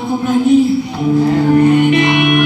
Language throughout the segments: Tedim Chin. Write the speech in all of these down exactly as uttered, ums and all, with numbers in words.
Khawm lai ni. Halleluiah.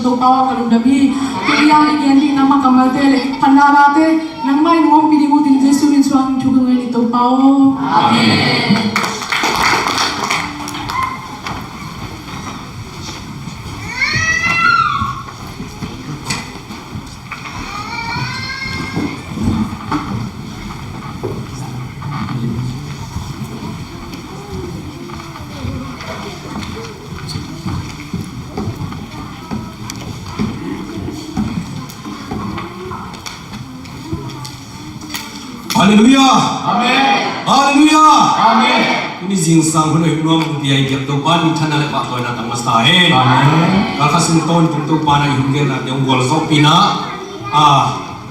Topa aw, ka lungdam hi. Tua i gen ding nangmah kammalte le phatna late nangmah in hong ompih ding uh, tuni Jesu min suang thu ka ngen hi, Topa aw. Amen. Halleluiah. Amen. Halleluiah. Amen. Tuni zingsang hun hoih nuam hong pia i biak Topa minthanna le pahtawina tang masa hen. Amen. Kalkhat sung tawntung Topa na i hun gelna te hong gualzawhpihna, a,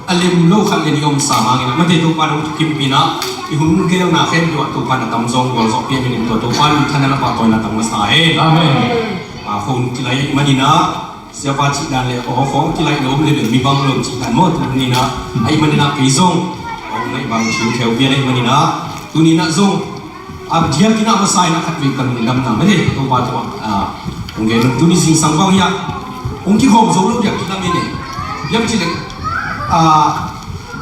a lem lo khat le nih om sam hangin a, mate, Topa na hong thukimpihna, i hun gelna khempeuh ah Topa na tamzaw hong gualzawhpih a, min in tua Topa minthanna le pahtawina tang masa hen. Amen. A, khua hun kilai ahih manin a, siapa cih dan le aw khawng kilai lo om le le mi bang lo cih dan maw, tuni in a, ahih manin a kei zong hong ngaih bang thil kheu pian ahih manin a, tuni in a zong a diakin a masa in a khatvei ka lungdamna mate Topa tungah, a, hong gen tuni zingsang bang hiah hong kikhawm zo lo diak kilam in e. Hiam cih leh, a,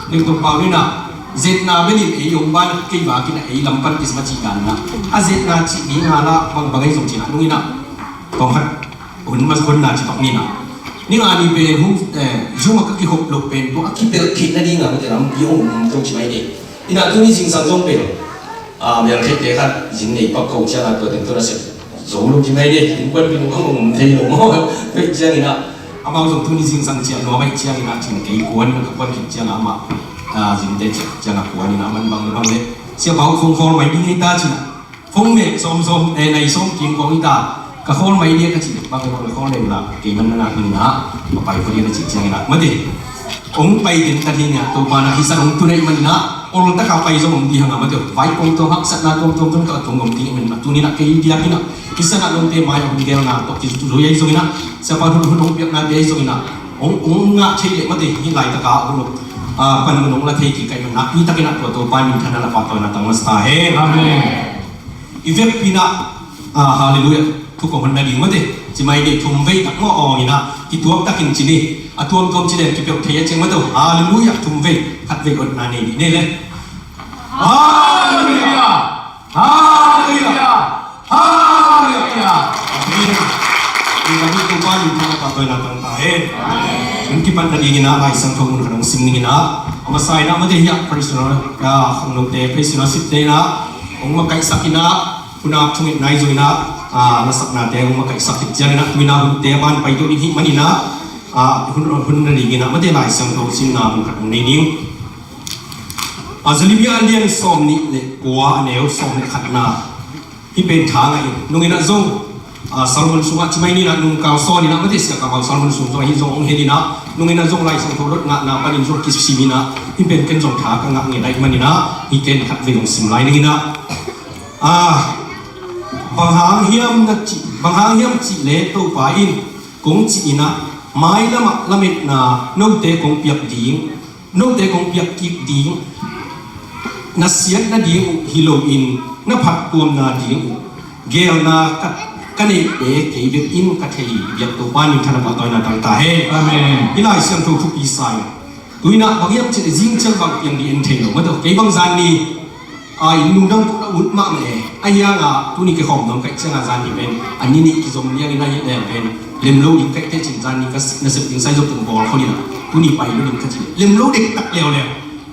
Leng Topa in a, zetna bel in ei hong ban kei vakin a ei lam pan kisma cih dan in a, a zetna cih ding a la bangbang ei zong cih na nung in a, tawm khat hun mas hun na ci pak ni na. Ni nga ni pen hum, eh, Zoom a ka kihop lo pen tua a kipelh theihna ding a mate lampi hong um to ci mai ni. Ina tuni zingsang zong pen, ah, meltheihte khat zin nei pak ko ciang a tua teng tua na sep zo lo ci mai ni. Innkuan pi nung hong um thei lo maw. Tua ciang ina amau zong tuni zingsang ciang nuam ahih ciang ina cin kei kuan ka kuan khit ciang a amah, ah, zinte ciang a kuan ina man bang le bang le. Sia bau phone call mai ding ei ta cin a. Phone mek sawm sawm, eh, nai sawm kim kong i ta, ka khawl mai dia ka cih, bang bang ka khawl leng la, kei man na nak ni na, ka pai ko dia na cih ciang ina, mate. Hong pai den ta hi nia, Topa na hi san hong tu na i man ina, ol ta ka pai zong hong di hang a, mate. Vai kong tuam haksatna tuam tuam tuam ka tung hong di i man na, tu ni na kei dia ki na, hi san a longte mai hong gel na, tok ki tu zoi ai zong ina, sa pa hun hun hong piak na dia ai zong ina, hong, hong ngah thei le, mate, hi lai ta ka hun hong, ah, pan hun hong la thei ki kai man na, pi ta ki na, tua Topa min than na la pa tua na tang mas ta he. Amen. I vekpi-in ah, ah, halleluiah, thu kong hon nading mate. Ci mai dih thum vei tak maw awng in ah, kituak takin ci ni. A tuamtuam ci den kipeuh thei a ciang mate. Halleluiah, thum vei, khat vei honna nei dih nei le. Halleluiah! Halleluiah! Halleluiah! Amen. Tua mi Topa min thang a pa toina tang ta hen. Min kipat nading in ah, Lai Siangtho mun khat hong sim ning in ah. A masa in ah mate hiah, praise the Lord. Ah, khangnote, praise the Lord, sipte in ah. Hong makaihsak in ah, hun a thunget nai zong in ah, ah, lasaknate hong makaihsak khit ciang in ah, tu in ah hunte a ban pai to ding hi man in ah, ah, hun, hun nading in ah, mate Lai Siangtho simna mun khat hong nei ning. Ah, Jeremiah a lian sawm nih le kua a neu sawm le khatna. Hih pen tha ngah in, nung in ah zong, ah, sermon sungah ci mai ni in ah, nung kal sawn in ah, mate sia kal sermon sung zong, hih zong hong hel in ah, nung in ah zong Lai Siangtho dot ngahna panin zong kisim in ah, hih pen ken zong tha ka ngah ngen ahih man in ah, hih ken khat vei hong sim lai ning in ah. Ah, bang hang hiam na cih, bang hang hiam cih le Topa in kong cih in ah, mailam ah lametna note kong piak ding, note kong piak kik ding, na siat nading uh hi loin, na phattuamna ding uh, geelna ka, ka neih te kei bek in ka thei hi, biak Topa min than a pa toina tang ta hen. Amen. Hih Lai Siangtho thupi sa in. Tu in ah bang hiam cih leh zing ciang bang piang dih en thei lo. Mate, kei bang zan ni, a, inn lungdam tuk na ut mahmah e. A hiang a, tu ni kikhawm dong kaih ciang a zan ni pen, a ni nih kizom liang in a hi leng pen, lem lo ding kaih te cin zan ni ka nasep ding sai zop tung bawl khol in ah. Tu ni pai lo ding ka cih. Lem lo dek tak leuleu.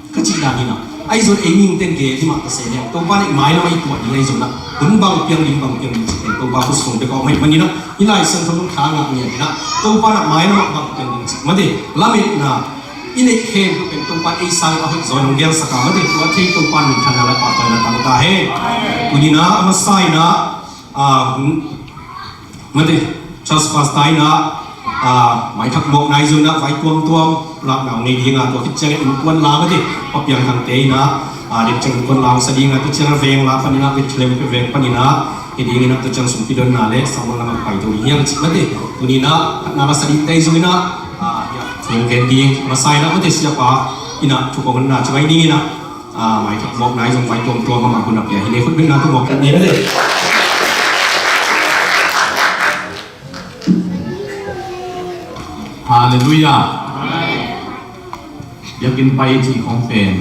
Ka cih dan in ah. Ahi zong ei ning ten gel hi mah ka se leng. Topa nih mailam ah i tuah ding ahi zong ah. Hun bang piang ding bang piang ding cih pen Topa khut sung bek a om ahih man in ah. Hih Lai Siangtho zong tha ngah ngiat in ah. Topa nih mailam ah bang piang ding cih. Mate, lametna. I neih khempeuh pen Topa ei sang a hoih zaw in hong gelsak a, mate tua thei Topa min than a la pa toina tang ta hen. Tu ni in ah a masa in ah, ah, mate, church pastor in ah, ah, maithak mawk nai zong in ah, vai tuamtuam lakna hong nei ding a, tua khit ciang in innkuan la mate, Pa Piang Thangte in ah, ah, dek ciang innkuan la hong sa ding a, tua ciang a veng la pan in ah, Bethlehem veng pan in ah, hi ding in ah, tua ciang sumpi donna le, sang lam a pai to ding hiang cih mate, tu ni in ah, na masa ding te zong in ah, ah, ya. Hong gen ding masa in ah mate siapa in ah thu kong honna ci mai ning in ah, ah, maithak mawk nai zong vai tuamtuam a mah hun a pia hi le khut beng na thu mawk kan ni mate. Halleluiah. Biakinn pai cih khong pen,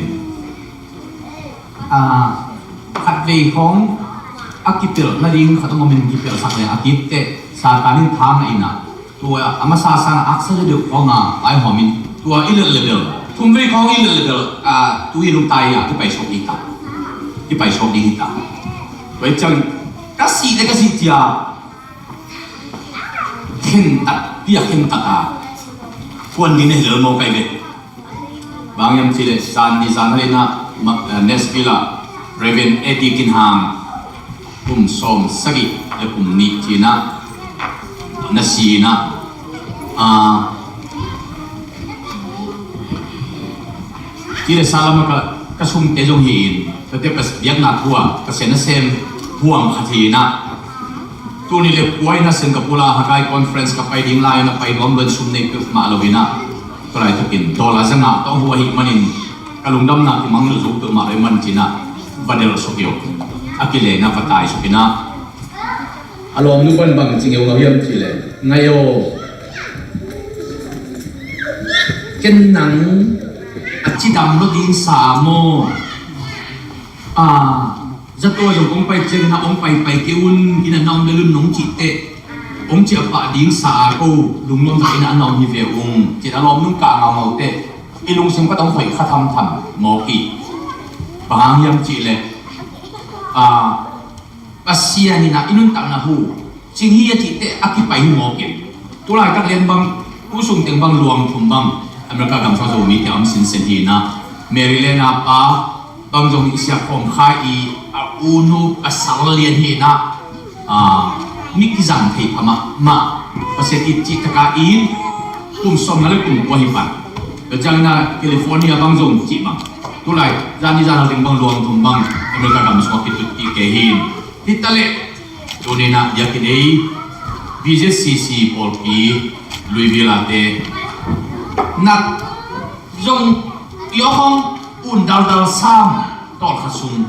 ah, khatvei khong a kipelh nading khat hong om in kipelhsak leng a kitteh Satan in thang a in ah, tua a masa sang a aksa deuh khong a ai hawm in tua i lelh lebel, thumvei khong i lelh lebel, ah, tu i lungtai a kipai suak ding ta, kipai suak ding hi ta. Tua i ciang ka sih le ka sih cia khentat, pia khentat a, kuan ding na hi lel maw kai ve. Bang hiam cih leh zan ni zan halina, eh, Nashville ah Reverend Eddie Kin Hang kum sawm sagih le kum nih cina na si ina, ah, Cih le sa lam a ka, ka sungte zong hi in, tua te biakna thu a Pasian nasem huam khat hi in ah. Tuni le kua in ah Singapore a Haggai conference ka pai ding lai in ah pai nuam lua in sum nei peuhmah lo in ah. Tua laitakin dollar zanga tawh hua ahih manin ka lungdamna kimangngilh zo peuhmah lo ahih man ci in ah va delh suk hi uh. A kile in ah va tai suk in ah. A lawmnu pan bang ci ngeungau hiam cih leh, ngai aw, ken nang a cidam lo ding sa a maw? A, zato zong kong pai ciangin ah hong paipai kei un, inn ah na om lel un nong cih teh, hong ciah pah ding sa a ko, lungnuam takin ah na om hi ve ung, ci in a lawmnu kah ngaungau teh, i lungsim khat hong hoih kha thamtham mawk hi. Bang hang hiam cih leh, a, Pasian in ah i nuntakna hu cing hi a cih teh a kipai hi mawk in. Tu laitak lian bang, tu sung teng bang luang thum bang America gam sung a Zomite a om sinsen hi in ah, Maryland a pa bang zong i siak khawm kha i, a unu pasal lian hi in ah, a, mi kizang thei pha mahmah, Pasian it cih taka in kum sawm nga le kum kua hi pan. Tua ciangin ah California bang zong cih bang, tu lai zan ni zan a teng bang luang thum bang America gam sung a kitut kik kei hi in. Hi ta leh, tuni in ah biakinn ei, B Z C C pawlpi, Louisville a te, nat zong i awk hong un daldal sam tawlkhat sung.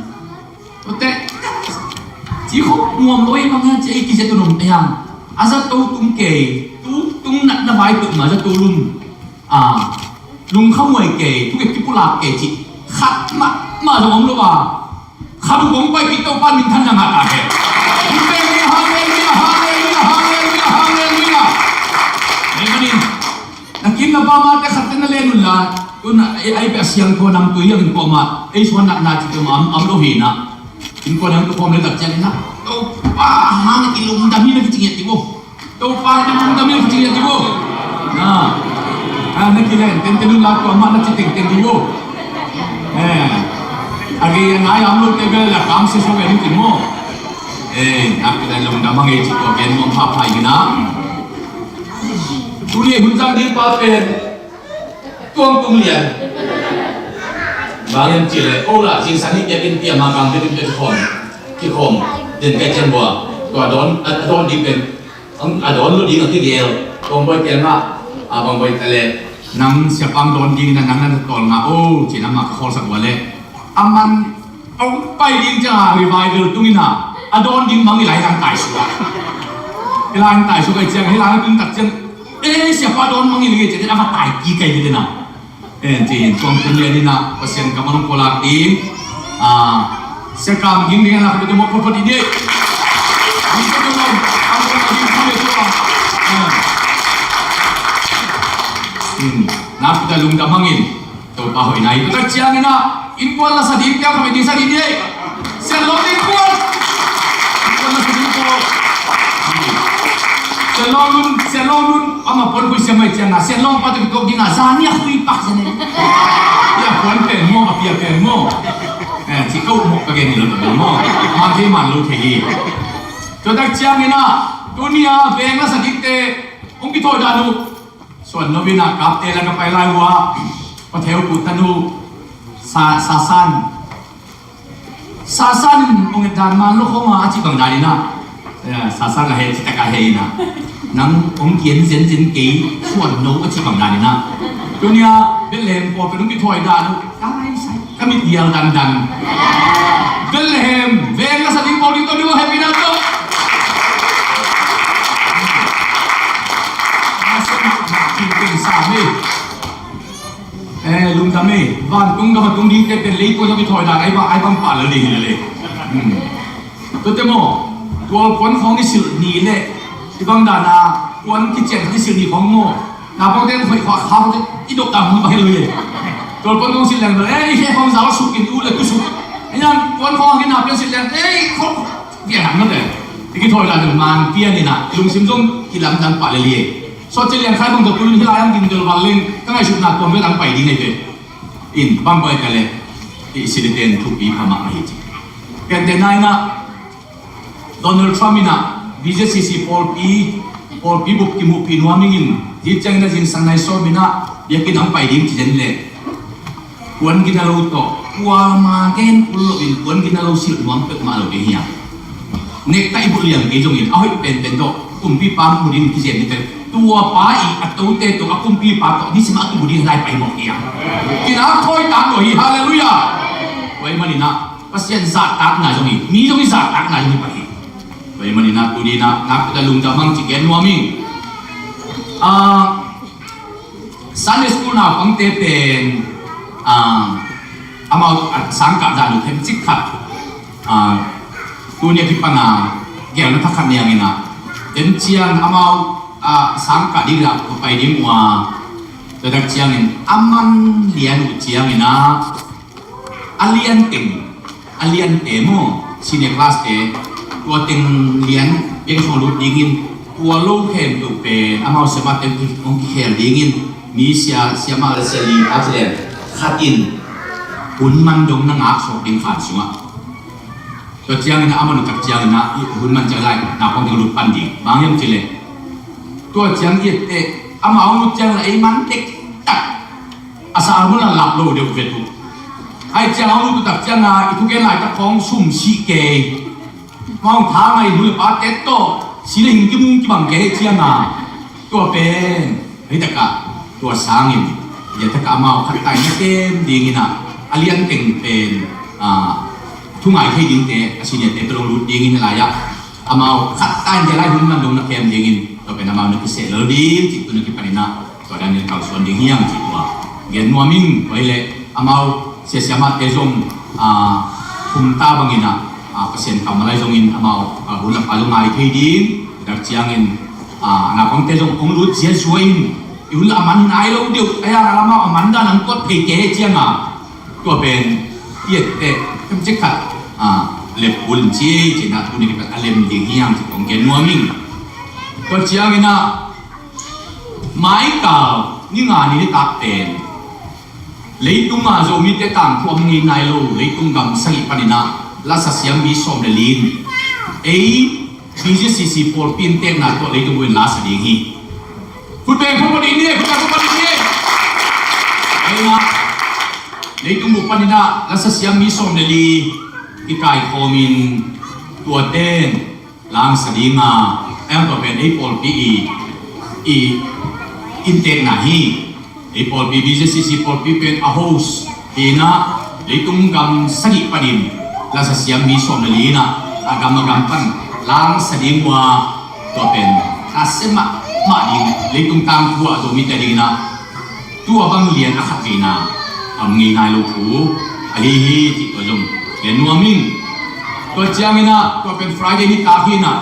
Tua teh, ci khop nuam lo ei bang hiam ci ei kizia tu nong te hiam. A zato tung kei, tu tung natna vai peuhmah zato lum. A, lungkhamuai kei, thukep kipulak kei cih khat mahmah zong om lo a. Khat uh kong paipih Topa minthanna ngah ta hen. Halleluia, halleluia, halleluia, halleluia. Amen. Na kim na pam a te khat te na len un la. Tun a, ai, ai pia siang ko nam tui ang ko ma. Ei suan na na ci ko ma am, am lo hi na. In ko nam ko pom le tak ciang na. Topa hang i lungdam hi na ki cing ya ti bo. Topa in a lungdam in a kicing a ti bo. Na, na kilen tenten un la tua mah na ci tengteng ti bo. Eh, a gei a nai a om lote bel a kamsia suak a hi ti maw. Eh, na kilen lungdam a ngei ci tua gen nuam phaphai hi na. Tuni hun zang ding pa pen tuang tung lian. Bang hiam cih leh, o la, singsan hi piak in piak ma kang piak in piak kikhawm, kikhawm den kai cian bua. Tua dawn, a dawn ding pen, a dawn lo ding a kigel. Kawmbawi kiangah, a bangbawi ta leh, nang siapa dawn ding in a nang na tawl ngah o, ci-in amah ka khawlsak ua leh, a man a hong pai ding ciangah revival tung in a, a dawn ding bang i lai lang tai suak. I lai lang tai suak ai ciang, i lai lang tung tak ciang, eh, siapa dawn bang i lai ciang, a va tai kik ai ding in a. En ci-in tuang tung lian in a Pasian kammal hong pulak ding. A, Sia Kam Ging ding in a, khuate mawk photphot i dih. Ding photphot, a, a, ding photphot i dih. In, na pita lungdam hangin Topa hoihna hi. Tua tak ciangin a, innkuan la sa ding, tia khamin ding sa ding dih. Sian lo ding kuan. Innkuan la sa ding kuan. Sian lo nun, sian lo nun. Ama puan khui siam mai ciang a, sian lawng pa te kituak ding a, zan ni a khui pak sian e. Ia puan pen maw, a pia pen maw. Eh, ci kau mawk ka gen ni lo ta maw. Man thei man lo thei hi. Tua tak ciangin a, tuni a veng la sa dingte hong kithawi dan uh. Suan no in a kapte la ka pai lai uh a, pa theu kut tan uh. Sa, sa san. Sasan in hong et dan man lo khawng a, a cih bang dan in a. Eh, Sasan a heh, citak a heh in a. Nang hong kian zenzen kei, suan no a cih bang dan in a. Tuni a Bethlehem pawlpi hong kithawi dan uh. Ai, sai, ka mit dial dandan. Bethlehem veng la sa ding pawl ding tawh ding a heh in a tawh. Mei, vantung gam a tung dingte pen leitung zong i thawi dan ai bang, ai bang pah lel ding hi lel e. Hmm. Tuate maw, tual puan khawng i silh ni le i bang dan a puan kician khat i silh ni khawng maw, naupangte hoih khawh kha khawh i dok dan hong bang hi lo hi. Tual puan khawng silh leng bel, eh, i he khawng zau suk in u le tu suk. Ei nang puan khawng hangin naupang silh leng, ei, khawh, pian hang mate. I kithawi dan mang pian in a, lungsim zong kilamdang pah lel hi. Sawt ci lian khai bang tawh tu in hi lai ang din del val leng, ka ngaihsutna tuam ve dang pai ding ai ve. In bang bai ka le i siliten thupi pha mahmah hi ci. Piante nai na Donald Trump in a B J C C pawlpi, pawlpi bup kimuhpih nuam ing in, hi ciangin a zingsang nai sawm in a biakinn ang pai ding ci den le, puan gina lo tawh kuama gen kul lo in puan gina lo silh nuam peuhmah lo ding hi a. Nekta i buh liang kei zongin a hoih penpen tawh kumpipa mu ding kizem ni pen, tua pa i a tote tawh a kumpipa tawh nisim a kimu ding lai pai mawk hi a. Kinau thawi tak lo hi, halleluiah. Tua ahih manin a Pasian zahtakna zong hi, mi zong i zahtakna zong hi pah hi. Tua ahih manin a tuni in a nakpi tak lungdam hang ci gen nuam ing. Ah, Sunday school naupangte pen, ah, amau a sangkah dan uh themcik khat, ah, tuni a kipan a gelna thakhat niangin a, den ciang amau, ah, sangkah ding dah pai ding uh a, tua tak ciangin a man lian uh ciangin a, a lian teng, a lian te maw, senior class te, tua teng lian biakinn sung lut dingin, tua lo khempeuh pen amau siamah te hong kikhel dingin, mi sia, siamah le sia li a ci leng khat in hun man dong na ngak suak ding khan sungah. Tua ciangin a man uh tak ciangin a, i hun man ciang lai naupang teng lut pan ding. Bang hiam ci leh, tua ciang i et teh amau lut ciang la ei man tek tak a sa a hun a lap lo deuh vet uh. Ai ciang a hun uh tak ciang a i thugen laitak khawng sum sih kei. Mawng tha ngai hun le pa tet tawh si le hing kimung kibang kei ciang a, tua pen hei takah tua sangin, hei takah amau khat tai na kem dingin a, a lian teng pen, ah, thu ngai thei dingte, a senior te pe lo lut dingin lai ah, amau khat tai na lai hun man dong na kem dingin, tua pen amau na kiseh lel ding cih tu na kipanin a, tua dan in kalsuan ding hiam cih tua gen nuam ing. Tua hileh amau sia siamahte zong, ah, thum ta bangin a, ah, Pasian kammal ahi zongin amau, ah, hun a pa zong ngai thei ding, dak ciangin, ah, naupangte zong hong lut ziazua in, i hun la a man hin ai lo deuh, a yang a lamau a man dan ang tuat thei kei ciang a, tua pen i et teh themcik khat, ah, lep kul in ci, ci na tuni kipat a lem ding hiam cih kong gen nuam ing. Tua ciangin a, Mai kal ni nga ni nitak pen leitung a Zomite tangthu om ngei nai lo leitung gam sagih panin a lasa siam mi sawm le li in ei B J C C pawlpi inntekna tawh leitung bup in lasa ding hi. Khut beng khut beng ding hi, khut beng khut beng ding hi. Ei na, leitung bup panin a lasa siam mi sawm le li kikaikhawm in, tuate in langsa ding a, a yang tua pen ei pawlpi i, i inntekna hi. Ei pawlpi B J C C pawlpi pen a host hi in a, leitung gam sagih panin lasa siam mi sawm le li in a, a gam a gam pan langsa ding uh a, tua pen a sem mahmah ding, leitung tangthu a Zomite dingin a tua bang lian a khat veina a om ngei nai lo thu ahi hi cih tua zong gen nuam ing. Tua ciangin a, tua pen Friday nitak hi in a,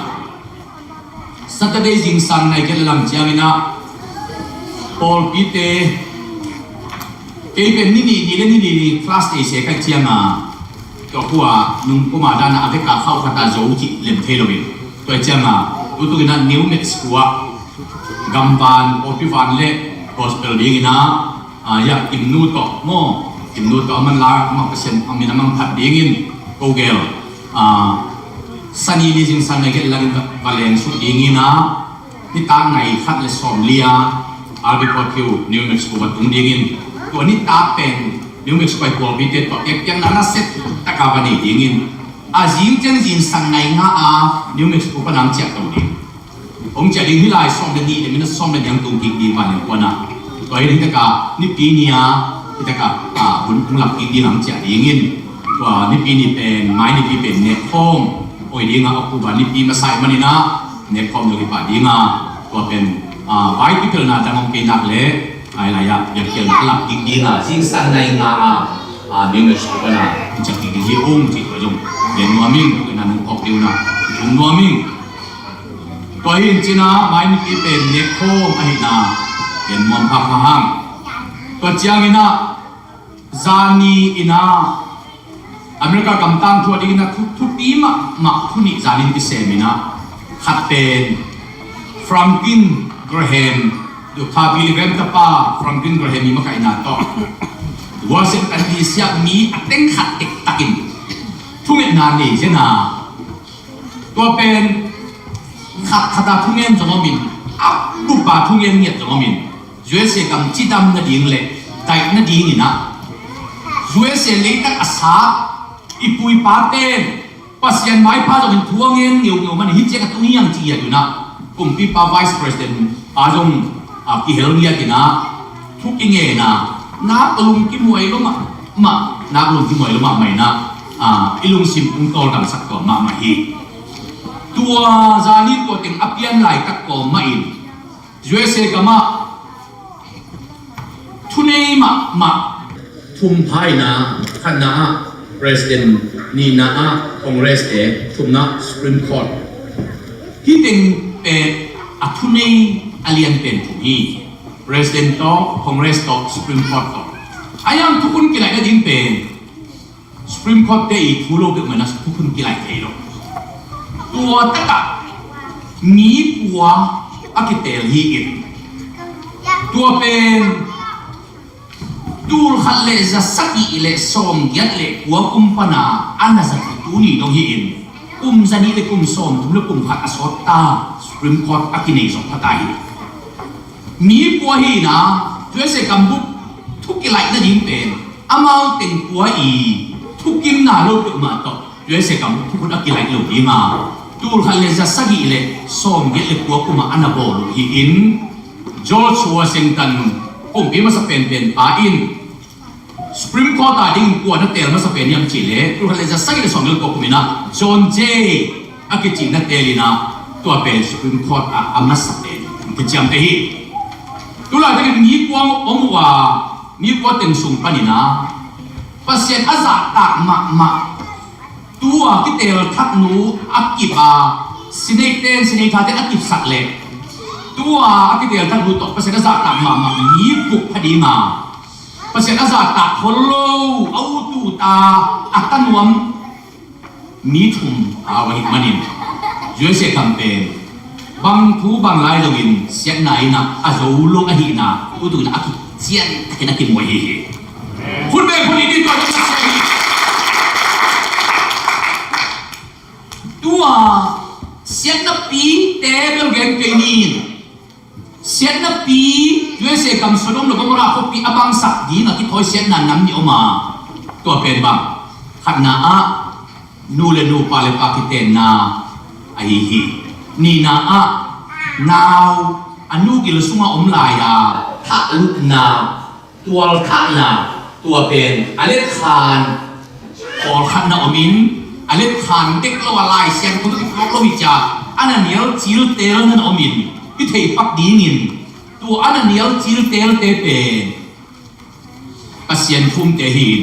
Saturday zingsang nai kei le lang ciangin a, pawlpite, kei pen ni nih ni le ni nih ni class te se kai ciang a, tua khua nung puma dan a vek a khauh khat a zo cih lem thei lo in. Tua ciang a, tutukin a New Mexico ah gamvan, pawlpi van le gospel dingin a, ah, ya, Kimnu tawh maw, Kimnu tawh a man la, a mang Pasian, a min a mang phat dingin, ko gel, ah, Sani ni zingsang nai kei le langin va, va leng suk dingin a, nitak nai khat le sawm li a, Albuquerque, New Mexico va tung dingin, tua nitak pen New Mexico i pawlpite tawh kekpiakna nasia taka va nei dingin, a zing ciang zingsang nai nga a New Mexico pan ang ciah to ding. Hong ciah ding hi lai, sawm le nih le minute sawm le nih ang tung kik ding van le kuan a. Tua hi le hi taka Nipi ni a, hi taka, ah, hun hong lak kik ding ang ciah dingin. Tua Nipi ni pen, mai Nipi pen nekkhawm oi ding a, October Nipi masa ahih manin a nekkhawm zong hi pah ding a. Tua pen, ah, vai kipelna dang hong kei nak le Ai lai ah biakpiakna a lak dikdikna zingsang nai nga a, a, membership a na ciak dikdik hi ung cih tua zong gen nuam ing, tua ina nung phawk deuh na thum nuam ing. Tua hi in cina mai nipi pen nekkhawm ahina gen nuam phak mahang. Tua ciangina zani ina America gam tangthu a dingina thu, thupi mahmah thu nih zanin kisem ina, khat pen Franklin Graham, Doctor Billy Graham tapa Franklin Graham i makaihna tawh Washington D C ah mi a teng khat tektakin thungetna nei zena, tua pen khat khata thungen zong omin, a bupa thungen ngiat zong omin, U S A gam cidam nading le daih nadingina U S A leitang a sa i pu i pa ten Pasian maipha zongin thu a ngen ngeungeu manin hih ciang a tung hiang ci hiat una, kumpipa Vice President a zong a kihel ngiat ina thu kingena nak lung kimuai lo mahmah, nak lung kimuai lo mahmah ina, a, i lungsim ung tawldamsak tua mahmah hi. Tua zanin tua teng a pian laitak kawm mahin U S A gamah thunei mahmah thum pha ina, khatna ah President, nihna ah Congress te, thumna Supreme Court. Hih teng pen a thunei a lian pen thum hi. President tawh, Congress tawh, Supreme Court tawh. A yang thukhun kilaih nading pen Supreme Court te i thu lo peuhmah ina thukhun kilaih thei lo. Tua takah mi kua a kitel hi in, tua pen tul khat le za sagih le sawmgiat le kua kum pana a na zat hi tuni dong hi in, kum zanih le kum sawmthum le kum khat a sawt ta Supreme Court a kinei zong pha ta hi. Mi kua hi ina, U S A gambup thu kilaih nading pen amau teng kua i thukimna lo peuhmah tawh U S A gambup thukhun a kilaih lo dinga, tul khat le za sagih le sawmgiat le kua kuma a na bawl uh hi in, George Washington, kumpi masa penpen pa in Supreme Court a dingin kua na teel masa pen hiam cih leh, tul khat le za sagih le sawmgiat le kua kum ina John Jay a kici na teel ina, tua pen Supreme Court a a masa pen kiciamteh hi. Tulai takin mi kua om uh a, mi kua teng sung pan ina Pasian a zahtak mahmah, tua kiteel thak nu a kip a, Senate ten, Senate ten a kipsak leh, tua a kiteel thak nu tawh Pasian a zahtak mahmah mi guk pha dinga, Pasian a zahtak khol lo, a ut ut a, a ta nuam mi thum a uh ahih manin U S A gam pen bang thu bang lai zongin siatna ina a zo lo ahihna utukin a kician takin a kimuai hi hi. Hun bek hun i dih tua ding a sia hi. Tua siatna pi te bel gen kei ni. Siatna pi, U S A gam Sodom le Gomorrah khuapi a bangsak ding a kithawi siatna nam nih om a, tua pen bang, khatna ah nu le nu, pa le pa kitenna ahi hi. Nihna ah nau a nu gil sunga om lai a thah lupna, tualthahna, tua pen a letkhan pawlkhatna omin, a letkhan dek lo a Lai Siangtho tawh kituak lo hi cia, a na nial ciltelna na omin, i theipak dingin tua a na nial ciltelte pen Pasian thumte hi in,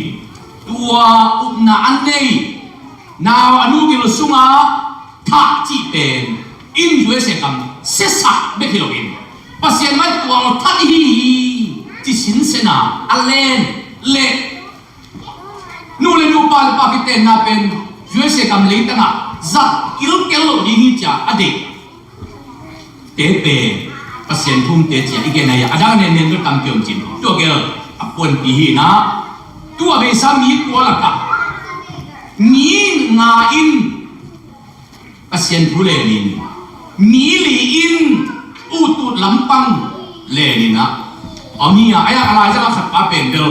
tua upna an nei, nau a nu gil sunga thah cih pen in U S A gam siasak bek hi loin, Pasian mai tualthat ihi hi ci sinsena a len le nu le nu, pa le pa kitenna pen U S A gam leitangah zat kilkel lo ding hi cia a deih te pen Pasian thumte cia i gen ahi a, a dang a nennen bel tampi om cin, tua gel a puanpi hi na. Tua beisa mi kua lakah mi nga in Pasian thu lenin, mi li in utut lampang lenin ah om hi a, a yak a laizang a khat pa pen bel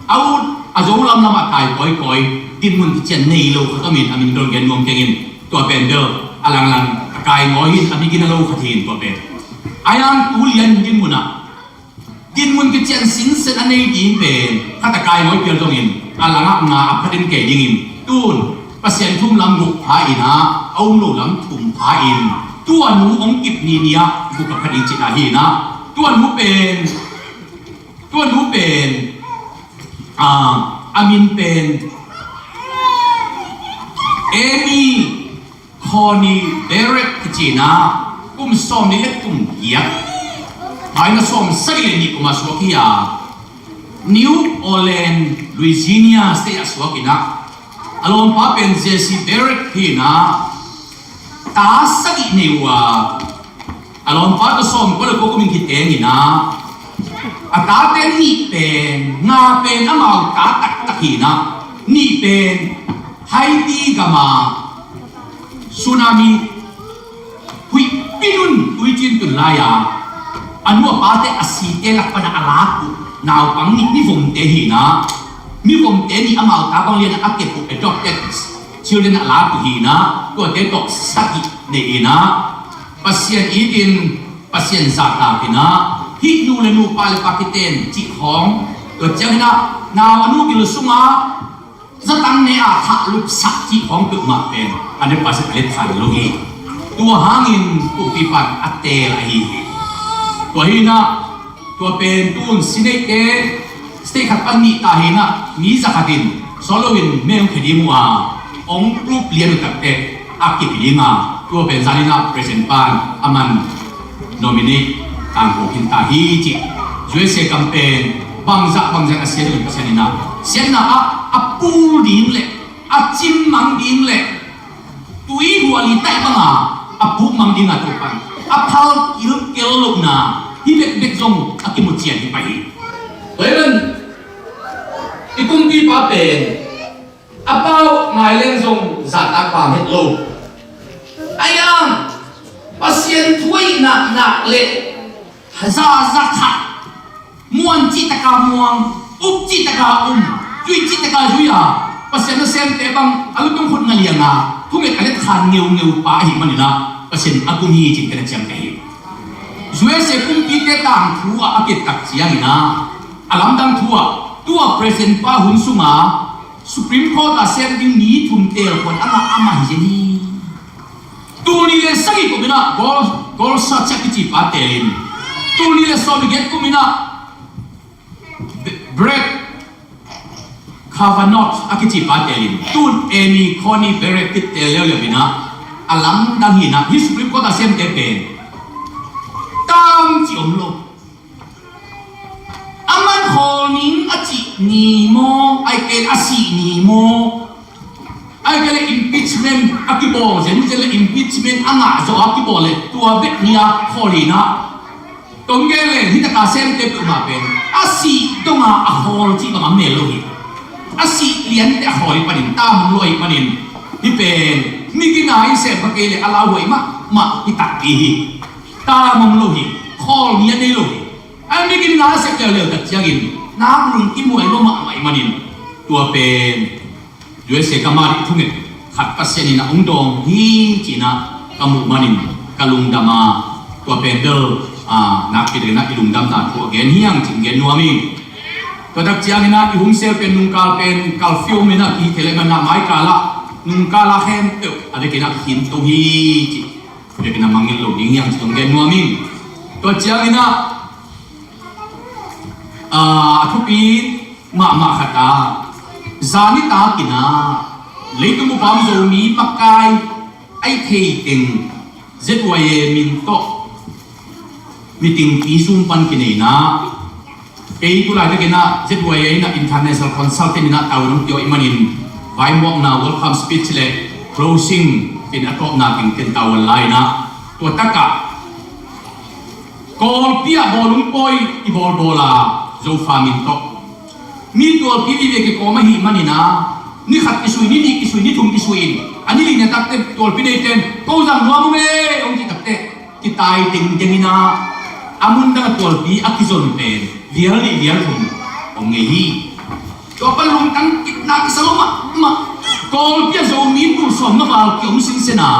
a ut a zo lamlam ah kai kawikawi, dinmun kician nei lo khat om in, a min bel gen nuam keng in, tua pen bel a langlang a kai ngawi hi in, a mi gina lo khat hi in tua pen. A yang tu lian dinmun ah dinmun kician sinsen a nei ding pen khat a kai ngawi pial dongin a langah nga a phatin kei dingin tun Pasian thum lam guk pha in ah, a um lo lam thum pha in, tua nu hong kip ni ni ah guk a pha ding cih a hi in ah, tua nu pen Tua nu pen, ah, a min pen Amy Coney Barrett kici ina, kum sawmnih le kum giat, vaina sawmsagih le nih kum a suak hi a, New Orleans, Louisiana state ah suak ina, a lawmpa pen Jesse Barrett hi ina, ta sagih nei uh a, a lawmpa tawh sawmkua le kua kum in kiteng ina, a tate nih pen, nga pen amau ta taktak hi ina, nih pen Haiti gam a tsunami huihpi nun tuiciin tun lai a, a nu a pate a site lak pan a lak uh naupang nih, mivomte hi ina, mivomte nih amau ta bang lian a kep uh, adopted children a lak uh hi ina, tuate tawh sagih nei ina, Pasian itin, Pasian zahtak ina, hih nu le nu, pa le pa kiten cih khawng, tua ciang ina, nau a nu gil sunga zatang ne a thah lupsak cih khawng peuhmah pen a ne Pasian a let khan lo hi. Tua hangin kumpipa in a teel ahi hi. Tua hi ina, tua pen tun si neihte state khat pan nih ta hi ina, mi za khat in sawt loin mei hong khia ding uh a, hong proof lian uh takteh a kipia ding a, tua pen zan ina President pan a man nominate tangko khin ta hi ci. U S A gam pen bangzah bangzah a siat uh in Pasian ina, siatna ah a pul ding le a cim mang ding le tui huali taih banga a puk mang dinga Topan a phal kilkel lohna hih bekbek zong a kimu cian hi pah hi. Tua hi ven, i kumpipa pen a pau ngai leng zong zahtak pam het lo. Ai ang, Pasian thu ahih nak nak le za za khat, muan cih taka muang, up cih taka um, zui cih taka zui a, Pasian nasemte bang a lutung khut na lianga thunget a let khan ngeungeu pa ahih manin ah Pasian a gum hi cih ken a ciamteh hi. U S A kumpite tangthu ah a kitak ciangin ah, a lamdang thu ah, tua President pa hun sunga Supreme Court a sem ding mi thum teel khuan a ngah amah hi zen hi. Tul nih le sagih kum in ah Gor-, Gorsuch a kici pa teelin, tul nih le sawm le giat kum in ah Brett Kavanaugh a kici pa teelin, tun Amy Coney Barrett kitel leuleu in ah, a lamdang hi in ah, hih Supreme Court a semte pen tam ci om lo. A man khawl ning a cih ni maw, ai ken a sih ni maw, ai ken le impeachment a kibawl zenzen le impeachment a ngah zawh a kibawl le tua bek ni a khawl hi in ah. Tong gen le hih taka semte peuhmah pen a sih donga a khawl cih bang a mel lo hi. A sih liante a khawl hi panin tam lo hi panin, hih pen mi gina in sem kha kei le a lauhuai mahmah hi takpi hi. Tam om lo hi. Khawl ni a nei lo hi. A mi gina a sep leuleu tak ciangin nak lungkim huai lo mahmah hi manin, tua pen U S A gam a ding thunget khat Pasian in a hong dawng hi ci in ah ka muh manin ka lungdam a, tua pen bel, ah, nakpi takin ah i lungdamna thu a gen hi hang ci-in gen nuam ing. Tua tak ciangin ah i hong sel pen nungkal pen kalfium in ah kihih thei leh man ah maikal ah nungkal ah khempeuh a dekin ah khin to hi ci. Tua dekin ah mangngilh lo ding hi hang ci-in hong gen nuam ing. Tua ciangin ah, ah, a thupi mahmah khat ah, zan nitak in ah leitung bup a om Zomi makai a i thei teng Z Y A min tawh meeting pi Zoom pan kinei in ah, kei tu laitakin ah Z Y A in ah international consultant in ah tavuan hong pia ahih manin, vaimuakna welcome speech le closing in a tawpna teng ken tavuan lai in ah, tua takah Kawlpi ah bawlung pawi i bawlbawl a, Zofa min tawh. Mi tualpi vive kikawm ahih manin ah, ni khat kisui, ni nih kisui, ni thum kisui in, a ni li na takteh tualpi neite in, "Ko zang nuam ung e," hong cih takteh kitai dengdeng in ah, a mun dang a tualpi a kizon pen vial nih vial thum om ngei hi. Tua pan lungtang kitna kisa lo mahmah. Kawlpi ah Zomi in tul sawm na val kiom sinsen a,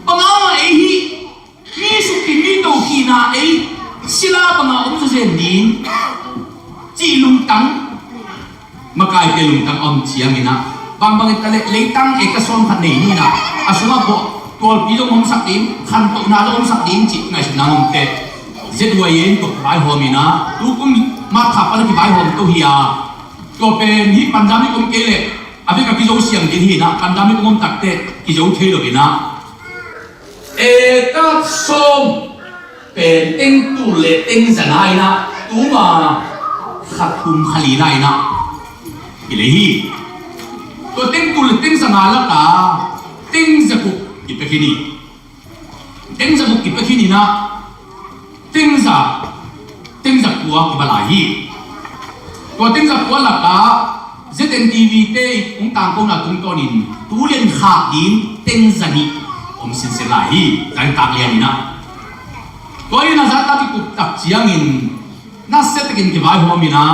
bang hang a ei hih mi sukkhit, mi tokhitna ei sila banga om zawzen ding cih lungtang, makaite lungtang a om ciangin ah, bangbang in ta leh leitang eka sawm khat nei ni in ah, a sungah bawh tualpi zong omsak ding, khantohna zong omsak ding cih ngaihsutna om teh, Z Y A in tua vaihawm in ah, tukum March kha pan a kivaihawm to hi a, tua pen hih pandemic om kei leh a vek a kizo siang ding hi inah, pandemic om om takteh kizo thei lo inah, eka sawm pen teng tul le teng za nga inah, tuma kha thum kha li na inah i lei hi. Tua teng tul le teng za nga laka teng za guk i pia khin hi. Teng za guk i pia khin inah teng za, teng za kua kiba lai hi. Tua teng za kua laka Z N T V te i hong tangkona tungtawnin tu lian khak ding teng za nih om sinsen lai hi. Zantak lian inah, tua inah zantak i kup tak ciangin nasiatakin kivaihawm inah,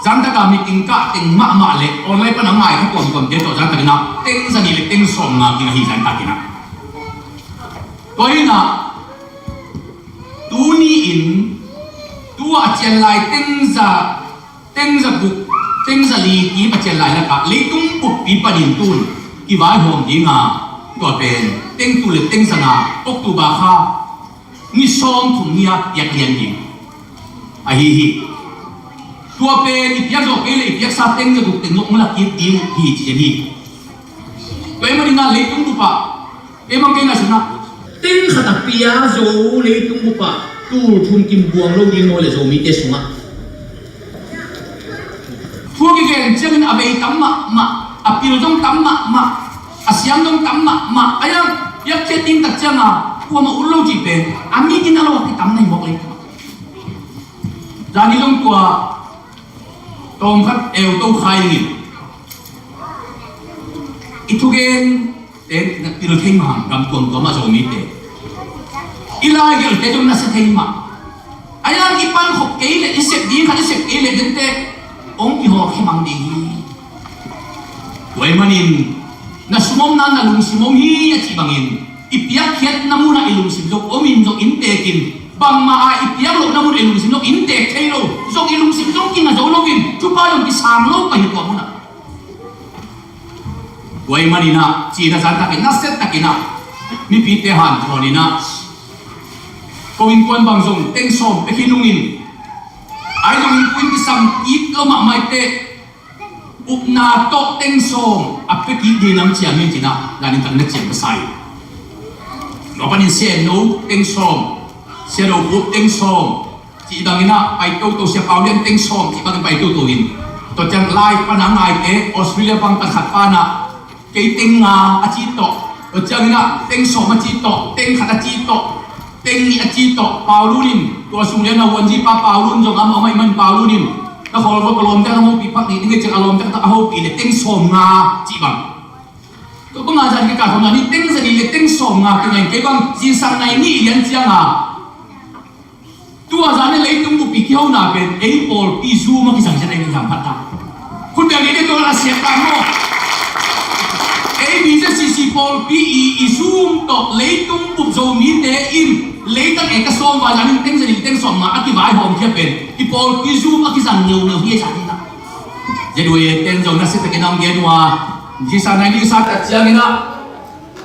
zantaka meeting kah teng mahmah le online pana ngai kha tuamtuamte tawh zantak inah teng za nih le teng sawm nga kinga hi zantak inah. Tua inah tuni-in tua a cian lai teng za, teng za guk, teng za li kip a cian lai lakah leitung buppi panin tun kivaihawm dinga, tua pen teng tul le teng za nga October kha ni sawm thum ni-a piak lian ding ahi hi. Tua pen i piak zawh kei le i piaksa teng za guk teng zong hong la kip ding hi ci hi. Tua ahih manin ah leitung bupah, kei bang kei ngaihsutna, teng khat a pia zo leitung bupah tul thum kim buang lo ding maw le Zomite sungah. Thu a kigen ciangin a bei tam mahmah, a pil zong tam mahmah, a siam zong tam mahmah. A iang piakkhiat ding tak cianga kuamah ut lo cih pen a mi gina lo a kitam na hi mawk lei. Zani zong tua tawm khat eu to khai dingin i thugen te na pil thei mah, gam tuamtuam a Zomite i laigelhte zong na sia thei mah. A iang i pan khop kei leh, i sep ding khat i sep kei leh, dente hong kihawlkhia mang ding hi. Tua ahih manin na sum omna na lungsim om hi a cih bangin i piakkhiatna munah i lungsim zong om in zong inntekin, bangmah a i piak lohna munah i lungsim zong inntek thei lo, zong i lungsim zong kinga zo loin thupha zong kisang lo pah hi tua munah. Tua ahih manin ah cihna zantakin, nasiatakin ah mipite hanthawn in ah, ko innkuan bang zong teng sawm pia khin ung in, ahi zongin puin kisam kik lo mahmah i teh, upna tawh teng sawm a pia kik ding nam ciam hi ci-in ah, dan in tak na ciam ka sa hi. Tua panin Sian No teng sawm, Sian No Khup teng sawm, cih bangin ah pai toto, Sia Pau Lian teng sawm cih bangin pai toto in. Tua ciang live pan a ngaite, Australia bang khat khat pan ah kei teng nga a ci tawh, tua ciangin ah teng sawm a ci tawh, teng khat a ci tawh, teng nih a ci tawh, Pau Lun in, tua sung lian a Wanzi pa Pau Lun zong amah, amah i man Pau Lun in, na khawl vua ka lawmte a hopih pak nih, nih ciang a lawmte a hopih le teng sawm nga cih bang. Tua bang a zan kei ka khawm na ni teng za nih le teng sawm nga kei ngai kei bang, zingsang nai nih lian ciang a. Tua zan in leitung buppi kihona pen ei pawlpi Zoom a kisang ciang ei kisang phat ta. Khut beng ding tua la siat ta maw. Ei B Z C C pawlpi i, i Zoom tawh leitung bup Zomite in leitang ei ka sawm vai zan in teng za nih teng sawm nga a kivaihawm khia pen i pawlpi Zoom a kisang ngeungeu hi ei zan in ah. Zedway ten zong na sitakin a hong gen uh a, zisa nai ni sa tak ciangin ah,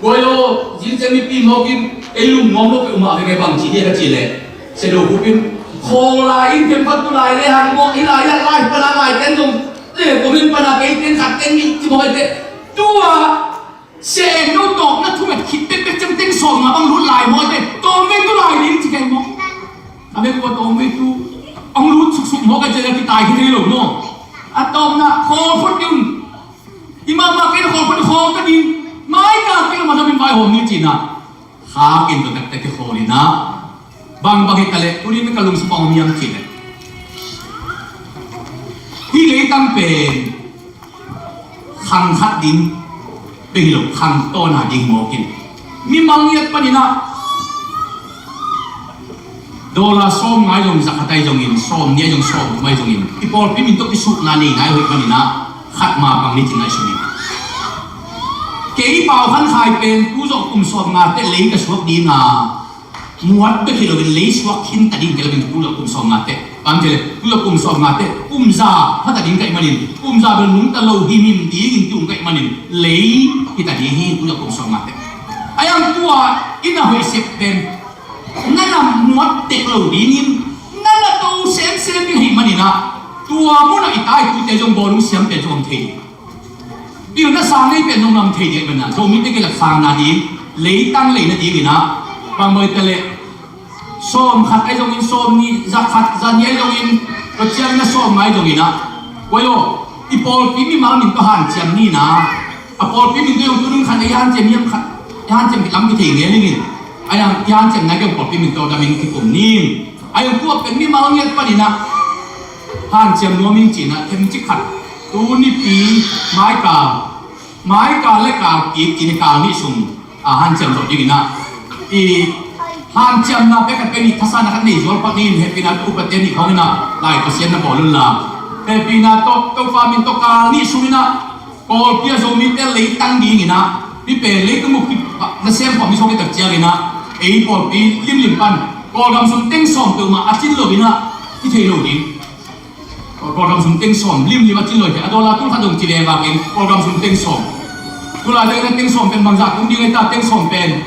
Guai aw, zingsang mipi mawkin ei lungnuam lo peuhmah veve bang ci dia ka ci leh, Sia No Khup in, khawl lai in, khem khat tu lai le hang maw, i lai ah lai pana ngai ten zong, le komin pana kei ten khat ten nih ci mawk ei teh. Tua Sia No tawpna thumet khit bekbek ciang teng sawm nga bang lut lai mawk ei teh. Tawm vei tu lai ding ci kei mawk. A vei tua tawm vei tu hong lut suksuk mawk ei teh, a kitai khit thei lo maw. A tawpna khawl phot ding un. I mahmah kei na khawl phot, khawl ka ding. Mai ka kei na ma lam in vaihawm ni ci-in ah, khakin tua taktak kikhawl in ah, bangbang hi ta leh tuni in ka lungsim bang om hiam cih leh, hih leitang pen khang khat ding bek hi lo, khang tawna ding mawk in, mi mang ngiat panin ah, dollar sawm nga ahi zongin, za khat ahi zongin, sawm nih ahi zongin, sawm thum ahi zongin, i pawlpi min tawh kisukna nei nai hoih panin ah, khat ma bang ni ci ngaihsun in. Kei Pau Khan Khai pen tu zawh kum sawm nga teh lei ka suak ding a, muat bek hi loin lei suak khin ta ding kei lo in tu zawh kum sawm nga teh. Bang ci leh tu zawh kum sawm nga teh kum za pha ta ding ka hih manin, kum za bel nungta lo himhim dingin tu ka hih manin lei hi ta ding hi tu zawh kum sawm nga teh. A iang tua in a hoih sep pen na na muat tek lo dingin, na na to semsem ding ahih manin ah, Tua munah i taitute zong bawlung siam pen zong om thei ding. Pilna sang nei pen zong om thei ding. Bena Zomite kilat sang nading, leitang lei nadingin ah, bang bang hita leh, sawm khat ahi zongin, sawm nih, za khat, za nih ahi zongin, tua ciangin a sawm nga ahi zongin ah, koi aw, i pawlpi mimal min tawh hanciam ni na. A pawlpi min tawh zong tu ding khat, i hanciam hiam khat, i hanciam hi lam kithei ngel ing in. A yang i hanciam nai keng pawlpi min tawh damin kikum ni. A yang kuah pen mimal ngiat panin ah hanciam nuam ing ci-in ah, themcik khat, tu nipi, maikal, maikal le kal kik ci-in, kal nih sung a hanciam zawh dingin ah, i hanciamna pek khat pen i thasanna khat nei zual pah ni in, hehpihna tawh upate nih khawngin ah, lai Pasian na bawl unla, hehpihna tawh Topa min tawh kal nih sungin ah, pawlpi a Zomite leitang dingin ah, mi pen leitung bup nasem khawm mi sawk i tak ciangin ah, ei pawlpi limlim pan Kawlgam sung teng sawm peuhmah a cin loin ah, i thei lo ding. Kawlgam sung teng sawm limlim a cin lo hi. A dollar tul khat dong ci le vakin Kawlgam sung teng sawm. Tulai dong teng sawm pen bangzah tung ding ei ta, teng sawm pen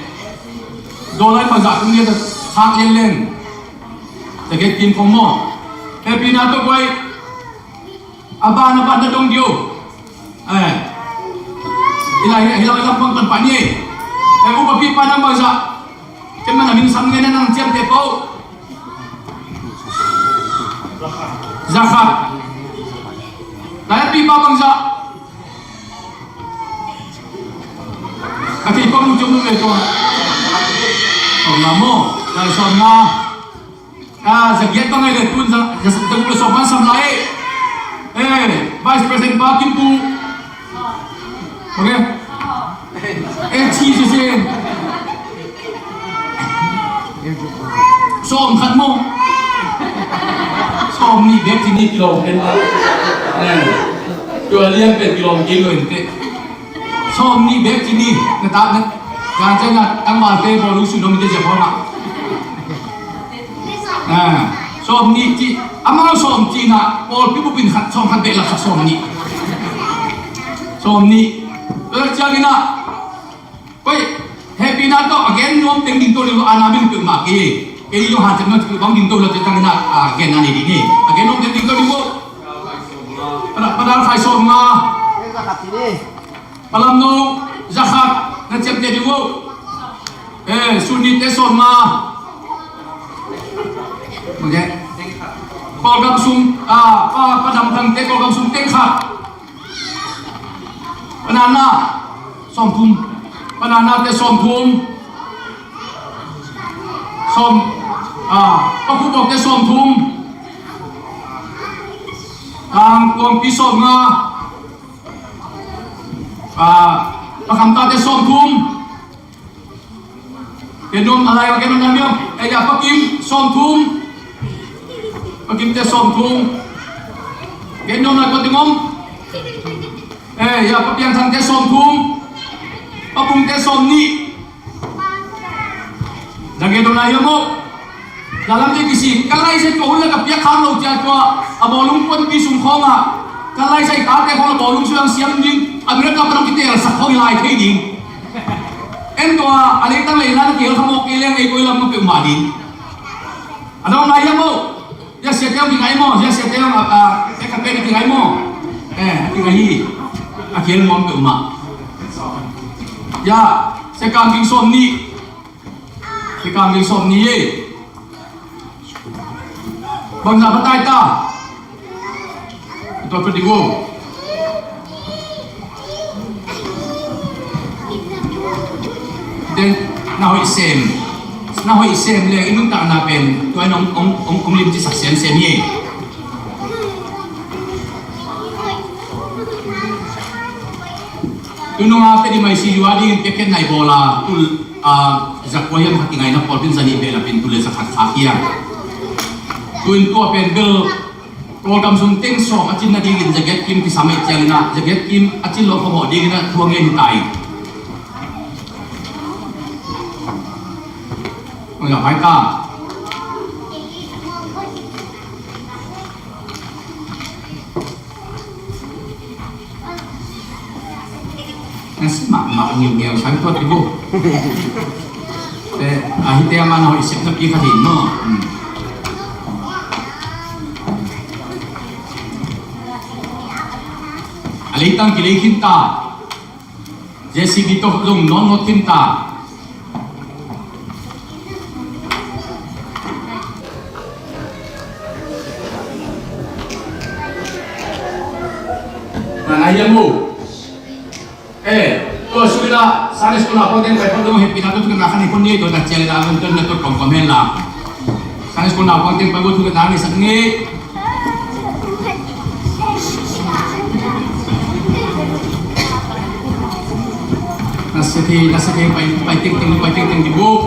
dollar bangzah tung ding ei ta, khak lianlian. Taget kim khong maw? Hehpihna tawh guai. A ban a ban na dong dio. Eh. Ilai, ilai, ilai pang pan pan ni. Eh, upa pi pan ang bangzah. Keman a min sam ngen nang ciamteh ko. Zakhat. Lai pi pa bangzah. A thei pang mu ciong mu ve ko. Sawm nga maw. Lai sawm nga. Ah, za giat bang ai le tun za, za, za guk le sawm pan sam lai. Eh, Vice President pa Kim Pu. Ok. Eh, ci ci ci. Sawm khat maw. Sawm nih bek ci ni kilawm pen. Eh. Tua lian pen kilawm kei lo in te. Sawm nih bek ci ni, na tak na, gan ciang na, tangvalte bawlung sui dong te zia khawng ah. Ah, sawm nih ci, amau sawm ci na, pawlpi bup in khat, sawm khat bek laksak sawm nih. Sawm nih. Tua ciangin ah, koi, hehpihna tawh a gen nuam teng ding to ding lo, a na min peuhmah kei. Kei zong hanciam nuam ci peuh bang ding to lo, tua ciangin ah, a genna nei ding hi. A gen nuam teng ding to ding lo. Pada, pada khai sawm nga. Palamno, zakhat, na ciamteh ding uh. Eh, Sunite sawm nga. Ok. Kawlgam sung, ah, pa, pa Dam Thangte, Kawlgam sung teng khat. Panana, sawm thum. Pananate sawm thum. Sawm, ah, pa Khup Bawkte sawm thum. Kangkuangpi sawm nga. Ah, pa Khamtate sawm thum. Gen nuam a lai, gen nuam na miam. Eh, ya, pa Kim sawm thum. Pa Kimte sawm thum. Gen nuam lai ko ting om. Eh, ya, pa Piang Thangte sawm thum. Pa Bungte sawm nih. Na gen nuam lai hiam maw? Dalam te kisik, ka laisai tua hun la ka piak khak lo cia tua, a bawlung puanpi sung khawng ah, ka laisai tate khawng a bawlung sung siam ding, America pan hong kitelsak khawng i lai thei ding. En tua, a leitang leila na kihel kha mawk kei leng ei koi lam na peuhmah ding. A dawng lai hiam maw? Ya siate hong kingai maw? Ya siate hong a, a, e ka pen a kingai maw? Eh, a kingai hi. A kihel nuam peuhmah. Ya, sia kang ging sawm nih. Sia kang ging sawm nih e. Bangzah pha tai ta. Tua pha ding uh. Then, na hoih sem. Na hoih sem le, i nuntakna pen, tua in hong, hong, hong, hong limci sak semsem hi. Tunung a Tedim ICU a dingin piakkhiatna i bawl a, tul, a, zakua hiam khat kingaihna pawl pen za nih bel a pen tul le za khat khak hi a. Tu in tua pen bel Kawlgam sung teng sawm a cin nadingin za giat kim kisam ahih ciangin ah, za giat kim a cin loh khuamawh dingin ah thu a ngen hi ta hi. Oi, a vai ta. Na si mahmah ngiungeu sang tuat i bu. Te, a, hihte a man a hoih sepna pi khat hi in maw. Hmm. Leitang kilei khin ta. J C B tawh zong nawtnawt khin ta. Mana hiam uh. Eh, tua sui la Sunday school naupang teng pai phot dong, hehpihna tawh thukhenna khat nei phot ni. Tua tak ciang ina van tuan na tua kawmkawm hen la, Sunday school naupang teng pai phot, thukhenna nei sak ni. Na sia thei, na sia thei, pai, pai tengteng, pai tengteng di buk.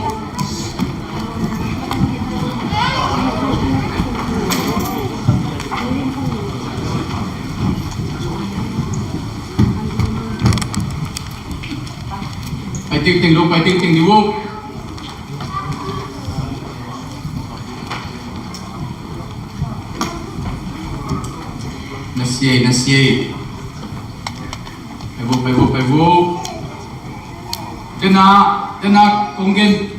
Pai tengteng lo, pai tengteng di buk. Na sia ei, na sia ei. Pai vuk, pai vuk, pai vuk. Tena, tena kong gen,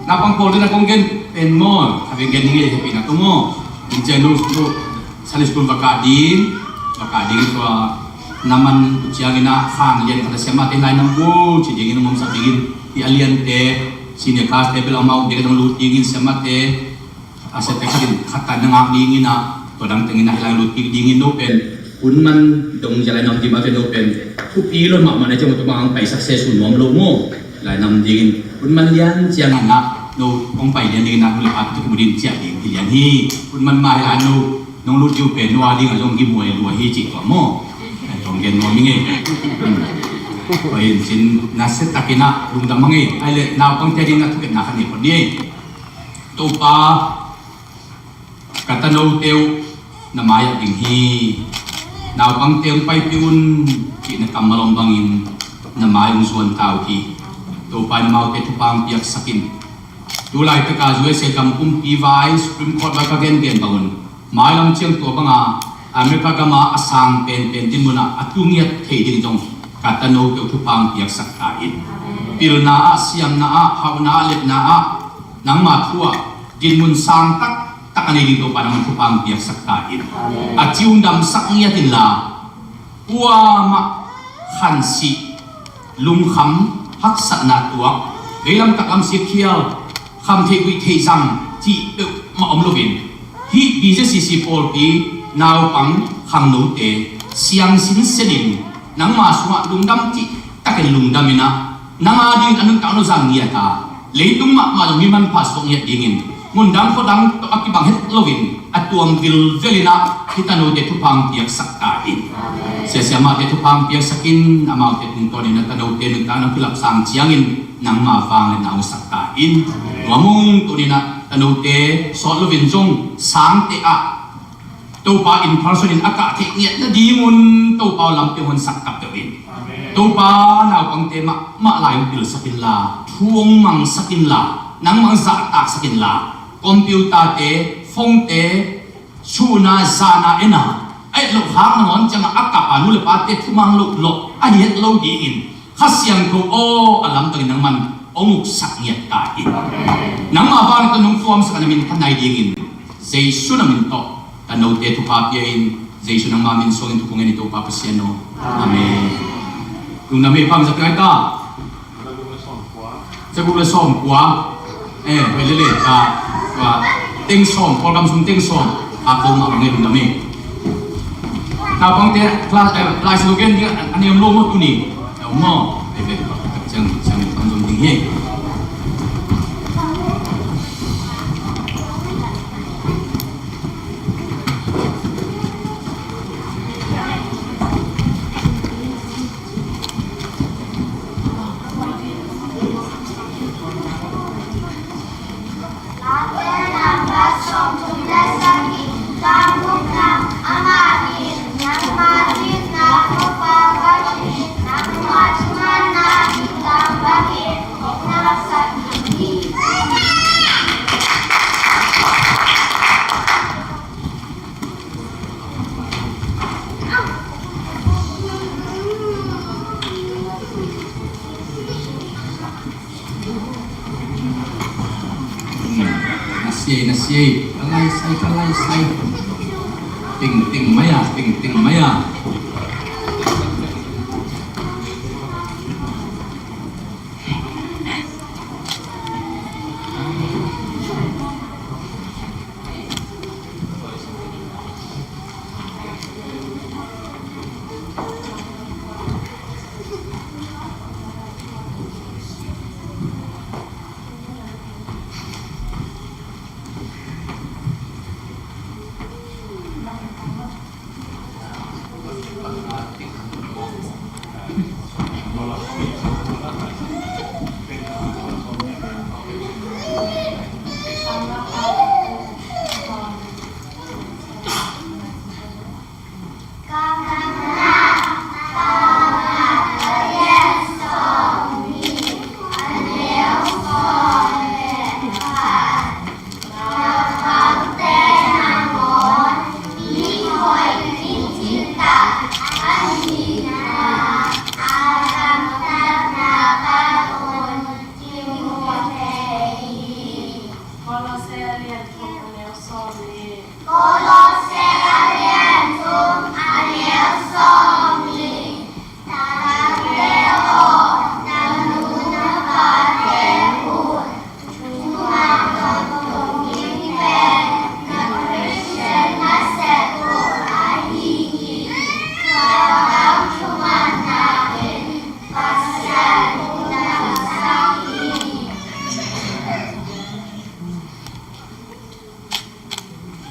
naupang pawl tena kong gen pen maw, a veng gen ni ngei, hehpihna tawh maw. Inn ciang nu, nu, Sunday school va kah ding, va kah ding, tua na man uh ciangin ah khang lian khat a siamah te lai nam bu ci dingin, a mawngsak dingin, hih a liante, senior class te bel amau ding a dong lut dingin siamah te, a sia te khatin khat ta na ngak dingin ah, tua dang tengin ah hih lai lut kik dingin no pen hun man dong zia lai nam ding mah ve no pen thupi lo mahmah na ciang tua bang paisak se su nuam lo maw. Lai nam dingin hun man lian ciangin ah no hong pai lian dingin ah nu le pa te kimu ding ciah ding hi lian hi. Hun man mah hi lai no nong lut ding pen no a ding a zong kimu a lua hi cih tua maw. Ai tong gen nuam hi ngei. Tua hi in cin na sia takin ah lungdam a ngei. Ai le naupangte ding na thukhenna khat nei phot ni. Topa, ka tanote uh na mai ah ding hi. Naupangte hong paipih un cih na kammal om bangin na mai hong zuan ta uh hi. Topa in amaute thupha hong piaksak in. Tu laitaka U S A gam kumpi vai Supreme Court vai ka gengen bangun mailam ciang tua banga America gama a sang penpen dinmunah a tu ngiat thei ding zong ka tanote uh thupha hong piaksak ta in. Pilna ah, siamna ah, hauhna ah, lepna ah, nangma thu ah dinmun sang taktak a nei ding Topa nangman thupha hong piaksak ta in. A ci un damsak ngiat inla, kuamah khansih, lungkham, haksatna tuak, veilam taklam sikkhial, kham theih guih theih zang cih peuhmah om loin, hih B Z C C pawlpi naupang khangnote siangsin senin nangma sungah lungdam cih takin lungdam inah, nang a dingin a nuntak no zang ngiat a, leitung mahmah zong mi manpha suak ngiat dingin, mundang khuadang tawh a kibang het loin a tuam vilvel inah hih tanote thupha hong piaksak ta in. Siasia mahte thupha hong piaksak in, amaute tungtawnin a tanote nuntak nang kilapsang ciangin nangma vangliatna hong sak ta in. Tua mung tuninah tanote sawt loin zong sangte ah Topa in person in a kah theih ngiat nadingun Topa aw lampi hong honsak kap deuh in. Topa naupangte mahmah lai hong pilsak inla, thu hong mangsak inla, nangmah hong zahtaksak inla, computer-te, phone-te, suhna zana ena a et loh khak nangawn ciangah a kap a nu le pate thumang loh loh a hi het lo dingin Kha Siangtho aw a lamdangin nangman hong uksak ngiat ta in. Nangma vangliatna nong tuamsak a na min kha nai dingin Jesu na min tawh tanote thupha pia in. Jesu nangma min suangin thu kong ngen hi Topa Pasian aw. Amen. Lungdam ei, pam zak ngai ta. Zaguk le sawm kua. Eh, hoih lele ta. Tua teng sawm, Kawlgam sung teng sawm. Hak lo mah bang ei, lungdam ei. Naupangte class, eh, lai slogan dia, a nei om lo maw tuni. Eh, om maw. Eh, eh, ciang, ciang, pang zom ding hi. Na sia ei, na sia ei. Ka lai sai, ka lai sai. Ting, ting mai a, ting, ting mai a. Kolose a lian thum a neu sawmnih. Kolose a lian thum a neu sawmnih. Tate aw, na nu na pate uh thuman tawh tungin pen na Khristian nasep uh ahi hi. Tua bang thumanna in Pasian lungdam sak hi.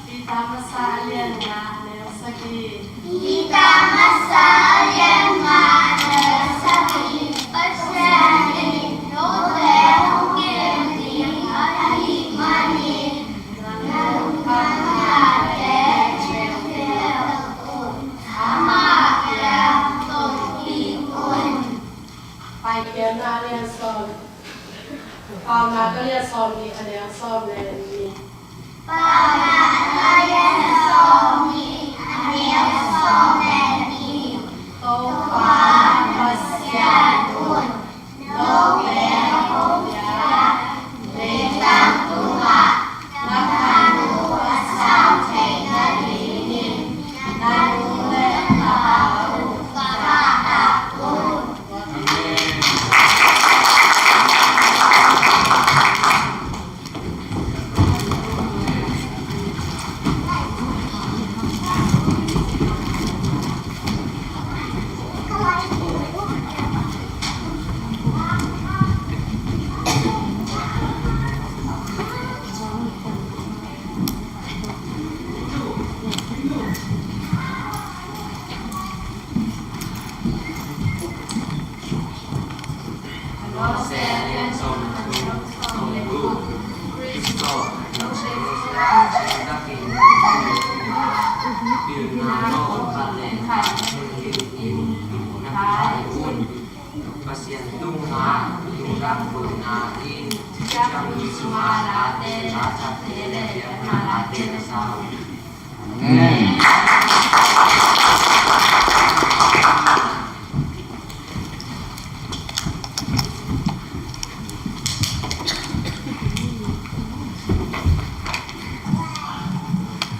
Peter masa a lian nga a neu sagih. Peter masa a lian nga a neu sagih. Pasian in note hong kem ding ahih manin na lungdamnate khempeuh uh amah kiang tongpih un. Paikhiatna a lian sawm. Paunate a lian sawmnih a neu sawm le nih. Paunate a lian sawmnih a neu sawm le nih. Topa Pasian un note hong pia, leitang tungah na tanu a sau theih nadingin na nu le na pa uh pahtak un. Pasian tungah lungdam koihna in, Jesu mah late, late le, late na sa. Amen.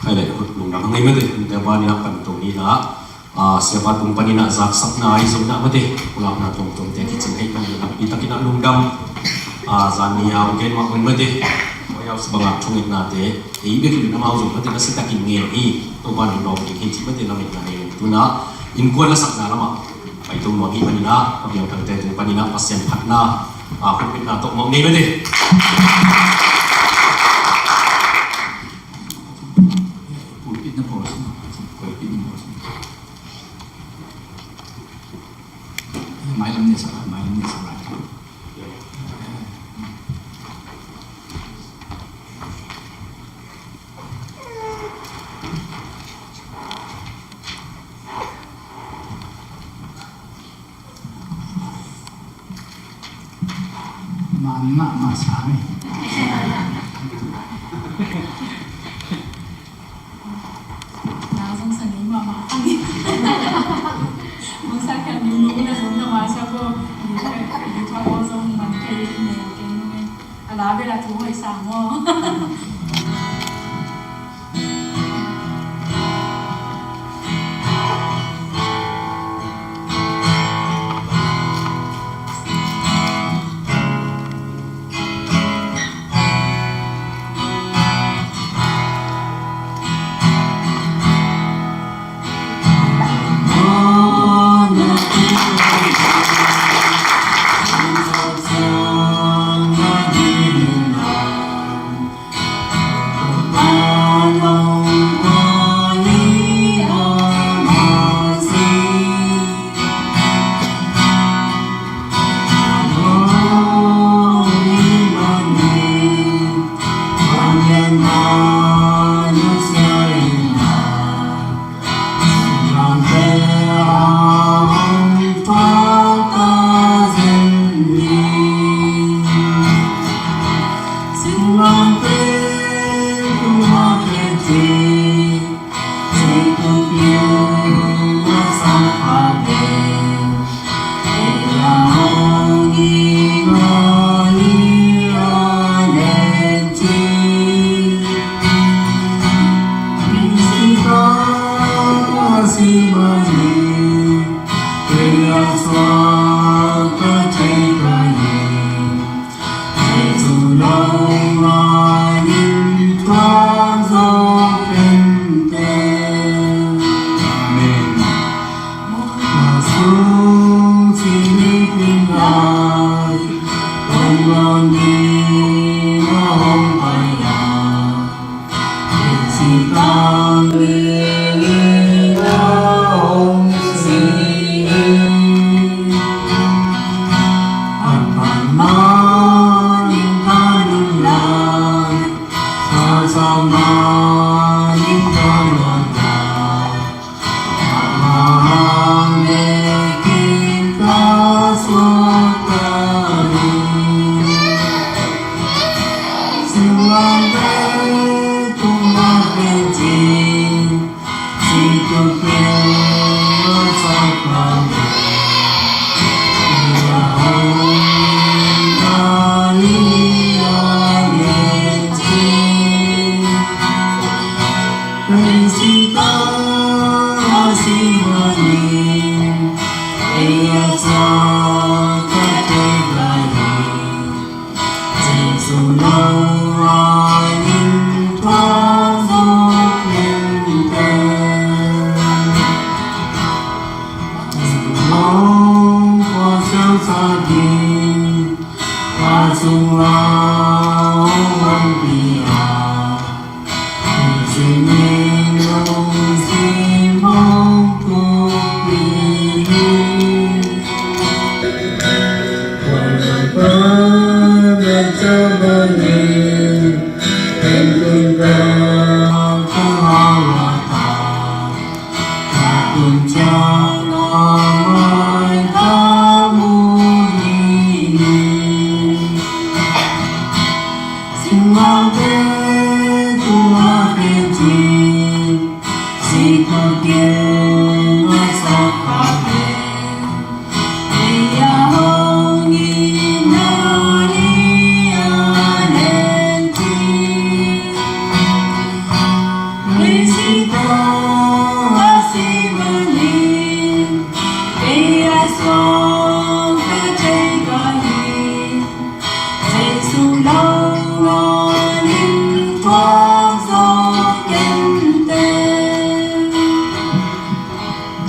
Khai le, lungdam hang ei mate, te ba ni nak pan to ni na. Ah, siapa tung panin ah zaksakna i zonna mate, pulakna tuamtuamte a kicing ahih manin nakpi takin ah lungdam. Ah, zan ni a hong gen mah un mate, White House bangah thungetnate ei bek in amau zong mate na si takin ngen hi. Topa in hong dawng ding hi cih mate lametna nei un. Tu-in ah innkuan lasakna lamah pai to nuam ahih manin ah, a piangthakte tung panin ah Pasian phatna, ah, khutbetna tawh mawk nei mate. Pulpit na pawh si, pulpit na pawh si. Mailam ne sa, mailam ne sa lai. Man mahmah sang hi. Nau zong sa ni mahmah sang hi. Mong sa kha ni mong na zong na ma sa bo. Ni kha ni kha bo zong man kha ni ne keng ne. A la bel a thu hoih sang maw.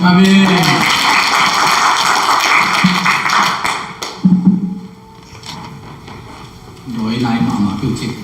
Amen. Dawi nai mahmah peuh cik.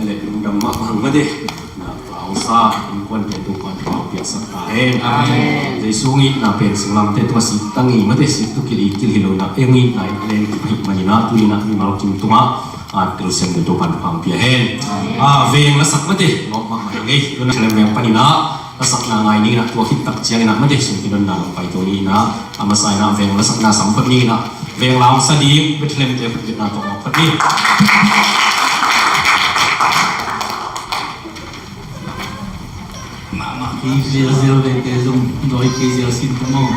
Ele lungdam mahmah mate. Na, Lausa innkuante Topa'n thupha piaksak ta hen. Amen. Jesu ngihna pen singlamteh tungah sik tang hi mate, sik tawh kilh hi, kilh hi lo in ah, ei ngihna in leng kip hi manin ah, tuni in ah mimal kim tungah a telsiam ding Topa'n thupha hong pia hen. A, veng lasak mate, lawp mahmah hi ngei. Tun ah Bethlehem veng panin ah lasakna ngai ni in ah, tua khit tak ciangin ah mate, sum kidonna lam paito ni in ah, a masa in ah veng lasakna sam phot ni in ah, veng la hong sa ding Bethlehem te khut beng na tawh phot ni. Mahmah kei zelzel ve te zong dawi kei zel sin ta maw.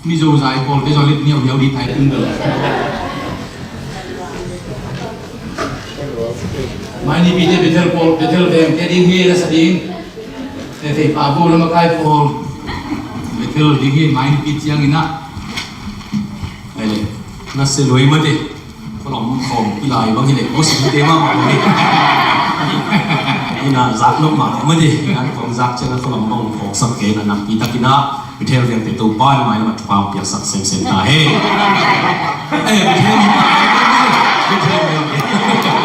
Mizo zai pawlte zong lit niauhiau ding tai tung deuh. Mai nipite Bethel pawl, Bethel vengte ding hi, na sa ding. Te thei pa bu na makai pawl. Bethel ding hi, mai nipi ciangin ah. Ai le, na se lui mate. Khualam khawm i lai bang hi le, aw sinte mahmah lo hi. Ina zak nop mahmah mate. Ina kong zak ciangin khualam bang khawm sak ke na nampi takin ah. Bethel vengte Topa in mai lamah thupha hong piaksak semsem ta hen. Eh, Bethel, Bethel, Bethel,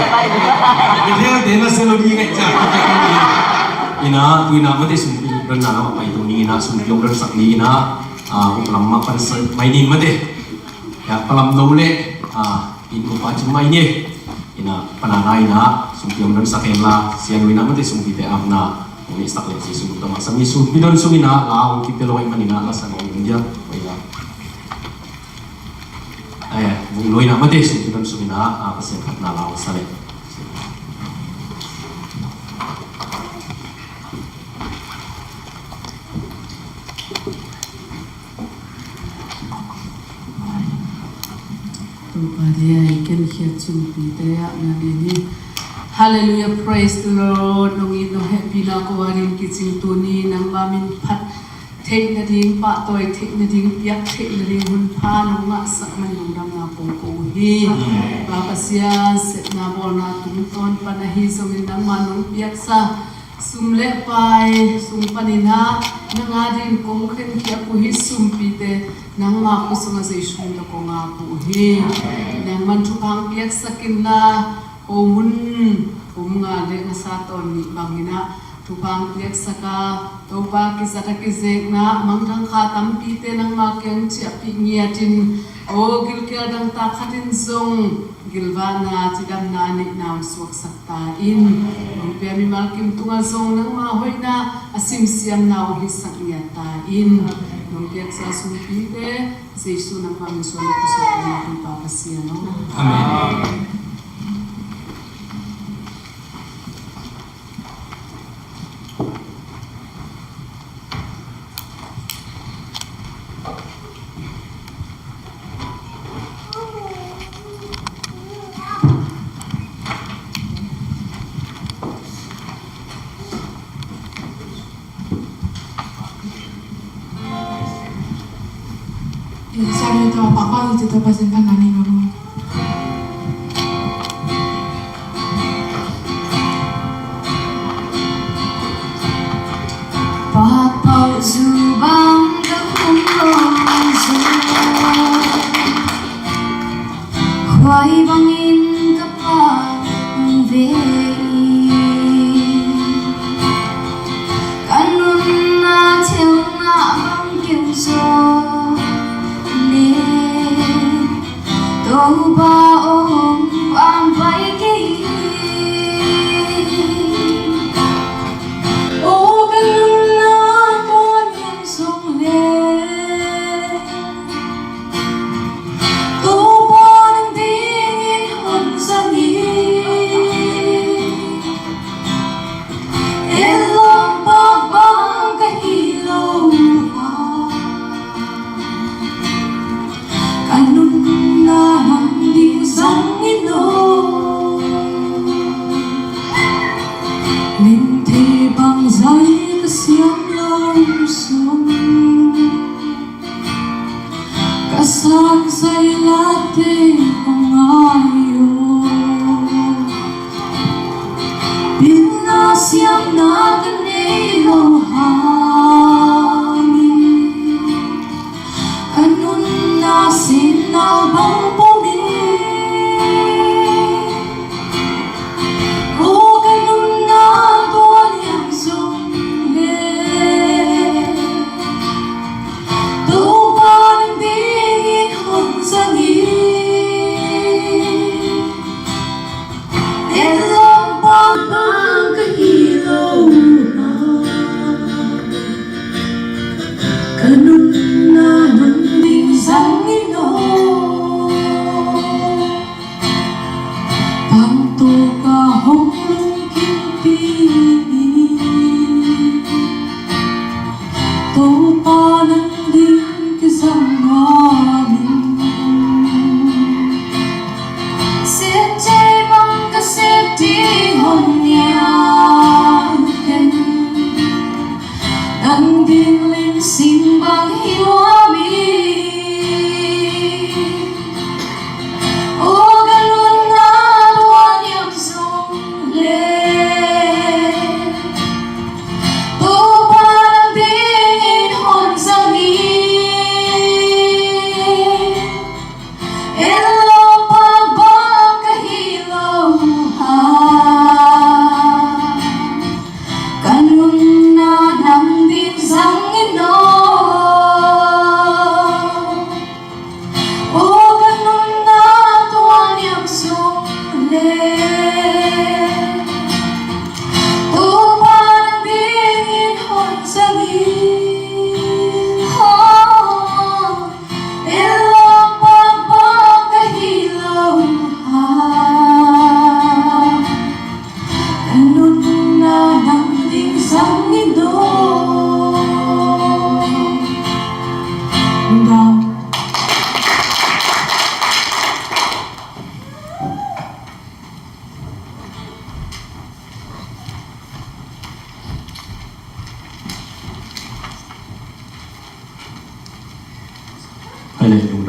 Bethel te na selo ding ngai ciang. Ina, tu ina mate sumpi donna lamah pai tu ni ina sumpi hong donsak ni ina, ah, Uklam mah pan sa mai ni mate. Ya, palam no le, ah, in upa cing mai ni. Ina, panana ina, sumpi hong donsak hen la, sian ina mate sumpite apna. Umi stak lek si sumpi dong masa mi sumpi don sung ina, la ong kipe lo ai man ina, la sa ong dia, oi la. Ai, vung lo ina mate sumpi don sung ina, a, Pasian phatna la ong sa lek. Topa dia i kenkhiat sumpite ah na ding hi. Hallelujah, praise the Lord. Nong it nong hehpihna ko a ding kicing tuni nangma min phat theih nading, pahtawi theih nading, piak theih nading hun pha nong ngahsak man lungdamna kong ko uh hi. Pa Pasian, sepna bawlna tungtawn pan ahi zongin nangma nong piaksa sum le pai sung panin ah nang a ding kong khenkhia uh hi. Sumpite nangma khut sungah Jesu min tawh kong ap uh hi. Nangman thupha hong piaksak inla, ko hun kum nga le ngasa tawn nih bangin ah thupha hong piaksak a, Topa kizat a kizekna mangthang kha tampite nangma kiang ciahpih ngiatin, aw gilkial dangtak khatin zong gilvahna cidamna neihna hong suaksak ta in. Nong pia mimal kim tungah zong nangma hoihna a simsiamna hong hisak ngiat ta in. Nong piaksa sumpite Jesu nangma min suang nong pusuak nang Pa Pasian aw. Amen. Sorry, to, Papa, itu to pasal kan nani nono. Papa, zubang ka kum lo zo. Khuai bangin ka pa hong ve in, ka nunna thelna bang keu zaw le, Topa aw hong pampai kei in. Aw ka nunna tua niam zong le, Topa nang dingin hong zang in. Etlawm pakpak ka hi lo a, ka nunna nang ding zang in aw. Limte bangzah ka siam lo sung, ka sang zai late kong ngai aw. Pilna siamna ka nei lo hangin, ka nunna sinna bang pom in. Aw ka nunna tua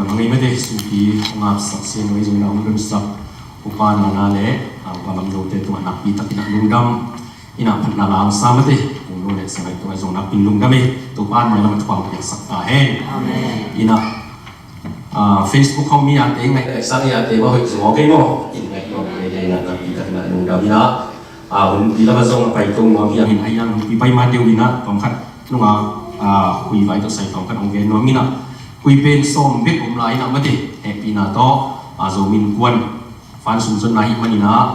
Nang ei mate, sumpi hong ngapsak sian ei zong na hong lunsak Upa Nana le Upa Lamdote tungah nakpi takin a lungdam ina phatna la hong sa mate. Kong nu le sangai tungah zong nakpin lungdam ei. Topa in mailam a thupha hong piaksak ta hen. Amen. Ina Facebook hong mi ate ngai sang ate ma hoih zong kei mo in ngai tawh kei le ina nakpi takin a lungdam ina. Hun pi lama zong a pai tong nuam hi a hin a hiang hun pi pai ma deuh ina tawm khat nunga hui vai tawh sai tawm khat hong gen nuam ina. Hui pen sawm bek om lai ina mate hehpihna tawh a zo min kuan fan sum zonna hi manina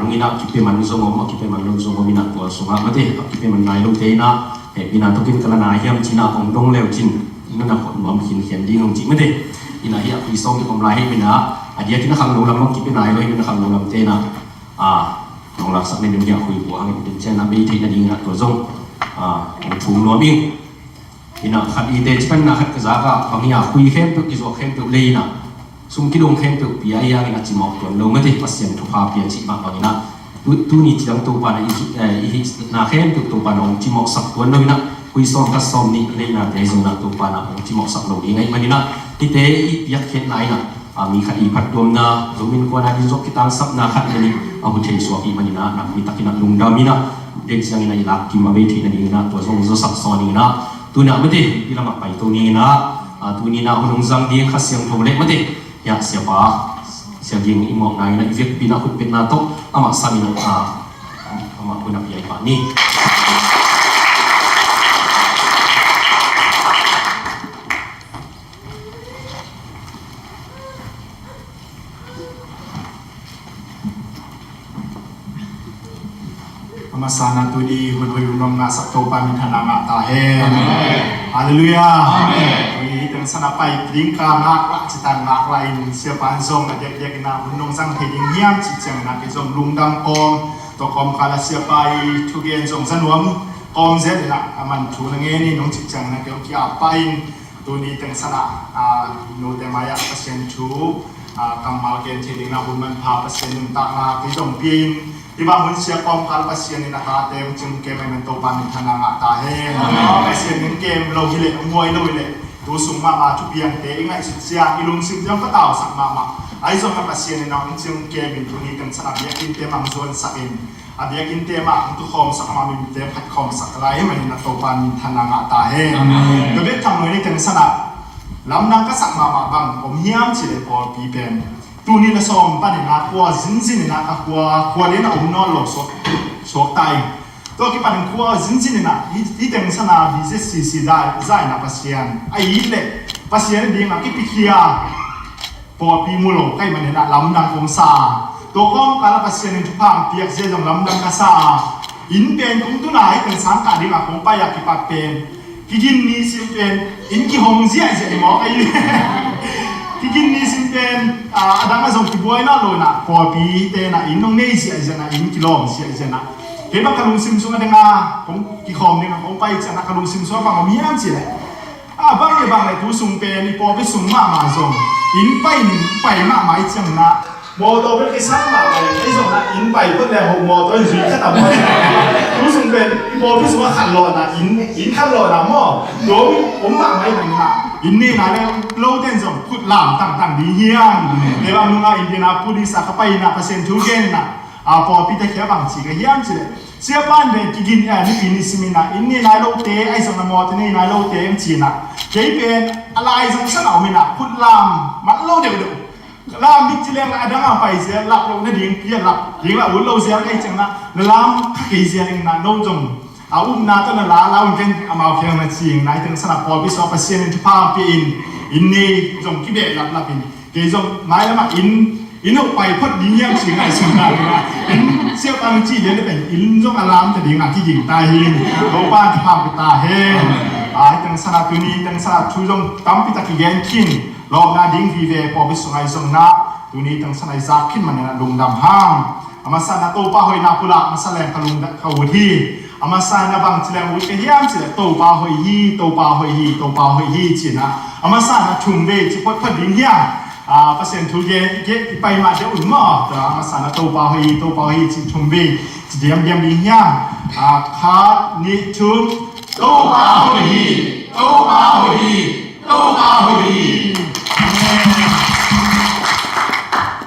nung ina kipia man zong om a kipia man lo zong om ina tua sungah mate a kipia man nai lote ina hehpihna tawh kin ka la nai hiam cina hong dong leu cin nuna khot nuam khinkhian ding hong cih mate. Ina hi a hui sawm bek om lai hi ina a diakin a khang lo lam a kipia nai lo hi ina khang lo lamte ina a nong laksak nen ding hi a hui buah hangin ding cian a bei theih nading ina tua zong a hong thum nuam ing. Ina khat i teci panna khat ka zak ah bang hi a hui khempeuh i zuak khempeuh lei ina sum kidong khempeuh pia i hangin a cimawh tuan lo mate Pasian thupha pia cih mah bang ina tuni cidang Topa na i hihna khempeuh Topa na hong cimawhsak tuan lo ina hui sawm khat sawm nih leina te zong na Topa na hong cimawhsak lo ding ahih man ina hite i piakkhiatna ina a mi khat i phattuamna zomin kuana din zok kitangsapna khat le nih a hu thei suak i manina nakpi takin a lungdam ina den ciangina i lak kim a bei theih nadingina tua zong zasak sawn ina tuna mate i lamah paito ningina a tunina hun hong zang ding Kha Siangtho le mate hiah siapa siaging i muakna ina i vekpina khutpetna tawh amah samin a amah hun a piai pah ni. A masa na tuni hun hoih hun nuam ngahsak Topa minthanna ngah ta hen. Halleluiah. Tuni hih teng sana pai ding ka ngaklah cita ngaklah in siapa in zong a diakdiak ina hun nong zang thei ding hiam cih ciangina kei zong lungdam kawm tua kawmkala siapa i thugen zong za nuam kawm zet ina a man thu na ngen in nong cih ciangina kei zong ki-ap pah in Tuni teng sana note mai-ah Pasian thu kammal gen thei dingna hun manpha Pasian nuntakna kei zong pia in hibang hun sia kawmkal Pasian in a tate hong cing kem ai man Topa minthanna ngah ta hen. Pasian in kem lo hileh hong huai lo hileh tu sung mahmah thupiangte i ngaihsut ciang i lungsim ciang patausak mahmah ahi zongin Pasian in a hong cing kem in tuni teng sana biakinnte mangzuansak in a biakinnte mah hong tukhawmsak a mah mimte phatkhawmsak lai hi manin a Topa minthanna ngah ta hen. Ka bek tham nuai ni teng sana lamdang ka sak mahmah bang om hiam cileh pawlpi pen tuni na sawm panin a khua zinzin in a ka khua khua lian a om nawn lo suak ta in tua kipanin khua zinzin in a hi teng sana B Z C C za in a Pasian a it leh Pasian ding a kipikhia pawlpi mu lo ka hih manin a lamdang kong sa a tua kawmkal a Pasian in thupha hong piak zia zong lamdang ka sa a inn pen kong tun a hih pen sangkah ding a kong pai a kipat pen kigin nisim pen inn kihong ziahziah i mawk ahi kigin nisim pen a dang a zong kibuai nawn lo in a pawlpi te in a inn hong nei ziahziah in a inn kilawm ziahziah in a kei bang ka lungsim sung a dang a kong kikhawm ding a kong pai ciang a ka lungsim sung a bang om hiam cileh A bang le bang le tu sung pen i pawlpi sung mahmah zong inn pai in pai mahmah i ciangin ah mawtaw bek i sang mahmah in ei zong ah inn pai phot le ho mawtaw in zui khat a maw. Tu sung pen i pawlpi sung ah khat lawhna inn inn khat lawhna maw. Dawm om mahmah i bang in ah inn nena le lote in zong khut lam tangtang ding hiam. Le bang nungah Indianapolis ah ka pai in ah Pasian thu gen in ah a pawlpi te khia bang ci ka hiam cileh Siapa in pen kigin a nipi ni simin ah inn nei nai lote ahi zong a mawtaw nei nai lote hong ci in ah kei pen a lai zong san a om in ah khut lam mat lo deuhdeuh. Lam dik ci leng a dang a pai zia lap lo nading pia lap ding la ut lo zia ngai ciang na na lam kha kei zia ding na no zong a upna tawh na la lau in ken amau khiang na ci in nai teng san a pawlpi sung a Pasian in thupha pia in inn nei zong kibeh laplap in Kei zong mailam ah inn inn hong pai phot ding hiam ci ngaihsun ta ding ah inn siapa ci lian pen inn zong a lam ta ding ah kiging ta hi. Topa thupha pia ta hen. Ai teng san ah tuni teng san ah thu zong tampi tak kigen khin lawpna ding vive pawlpi sung ah i zong na tuni teng san ah i zak khin manin ah lungdam hang. A masa in ah Topa hoihna pulak masa leng ka lungdam ka ut hi. A masa in ah bang ci leng ut ka hiam ci leh Topa hoih hi, Topa hoih hi, Topa hoih hi ci in ah. A masa in ah thum vei ci photphot ding hiam. A Pasian thu gen i pai mah deuh un maw. Tua a masa in ah Topa hoih hi, Topa hoih hi ci thum vei ci diamdiam ding hiam. A khat nih thum. Topa hoih hi, Topa hoih hi, Topa hoih hi.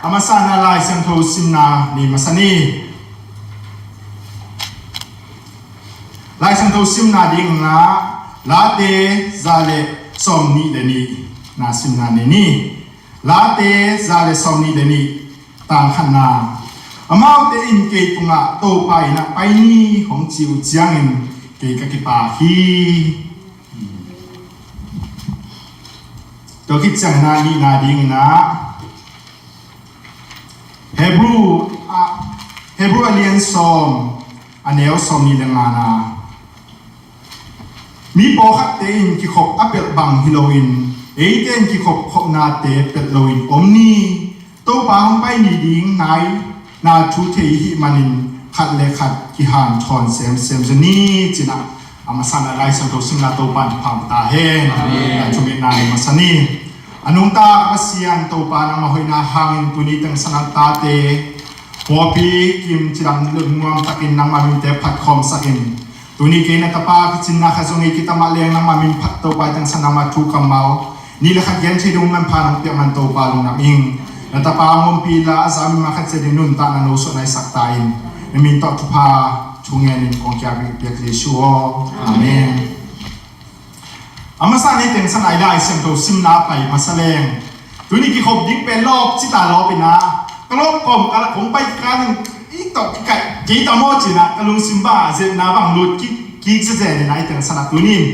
A masa in ah Lai Siangtho simna nei masa ni. Lai Siangtho simna ding in ah Late za le sawmnih le nihna simna nei ni. Late za le sawmnih le nih, tang khatna. Amaute in kei tungah Topa inn ah pai ni hong ci uh ciangin kei ka kipak hi. Tua khit ciangin ah nihna ding in ah Hebrew, ah, Hebrew a lian sawm, a neu sawmnih le ngana. Mi pawlkhatte in kikhop a pelh bang hi loin, eite in kikhop khopnate pelh loin om ni. Topa hong pai ni ding nai na thu thei i hih manin khat le khat kihanthawn semsem zaw ni, ci-in ah a masa in ah Lai Siangtho simna Topa in thupha pia ta hen. Amen. Thungetna nei masa ni. A nungta Pasian Topa, nangmah hoihna hangin tuni teng sang a tate pawlpi kim cidam lungnuam takin nangmah minte phat khawmsak in. Tuni kei na tapa kicinna khat zong hi kei ta mah leng nangmah min phat Topa, teng sang nangmah thu kammal nih le khat gen thei ding manpha nong piak man Topa, lungdam ing. Na tapa hong ompih inla a za mimal khat ciat in nuntakna no suah naisak ta in. Na min tawh thupha thu ngen in kong kiap ing, piak Jesuh aw. Amen. A masa in ah teng sang a i Lai Siangtho simna pai masa leng, tuni kikhop ding pen lawp ci ta lawp in ah, ka lawp kawm ka la kong pai ka ning i tawh i kaih kei ta maw ci-in ah ka lungsim bang a zetna bang lut kik kik zezen in ah, i teng sang a tuni in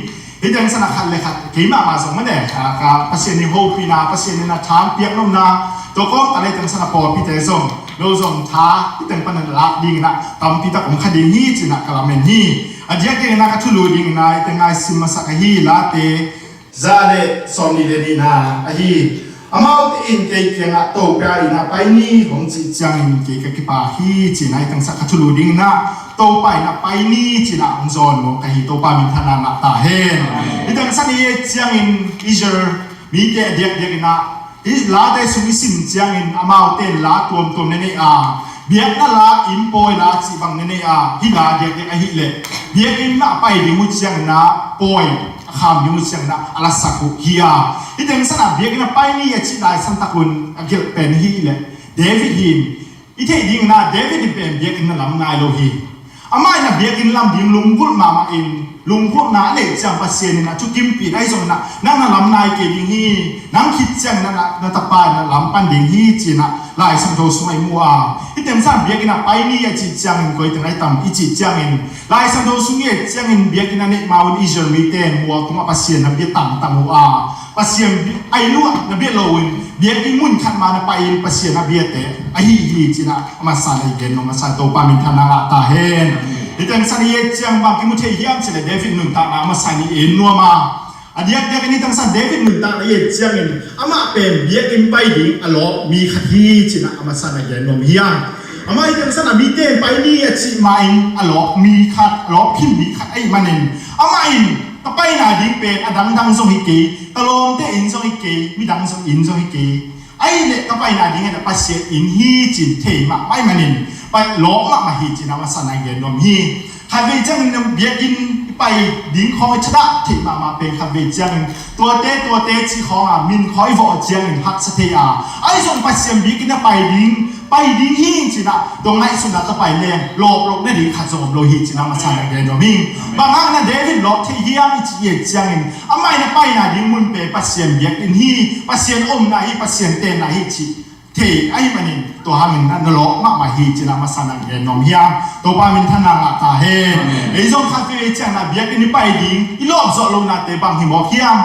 i teng sang a khat le khat kei mahmah zong mah ne, a, ka Pasian i hopihna, Pasian in a thang piak nopna, tua kawm ka le teng sang a pawlpite zong lo zong tha i teng pan a lak ding in ah tampi tak om kha ding hi ci-in ah ka lamen hi. A diakdiak in ah ka thulu ding in ah i teng a i sim masak ahi Late za le sawmnih le nihna ahi. Amaute in kei kiangah Topa inn ah pai ni hong cih ciangin kei ka kipak hi ci-in ah i teng sang ka thulu ding in ah Topa inn ah pai ni ci-in ah hong zawn nuam ka hi. Topa minthanna ngah ta hen. I teng sang i et ciangin Israel mite a diakdiak in ah i Late sung i sim ciangin amaute in la tuamtuam na nei a, biakna la, inn pawi la cih bang na nei a, hih la diakdiak ahih leh biakinn mah pai ding uh ciangin ah pawi a kham ding uh ciangin ah a lasak uh hi a. Hih teng sang a biakinn a pai ni a cih lai santak un a gelh pen hih leh David hi in, i theih ding in ah David in pen biakinn na lam nai lo hi. Amah in a biakinn lam ding lunggulh mahmah in, lunggulhna a neih ciang Pasian in a thukimpih na hi zong in ah nang na lam nai kei ding hi, nang khit ciang in ah na, na tapa in a lam pan ding hi ci-in ah Lai Siangtho sung a i mu a. Hih teng sang biakinn a pai ni a cih ciangin koi teng a i tam i cih ciangin Lai Siangtho sung i et ciangin biakinn a neih ma-un Israel mite in mual tungah Pasian na bia tangtang uh a, Pasian bi-, a inn uah na bia lo in biakinn mun khat mah na pai in Pasian na biate ahi hi ci-in ah a masa in ah i gen nuam masa, Topa minthanna ngah ta hen. Hih teng sang i et ciang bang kimu thei hiam cih leh David nuntakna a masa in ah i en nuam a, a diakdiak in hih teng sang David nuntakna i et ciangin amah pen biakinn pai ding a lawp mi khat hi ci-in ah a masa in ah i gen nuam hi a. Amah hih teng sang a mite in pai ni a cih ma-in a lawp mi khat, a lawp khin mi khat ahih manin amah in ka paina ding pen a dangdang zong hi kei, ka lawmte inn zong hi kei, midang zong inn zong hi kei. Ahih leh ka paina ding in a Pasian inn hi ci-in thei mahmah ahih manin pai lawp mahmah hi ci-in a masa in ah i gen nuam hi. Khatvei ciangin biakinn i pai ding khawng i thadah theih mahmah pen khatvei ciangin tuate tuate cih khawng a min khawng i vawh ciangin haksa thei a, ahi zong Pasian biakinn a pai ding pai ding hi ci-in ah tua ngaihsutna tawh pai leng lawp loh nading khat zong om lo hi ci-in ah masa in ah gen nuam hi. Bang hang na David lawp thei hiam i cih i et ciangin amah in a paina ding mun pen Pasian biakinn hi, Pasian omna hi, Pasian tenna hi cih thei ahih manin tua hangin na, na lawp mahmah hi ci-in ah masa in ah gen nuam hi a. Topa minthanna ngah ta hen. Amen. Ei zong khatvei ciang na biakinn i pai ding i lawp zawh lohnate bang hi mawk hiam?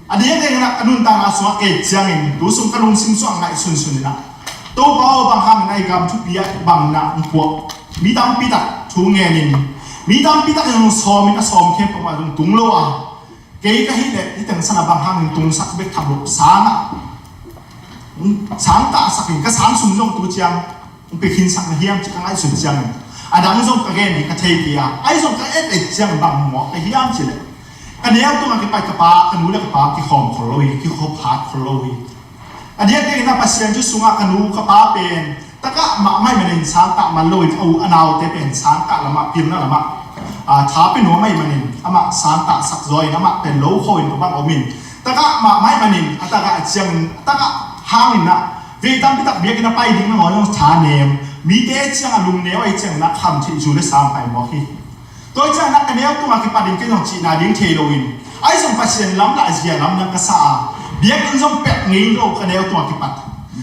A diakdiak in ah ka nuntakna sungah kei ciangin tu sung ka lungsim sungah ngaihsunsun in ah, Topa aw, bang hangin a i gam thupi ah bang in ah hong puak mi tampi tak thu ngen in, mi tampi tak in hong sawm in a sawm khempeuh mah zong tung lo a, kei ka hih leh hih teng sang a bang hangin tungsak bek tham loh sang ah, sangtahsak in ka sang sum zong tu ciang hong pia khinsak na hiam cih ka ngaihsun ciangin a dang zong ka gen ding ka thei kei a, ahi zong ka et et ciang bang mawk ka hiam cih leh ka neu tungah kipai ka pa, ka nu le ka pa kikhawm khol lo hi, kikhop hat khol lo hi. A diakdiak in ah Pasian thu sungah ka nu ka pa pen tagah mahmah ahih manin sangtah man loin a u a naute pen sangtah lamah, pilna lamah, a, tha pia nuam ahih manin amah sangtahsak zaw in amah pen lo kho in tua bang om in tagah mahmah ahih manin a tagah a ciangin a tagah hangin ah Vei tampi tak biakinn a pai ding nangawn zong tha nem. Mite ciang a lungneu ahih ciangin ah kham theih zu le sang pai mawk hi. Tua ciangin ah ka neu tungah kipat in kei zong cihna ding thei loin, ahi zong Pasian lamlahzia lamdang ka sa a, biakinn zong pek ngei lo ka neu tungah kipat.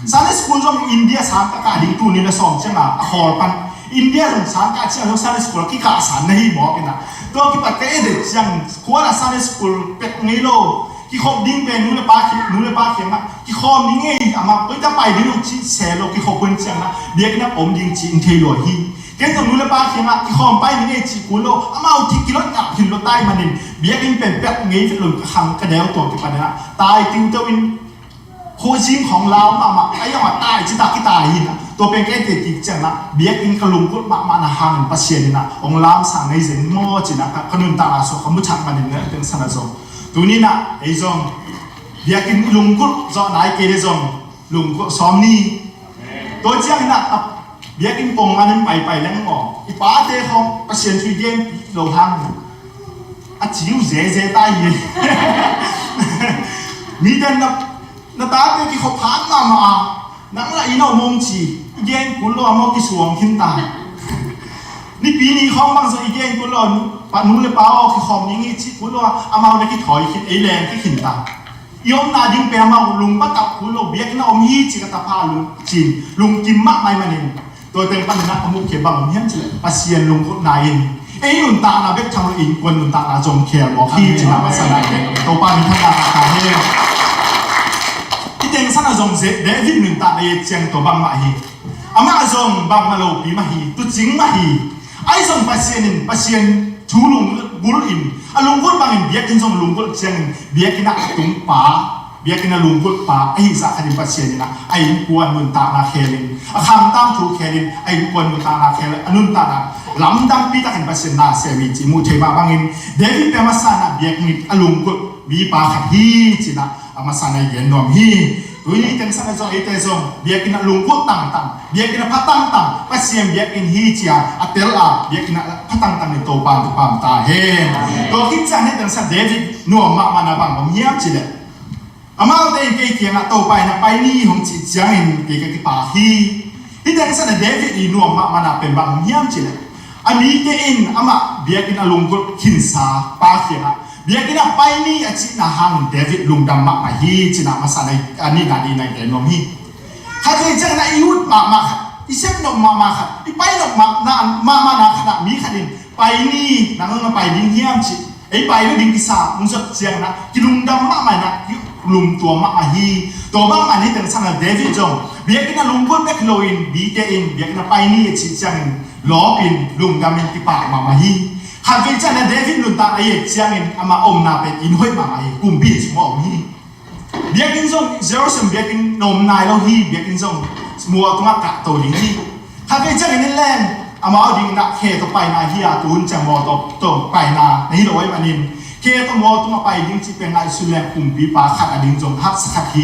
Sunday school zong India sang ka kah ding, tuni na sawm ciangin a khawl pan. India zong sang kah ciang zong Sunday school kikah san na hi mawk in ah, tua kipat ka et ciang khual ah Sunday school pek ngei lo. Kikhop ding pen nu le pa khi-, nu le pa kiangah kikhawm ding ei, amah koi ta pai ding zong cih se lo, kikhop hun ciangin ah biakinn ah om ding cih in thei lo hi. Ken zong nu le pa kiangah kikhawm pai ding ei cih kul lo, amau thik kilot ngah phin lo tai manin biakinn pen pek ngei vet lo ka khang ka neu tua kipan in ah tai tiuteu in khua zing khawng lau mahmah, a iang a tai ci ta kitai hi in ah, tua pen ka et kik ciangin ah biakinn ka lunggulh mahmahna hangin Pasian in ah hong lamsang na hi zen maw ci in ah ka, ka nuntakna sung ka mu thak manin na teng san a zong. Tuni in ah ei zong biakinn lunggulh zawh nai kei le zong lunggulh sawm ni. Tua ciangin ah, a biakinn pong manin paipai leng maw, i pate khawng Pasian thu i gen lo hang a ciu zeze tai hi. Miten na, na tate kikhop phat mahmah a, nang lah inn ah om ci, i gen kul lo a maw, kisuang khin ta. Nipi ni khawng bang zong i gen kul lo, pa nu le pa aw kikhawm ding hi ci kul lo a, amau na kithawi khin, ei leng kikhin ta. I omna ding pen amau lungbat tak kul lo, biakinn ah om hi ci ka tapa lung cin, lungkim mahmah ahih manin. Tua teng panin ah ka muh khia bang om hiam cih leh Pasian lunggulhna in ei nuntakna bek tham lo, innkuan nuntakna zong khel mawk hi cih na masa na in Topa min thang na ka hen. Hih teng san a zong David nuntakna i et ciang tua bangmah hi. Amah zong bangmah lopi mah hi, tuucing mah hi. Ahi zong Pasian in, Pasian thu lunggulh in, a lunggulh bangin biakinn zong lunggulh ciangin biakinn ah a tung pa, biakinn a lunggulh pa ahi zah khatin Pasian in ah a innkuan nuntakna khelin, a khangtang thu khelin, a innkuan nuntakna khel, a nuntakna lamdangpi takin Pasian na sem hi cih muh theih mah bangin David pen masa in ah biakinn a lunggulh mipa khat hi cih na a masa na i gen nuam hi. Tuni teng san a zong eite zong biakinn a lunggulh tangtang, biakinn a pha tangtang, Pasian biakinn hi ci a a tel a biakinn a pha tangtang in Topa in thupha pia ta hen. Tua khit ciang hih teng san David nuam mahmahna bang om hiam cih leh, amaute in kei kiangah Topa in a pai ni hong cih ciangin kei ka kipak hi. Hih teng san a David i nuam mahmahna pen bang om hiam cih leh, a mite in amah biakinn a lunggulh khinsa pa kiangah biakinn ah pai ni a cihna hangin David lungdam mahmah hi cih na masa na a nihna ding na gen nuam hi. Khatvei ciangin ah i ut mahmah khat, i sep nop mahmah khat, i pai nop mahmah, mahmahna khat ah mi khat in pai ni, nang zong na pai ding hiam cih, ei pai lo ding kisa hong zat ciangin ah kilungdam mahmah in ah kilungtuam mahmah hi. Tua bangmah in hih teng san a David zong biakinn a lunggulh bek hi loin mite in biakinn ah pai ni a cih ciangin lawpin lungdamin kipak mahmah hi. Khatvei ciangin a David nuntakna i et ciangin amah omna pen inn hoih mahmah hi, kumpi sungah om hi. Biakinn zong Jerusalem biakinn na om nai lo hi, biakinn zong mual tungah kahto ding hi. Khatvei ciangin in leng amau ding in ah khe tawh paina hi a, tu hun ciang mawtaw tawh paina na hi lo ahih manin khe tawh mual tungah pai ding cih pen ngaihsun leng kumpipa khat a ding zong haksa khat hi.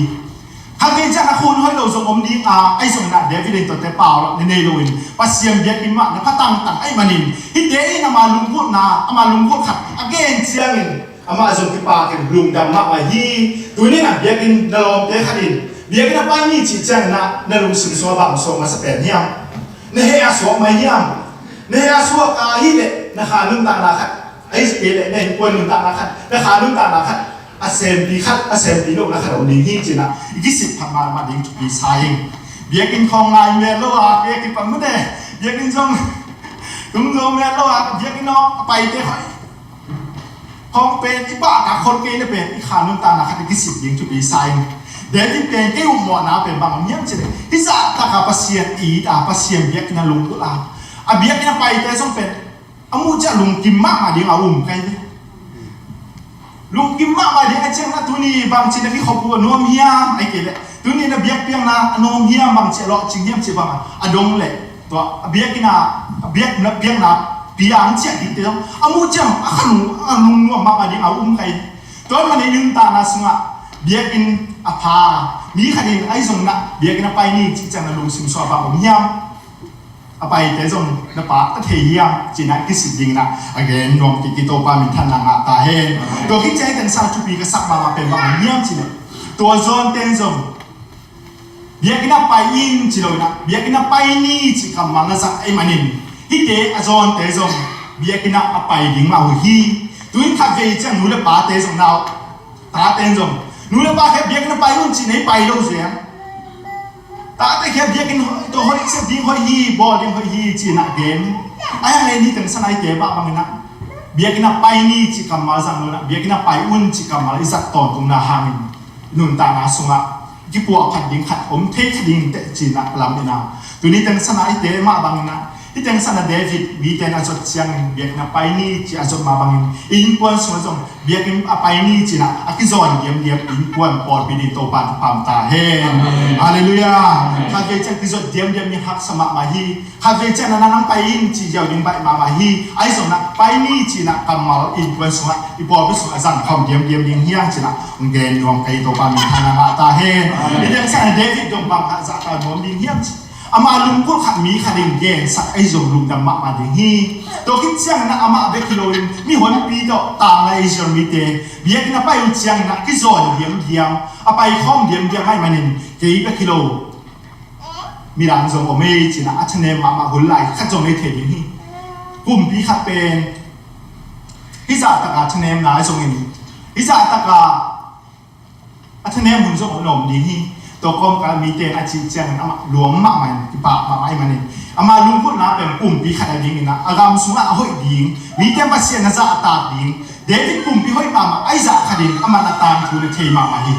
Khatvei ciang a khun hoih lo zong om ding a, ahi zongin ah David in tuate paulap na nei loin Pasian biakinn mah na pha tangtang ahih manin hihte in ama lunggulhna, ama lunggulh khat a gen ciangin amah zong kipakin lungdam mahmah hi. Tuni in ah biakinn na lawmte khat in biakinn a pai ni cih ciangin ah na lungsim sungah bang suak masa pen hiam? Na heh a suak mai hiam? Na heh a suak a hih leh na kha nuntakna khat, ahi zong kei leh na innkuan nuntakna khat, na kha nuntakna khat a sempi khat, a sempi lohna khat a om ding hi cih na i kisik phat mahmah ding thupi sa ing. Biakinn khawng ngai met lo a, biakinn pan mate, biakinn zong tung zo met lo a, biakinn a paite khawng, khawng pen i pahtak khol kei le pen i kha nuntakna khat i kisik ding thupi sa ing. David pen kei upmawhna pen bang om hiam cih leh, hih zahtak a Pasian it a, Pasian biakinn a lunggulh a, a biakinn a paite zong pen a muh ciang lungkim mahmah ding a um ka hi. Lungkim mahmah ding a ciang na tuni bangci na kikhop uh a nuam hiam, ahih kei leh tuni na biakpiakna a nuam hiam, bangci a lawhcing hiam cih bang a dong leh tua a biakinn a, a biakna, biakna piang ciah dingte zong a muh ciang a kha lung, a lungnuam mahmah ding a um ka hi. Tua ahih manin nuntakna sungah biakinn a pha mi khat in ahi zongin ah biakinn a pai ni cih ciang na lungsim sungah bang om hiam? A paite zong na pakta thei hiam cih na kisik dingin ah a gen nuam kik hi. Topa minthanna ngah ta hen. Tua khit ciang hih teng san a thupi ka sak mahmah pen bang hiam cih leh, tua zawnte in zong Biakinn ah pai in ci lo in ah, biakinn ah pai ni cih kammal na zang ahih manin, hihte a zawnte zong biakinn ah a pai ding mah uh hi. Tu-in khatvei ciang nu le pate zong, nau tate in zong nu le pa khia biakinn ah pai un ci-in ei pai lo ziang. Tate khia biakinn hoih, tua hoih, sep ding hoih hi, bawl ding hoih hi ci-in ah gen. Ahih hang ei ni teng san a eite mah bangin ah biakinn ah pai ni cih kammal zang lo in ah, biakinn ah pai un cih kammal i zat tawntungna hangin nuntakna sungah kipuahphat ding khat om thei kha ding teh ci-in ah lam in ah. Tuni teng san a eite mah bangin ah, hih teng san a David mite in a zot ciangin biakinn ah pai ni ci a zot mah bangin i innkuan sungah zong biakinn ah pai ni ci-in ah a kizawn diamdiam innkuan pawlpi ding Topa in thupha pia ta hen. Halleluiah. Khatvei ciang kizot diamdiam ni haksa mahmah hi. Khatvei ciang na nang pai in ci ziau ding baih mahmah hi. Ahi zongin ah pai ni ci-in ah kammal innkuan sungah, i pawlpi sungah zang khawm diamdiam ding hi hang ci-in ah hong gen nuam ka hi. Topa minthanna ngah ta hen. Hih teng san a David dong bang a zahtak nuam ding hiam ci, ama lungkulh khat mi khat in gensak ahi zong lungdam mahmah ding hi. Tua khit ciangin ah amah bek hi loin mihonpi tawh tanglai Israel mite biakinn ah pai uh ciangin ah kizawn diamdiam, a paikhawm diamdiam ahih manin kei bek hi lo midang zong om ei ci-in ah a thanem mahmah hun lai khat zong nei thei ding hi. Kumpi khat pen hih zahtak a thanemna zongin, hih zahtak a a thanem hun zong om ding hi. Tua kawmkal mite in a cih ciangin amah luang mahmah in, kipak mahmah ahih manin, ama lungkimna pen kumpi khat a dingin ah a gam sungah a hoih ding, mite in Pasian a zahtak ding, David kumpi hoih mahmah ahi zah khatin amah in a tangthu na thei mahmah hi.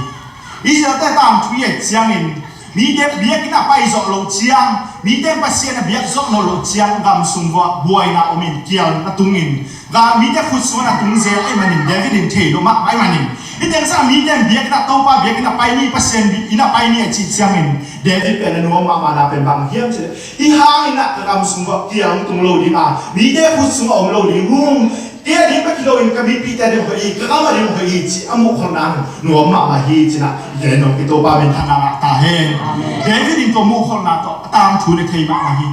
Israel-te tangthu i et ciangin, mite biakinn ah pai zawh loh ciang, mite in Pasian a biak zawh nawn loh ciang, gam sung buaina om in, kial na tung in, gam mite khut sungah na tung zel ahih manin, David in thei lo mah ahih manin, hih teng san mite in biakinn ah, Topa biakinn ah pai ni, Pasian inn ah pai ni a cih ciangin, David pen a nuam mahmahna pen bang hiam cih leh, hih hangin ah ka gam sung buah kial hong tung lo ding a, mite khut sungah om lo ding hung. Kei a ding bek hi loin ka mipihte a ding hoih hi, ka gam a ding hoih hi cih a muhkholhna nuam mahmah hi ci-in ah, gen nong ki, Topa minthanna ngah ta hen. David in tua muhkholhna tawh a tangthu na thei mahmah hi.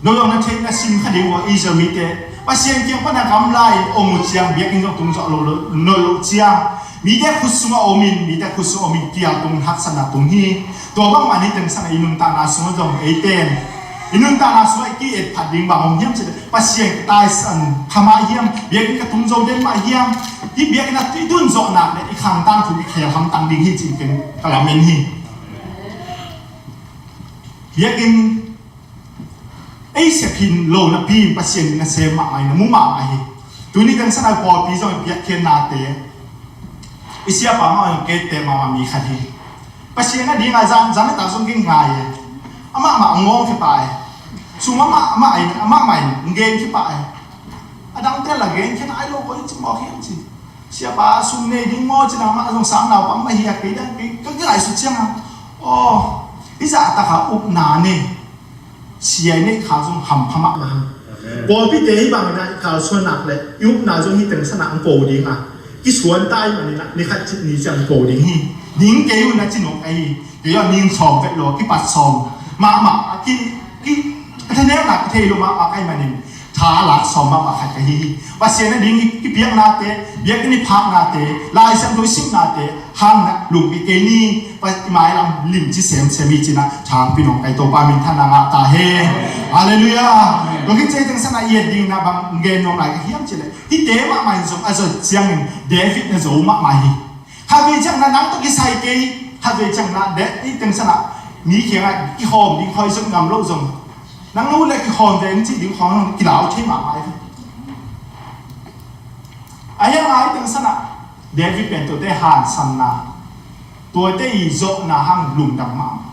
No zong na theih na sim kha ding uh a, Israel mite Pasian kiang pan a gamla in om uh ciang, biakinn zong tung zawh lo, lo, lo, lo ciang, mite khut sungah om in, mite khut sungah om in kial tung, haksatna tung hi. Tua bangmah ni teng san a i nuntakna sungah zong eite in i nuntakna sungah i ki-et phat ding bang om hiam cih leh, Pasian ka taisan kha mah hiam, biakinn ka tung zo den mah hiam, hih biakinn ah i tun zawh nak leh i khang tangthu i khel hamtang ding hi ci-in ken ka lamen hi. Biakinn ei sep hi lo napi in Pasian in na sem mahmah hi, na mu mahmah hi. Tuni teng san a pawlpi zong i piakkhiatnate, i siapa mah zong kei teh mahmah mi khat hi. Pasian a ding a zan, zan a tak zong ki ngai e. Amah mah ngawng khia pah e. Sum amah, amah in, amah mah in gen khia pah e. A dangte la gen khia nai lo ko in ci mawk hiam ci. Siapa sum nei ding maw ci-in amah zong sang naupang mah hi a, kei dang kei ka ngai suk ciang a. Aw, hih zah tak a upna nei, sia i neih khak zong hampha mahmah hi. Pawlpite hih bangin ah i kalsuan nak leh i upna zong hih teng san ah hong ko ding a, kisuan ta ahih manin ah ni khat ni ciang ko ding hi. Ning kei un a ci nop ahi. Kei zong ning sawm vet lo, kipat sawm mahmah, ki, ki, ka thanemna kithei lo mahmah ka hih manin, tha lak sawm mahmah khat ka hi hi. Pasian a ding i kipiaknate, biakinn i phaknate, Lai Siangtho i simnate hang in ah lungpi kei ni. Pa, i mailam limci semsem hi ci-in ah thangpi nong ka hi, Topa minthanna ngah ta hen. Halleluiah. Tua khit ciang teng san a i et ding in ah bang gen nuam lai ka hiam cih leh, hihte mahmah in zong a zot ciangin David na zo mahmah hi. Khatvei ciang na nang tawh kisai kei, khatvei ciang na de, hih teng san ah mi kiangah kihawm ding khawng zong ngam lo zong, nang lo leh kihawm ve ing cih ding khawng kilau thei mahmah hi. A hiang a hih teng san ah David pen tuate hansanna, tuate i zawhna hang lungdam mahmah.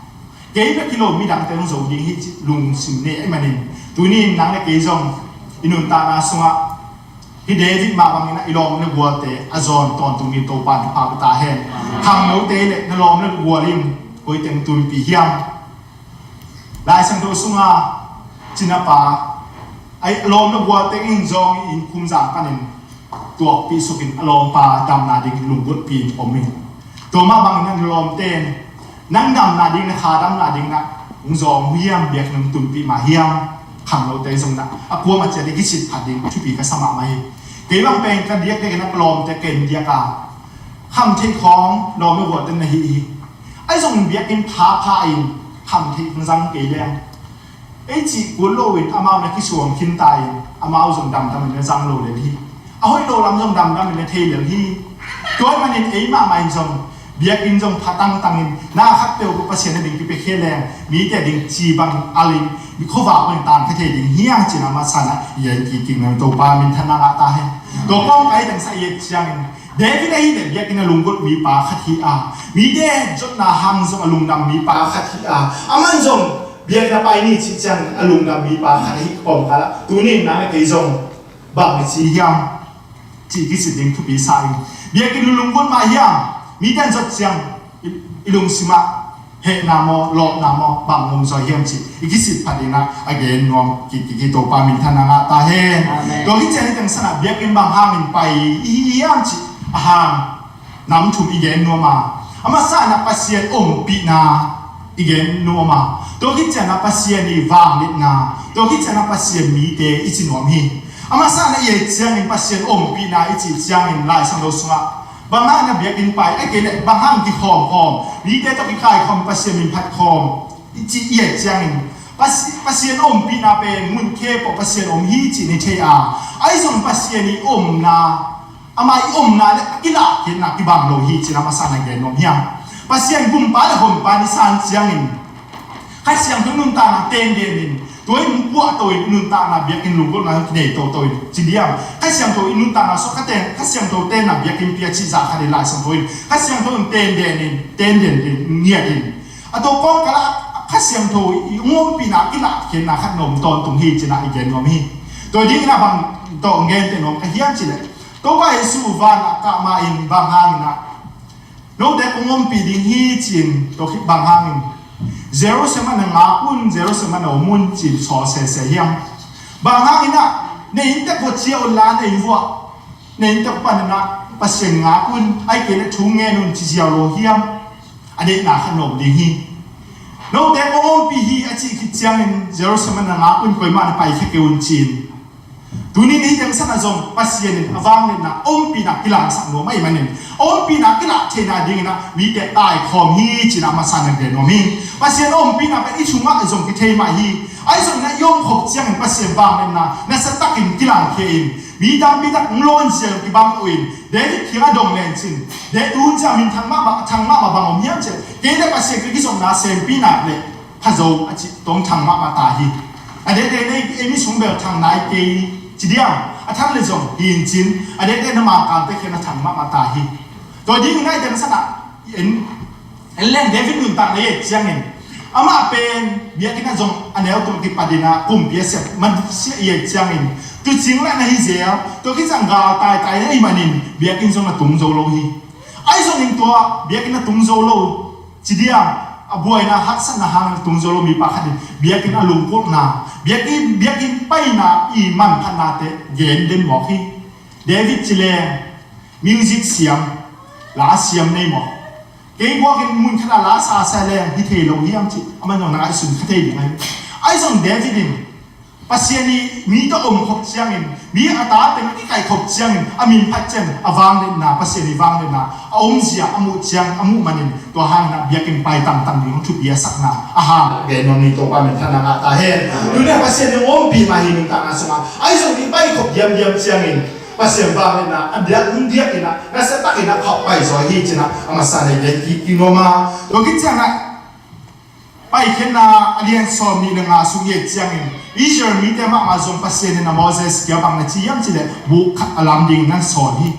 Kei bek hi lo, midangte hong zo ding hi cih lungsim nei ahih manin, tuni in nang leh kei zong i nuntakna sungah hih David mah bangin ah i lawm le gualte a zawn tawntung in Topa in thupha pia ta hen. Khangnote leh na lawm le gual in koi teng tunpih hiam? Lai Siangtho sungah cinapa, a lawm le gual teng in zawng in, inn khum zang panin tuakpih sukin a lawmpa damna ding lunggulhpi in om in. Tua mah bangin ah na lawmte in nang damna ding, na kha damna ding in ah hong zawng uh hiam, biakinn hong tunpih mah hiam? Khangnote zong in ah a kuamah ciat i kisit phat ding thupi ka sa mahmah hi. Kei bang pen ka diakdiak in ah ka lawmte ken diak a, kham theih khawng lawm le gualte na hih hi. Ahi zongin biakinn phapha in kham theih hong zang kei leng, ei cih kul loin amau na kisuang khin ta in, amau zong damdamin na zang lo lel hi. A hoih lo lam zong damdamin na thei lel hi. Tua ahih manin ei mahmah in zong, biakinn zong pha tangtangin, na khat peuh Pasian a ding kipiakhia leng, mite a ding ci bangin alin, mi khuavak bangin tangkhia thei ding hi hang cih na masa in ah i et kik kik nuam ing. Topa minthanna ngah ta hen. Tua kawmkal teng sa i et ciangin, David ahih leh biakinn a lunggulh mipa khat hi a, mite zotna hang zong a lungdam mipa khat hi a, aman zong biakinn a pai ni cih ciangin a lungdam mipa khat ahi kawmkal ah, tuni in nang le kei zong bang i ci hiam cih kisit ding thupi sa ing. Biakinn lunggulh mah hiam, mite in zot ciang i, i lungsim ah hehna maw, lawpna maw, bang om zaw hiam cih i kisit phat in ah a gen nuam kik kik hi. Topa minthanna ngah ta hen. Amen. Tua khit ciang hih teng san ah biakinn bang hangin pai i hi hiam cih a hang nam thum i gen nuam a, a masa in ah Pasian ompihna i gen nuam a, tua khit ciang ah Pasian i vangliatna, tua khit ciang ah Pasian mite i ci nuam hi. A masa in ah i et ciangin Pasian ompihna i cih ciangin Lai Siangtho sungah bang hang na biakinn pai, ahih kei leh bang hang kikhawm khawm, mite tawh kikaikhawm, Pasian min phat khawm i cih i et ciangin Pasi-, Pasian ompihna pen mun khe peuh Pasian om hi cih na thei a, ahi zong Pasian i omna, ama i omna le a kilahkhiatna kibang lo hi cih na masa in a gen nuam hi hang. Pasian gumpa le honpa i san ciangin Kha Siangtho nuntakna tenden in, tua in puahto in nuntakna biakinn lunggulhna kinei toto in ci diam. Kha Siangtho i nuntakna sung kha ten, Kha Siangtho tenna biakinn pia cih zah khat in Lai Siangtho in Kha Siangtho in tenden in, tenden in ngiat in. A tua kawmkal ah Kha Siangtho i ompihna kilahkhiatna khat na om tawntung hi cih na i gen nuam hi. Tua dingin a bang tawh gen teh nuam ka hiam cih leh, Topa Jesu van ah kah ma in bang hangin ah note kong ompih ding hi ci-in, tua khit bang hangin Jerusalem ah na ngak un, Jerusalem ah na om un ci-in sawl sese hiam? Bang hangin ah na inntek vuah cia un la, na inn vuah, na inntek pan in ah Pasian ngak un, ahih kei leh thu ngen un ci ziau lo hiam? A deihna khat na om ding hi. Note kong ompih hi a cih khit ciangin Jerusalem ah na ngak un, koimah na paikhia kei un ci-in, tuni in hih teng san ah zong Pasian in a vangliatna ompihna kilangsak nuam ahih manin, ompihna kilah theihna dingin ah mite taikhawm hi cih na masa in a gen nuam hi. Pasian ompihna pen i sungah zong kithei mah hi. Ahi zongin ah i omkhop ciangin Pasian vangliatna nasa takin kilangkhia in, mi tampi tak hong lawnsia kibang lo in, David kiangah dong lencin, David tuhun ciang min thang mahmah, thang mahmah bang om hiam cih leh, kei le Pasian ka kizopna sempih nak leh pha zo a cih tawh thang mahmah ta hi. A dehte nei ei mi sung bel thang nai kei ci diam, a thang le zong hi in cin, a dehte na mangkangte khian a thang mahmah ta hi. Tua dingin ah hih teng san ah en, en leng David nuntakna i et ciangin, amah pen biakinn ah zong a neu tung kipat in ah kumpi a sep man sia i et ciangin, tuucing lah na hi zel, tua khit ciang gal taitai na hih manin biakinn zong na tung zo lo hi. Ahi zongin tua biakinn na tung zo lo ci diam, a buaina haksatna hangin tung zo lo mipa khat in biakinn a lunggulhna, biakinn, biakinn paina i manphatnate gen den mawk hi. David ci leng music siam, la siam nei mawk. Kei guakin mun khat ah la sasa leng hi thei lo hiam cih amah zong na ngaihsun kha thei ding ahi. Ahi zong David in Pasian i mi tawh omkhop ciangin, mi a tate a kikaikhop ciangin, a min phat ciangin a vangliatna, Pasian i vangliatna a omzia a muh ciang, a muh manin, tua hangin ah biakinn pai tangtang ding thupi a sakna a hang gen nuam ning. Topa minthanna ngah ta hen. Tuni a Pasian in ompih mah hi nuntakna sungah. Ahi zong i paikhop diamdiam ciangin Pasian vangliatna a diak, hong diak in ah, nasa takin ah khauh pai zaw hi cih na a masa in a gen kik nuam a. Tua khit ciang ah Paikhiatna a lian sawm nih le nga sung i et ciangin, Israel mite mahmah zong Pasian in a Moses kiang bang na ci hiam cih leh buk khat a lam ding na sawl hi.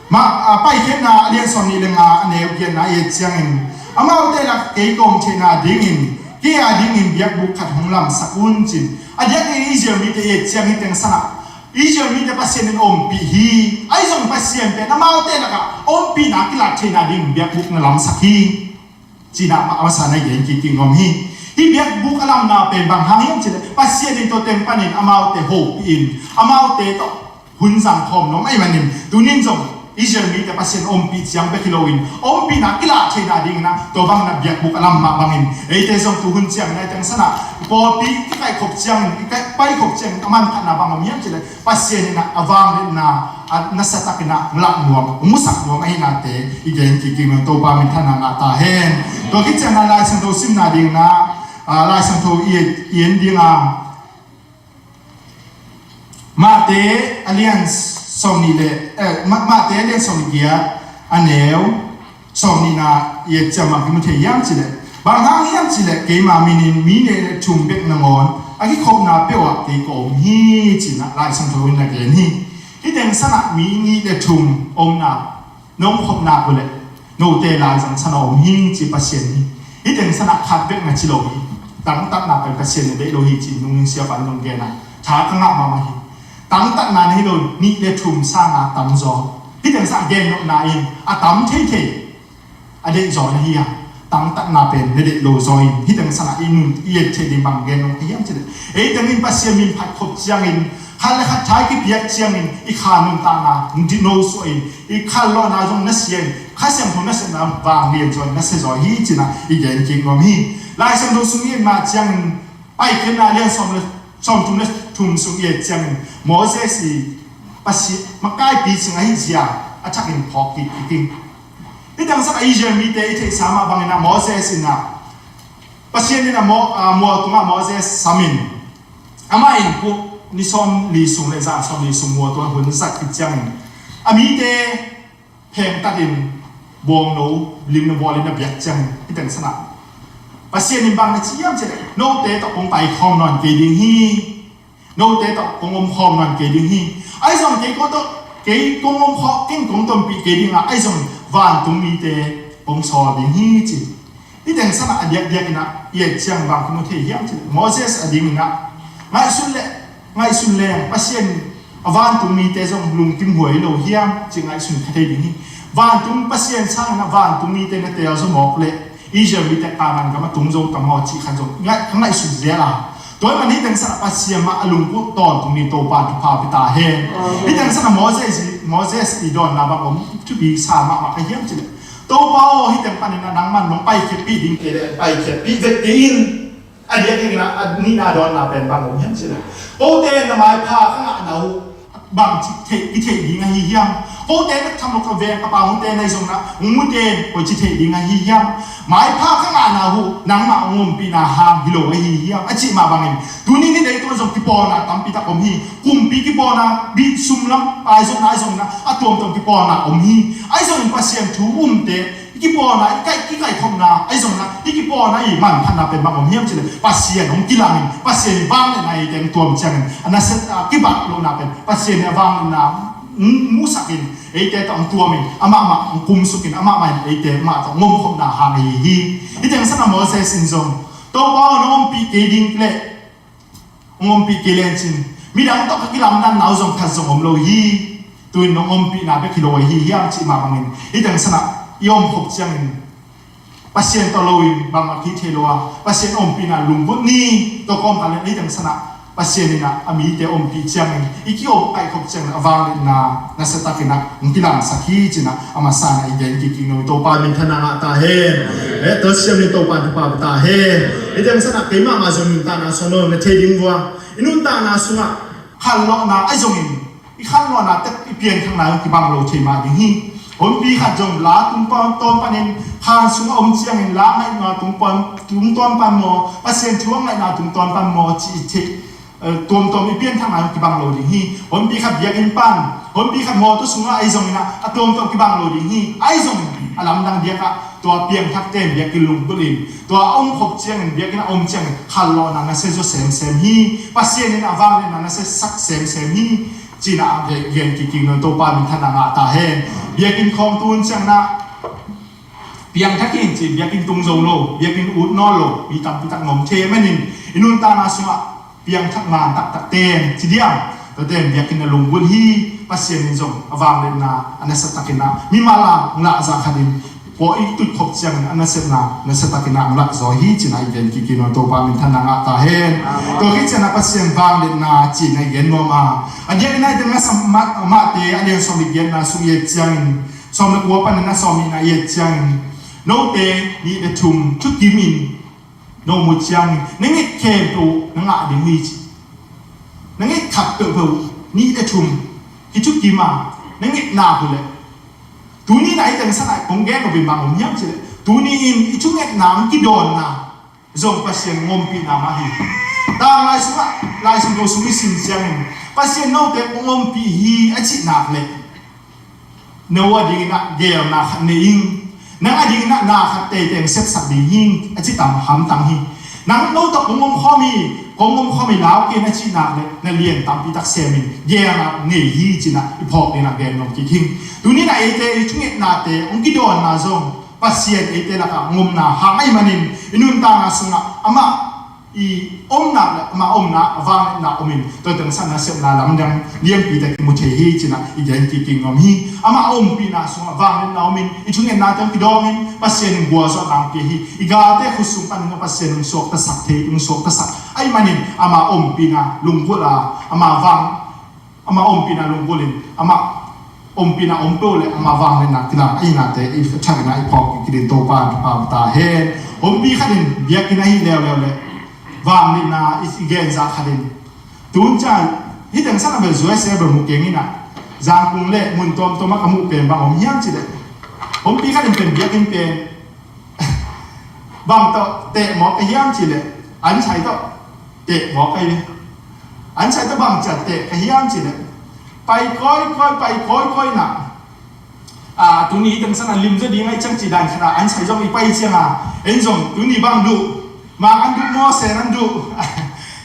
Mah, a, Paikhiatna a lian sawm nih le nga a neu giatna i et ciangin, amaute lak kei kong theihna dingin, kei a dingin biakbuk khat hong lamsak un cin. A diakin Israel mite i et ciangin hih teng san ah, Israel mite Pasian in ompih hi. Ahi zong Pasian pen amaute lakah ompihna kilat theihna ding biakbuk na lamsak hi. Cih na a masa in a gen kik kik nuam hi. Hih biakbuk a lamna pen bang hang hiam cih leh Pasian in tua teng panin amaute hopih in, amaute tawh hun zang khawm nuam ahih manin, tuni in zong Israel mite Pasian ompih ciang bek hi loin, ompihna kilah theihna dingin ah tua bangin ah biakbuk a lam mah bangin, eite zong tuhun ciangin ah hih teng san ah pawlpi kikaikhop ciangin, kikaikhop ciangin a manphatna bang om hiam cih leh Pasian in ah a vangliatna a nasatakin ah lak nuam, musak nuam ahihnate i gen kik kik nuam. Topa minthanna ngah ta hen. Tua khit ciangin ah Lai Siangtho simna dingin ah Lai Siangtho i en ding a, Mate a lian sawm nih le, eh, Mate a lian sawm nih giat a neu sawm nihna i et ciang bang kimu thei hiam cih leh, bang hang hiam cih leh keima min in mi nih le thum bek nangawn a kikhopna peuh ah kei ka om hi, ci-in Lai Siangtho in na gen hi. Hih teng san ah mi nih le thum omna, nong khopna uh leh note lai zong san a om hi, ci Pasian hi. Hih teng san ah khat bek na ci lo hi. Tangtatna pen Pasian na deih lo hi, ci nungin siapa in zong gen a, tha ka ngah mahmah hi. Tangtatna na hi lo, nih le thum sang a tam zaw. Hih teng san ah gen nopna in a tam theithei a deih zaw na hi a, tangtatna pen na deih lo zaw in, hih teng san ah i nun i et theih ding bang gen nong ka hiam cih leh, ei teng in Pasian min phat khop ciangin khat le khat tha i kipiak ciangin i kha nuntakna dino suah in, i khanlawhna zong nasia in, Kha Siangtho nasepna vanglian zaw in nasia zaw hi, ci-in i gen kik nuam hi. Lai Siangtho sung i et mah ciangin Paikhiatna lian sawm le, sawmthum le thum sung i et ciangin Moses i Pasian makaipi cing ahih zia a thakin phawk kik kik in. Hih teng san ah Israel mite i theihsa mah bangin ah Moses in ah, Pasian in ah mual tungah Moses sam in, amah in kua ni sawmli sung le zan sawmli sung mual tungah hun zat khit ciangin a mite phengtat in bawngno limna bawl in a biak ciangin, hih teng san ah Pasian in bang na ci hiam cih leh, note tawh kong paikhawm nawn kei ding hi. Note tawh kong omkhawm nawn kei ding hi. Ahi zong kei ko tawh, kei kong omkhawm, kei kong tonpih kei ding a, ahi zong vantung mite kong sawl ding hi, ci. Hih teng san ah a diakdiak in ah i et ciang bang kimu thei hiam cih leh, Moses a ding in ah ngaihsun le, ngaihsun leng Pasian a vantung mite zong lungkim huai lo hiam, ci ngaihsun kha thei ding hi. Vantung Pasian sang in ah vantung mite na teel zaw mawk leh Israel mite Kanaan gam a tung zo ta maw cih khat zong ngaih, ka ngaihsun zel a. Tua ahih manin hih teng san ah Pasian mah a lungkut tawntung ni, Topa thupha pia ta hen. Amen. Hih teng san ah Moses, Moses i dawnna bang om, thupi sa mahmah ka hiam cih leh, Topa aw, hih teng panin ah nangman nong paikhiatpih ding kei leh paikhiatpih vek kei in. A diakdiak in ah a nihna dawnna pen bang om hiam cih leh, kote na maipha ka ngahna uh bang ci thei, i theih ding ahi hiam? Kote na tham lo ka veng ka pau hong te na hi zong na hong mute koi ci theih ding ahi hiam? Maipha ka ngahna uh nangmah hong ompihna hang hi lo ahi hiam, a cih mah bangin tuni ni dei tuan zong kipawlna tampi tak om hi. Kumpi kipawlna, bih sum lam pai zong na, ahi zong na a tuamtuam kipawlna om hi. Ahi zongin Pasian thu umte i kipawlna, i kaih, i kaikhopna, ahi zong na i kipawlna i manphatna pen bang om hiam cih leh, Pasian hong kilangin, Pasian i vangliatna i teng tuam ciangin a nasia, a kibang lohna pen Pasian i vangliatna hong musakin, eite tawh hong tuamin, amah mah hong kumsukin, amah mah in eite mah tawh hong omkhopna hang ahi hi. Hih teng san ah Moses in zong, Topa aw, nong ompih kei ding leh hong ompih kei leng cin, midang tawh ka kilamdanna uh zong khat zong om lo hi. Tu-in nong ompihna bek hi lo ahi hiam, cih mah bangin hih teng san ah i omkhop ciangin Pasian tawh lo in bangmah kih thei lo a, Pasian ompihna lungvut ni. Tua kawmkal in hih teng san ah Pasian in ah a mite ompih ciangin i ki-om kaikhop ciangin a vangliatna nasia takin ah hong kilangsak hi, ci-in ah a masa in ah i gen kik kik nuam hi. Topa minthanna ngah ta hen. Eh, tua siam ni, Topa thupha pia ta hen. Hih teng san ah keimah mah zong nuntakna sung ah na thei ding vua, i nuntakna sungah khanlawhna ahi zongin, i khanlawhna tek i pianthakna zong kibang lo thei mah ding hi. Honpi khat zong la tungtawn panin khan sungah om ciangin la ngaihna tungtawn, tungtawn pan maw, Pasian thu a ngaihna tungtawn pan maw, ci i theih, eh, tuamtuam i pianthakna zong kibang lo ding hi. Honpi khat biakinn pan, honpi khat mawtaw sungah ahi zongin ah a tuamtuam kibang lo ding hi. Ahi zongin a lamdang biakah tua piangthakte in biakinn lungput in, tua a omkhop ciangin, biakinn a om ciangin khanlawhna nasia zaw semsem hi. Pasian in a vangliatna nasiasak semsem hi, ci-in ah gen, gen kik kik nuam hi. Topa minthanna ngah ta hen. Biakinn khawng tun ciangin ah piangthak in ci, biakinn tung zo lo, biakinn ut nawn lo mi tampi tak na om thei ahih manin i nuntakna sungah piangthak man taktak ten ci diam, tua ten biakinn a lungvut hi. Pasian in zong a vangliatna a nasia takin ah mimal a hong lahzah khat in, pua i tutkhop ciangin a nasepna nasia takin ah hong lahzaw hi, ci-in ah i gen kik nuam hi. Topa minthanna ngah ta hen. Amen. Tua khit ciangin ah Pasian vangliatna ci-in ah i gen nuam a, a diakin ah i teng ah Mate a lian sawm le giatna sung i et ciangin, sawm le kua panin ah sawm nihna i et ciangin, note nih le thum thukim in no mu ciangin na nget khempeuh na ngah ding hi, ci. Na nget khat peuhpeuh, nih le thum, i thukim a na ngetna uh leh, tuni in ah i teng san ah kong gen nop in bang om hiam cih leh, tuni in i thungetna hong kidawnna, zong Pasian ompihna mah hi. Tanglai sungah, Lai Siangtho sung i sim ciangin, Pasian note kong ompih hi a cih nak leh, no a dingin ah geelna khat nei ing, nang a dingin ah na khat teitei sepsak ding hi a ci tam hamtang hi. Nang no tawh kong om khawm hi, kong om khawm hi lau ken a cih nak leh, na lian tampi tak semin geelna nei hi ci-in ah i phawk dingin ah gen nuam kik hi. Tuni-in ah eite i thungetnate hong kidawnna zong Pasian eite lakah hong omna hang ahih manin, i nuntakna sungah amah i omna le amah omna a vangliatna omin, tua teng sang nasepna lamdang lianpi tak kimu thei hi ci-in ah i gen kik nuam hi. Amah ompihna sungah vangliatna omin, i thungennate hong kidawngin Pasian in gualzawhna hong pia hi. I galte khut sung panin Pasian in hong suaktasak thei, hong suaktasak ahih manin, amah ompihna lunggulh a, amah vang amah ompihna lunggulhin, amah ompihna om peuh le amah vangliatna kilang ahihnate i thakin ah i phawk kik dingin Topa in thupha pia ta hen. Ompih khat in biakinn ahi leuleu le vangliatna i genzah khat in, tun ciang hih teng sang a bel U S A bel mu keng in ah, Zangkong le mun tuamtuam ah ka muh pen bang om hiam cih leh, ompih khat in pen biakinn pen bang tawh teh mawk ka hiam cih leh, an sai tawh teh mawk ka hi. An sai tawh bang ciat teh ka hiam cih leh, pai kawikawi, pai kawikawi in ah, a, tuni hih teng sang a lim zaw ding ahih ciang cih dan khat ah, an sai zong i pai ciang a, en zong tuni bang duh, mang an duh maw, sen an duh,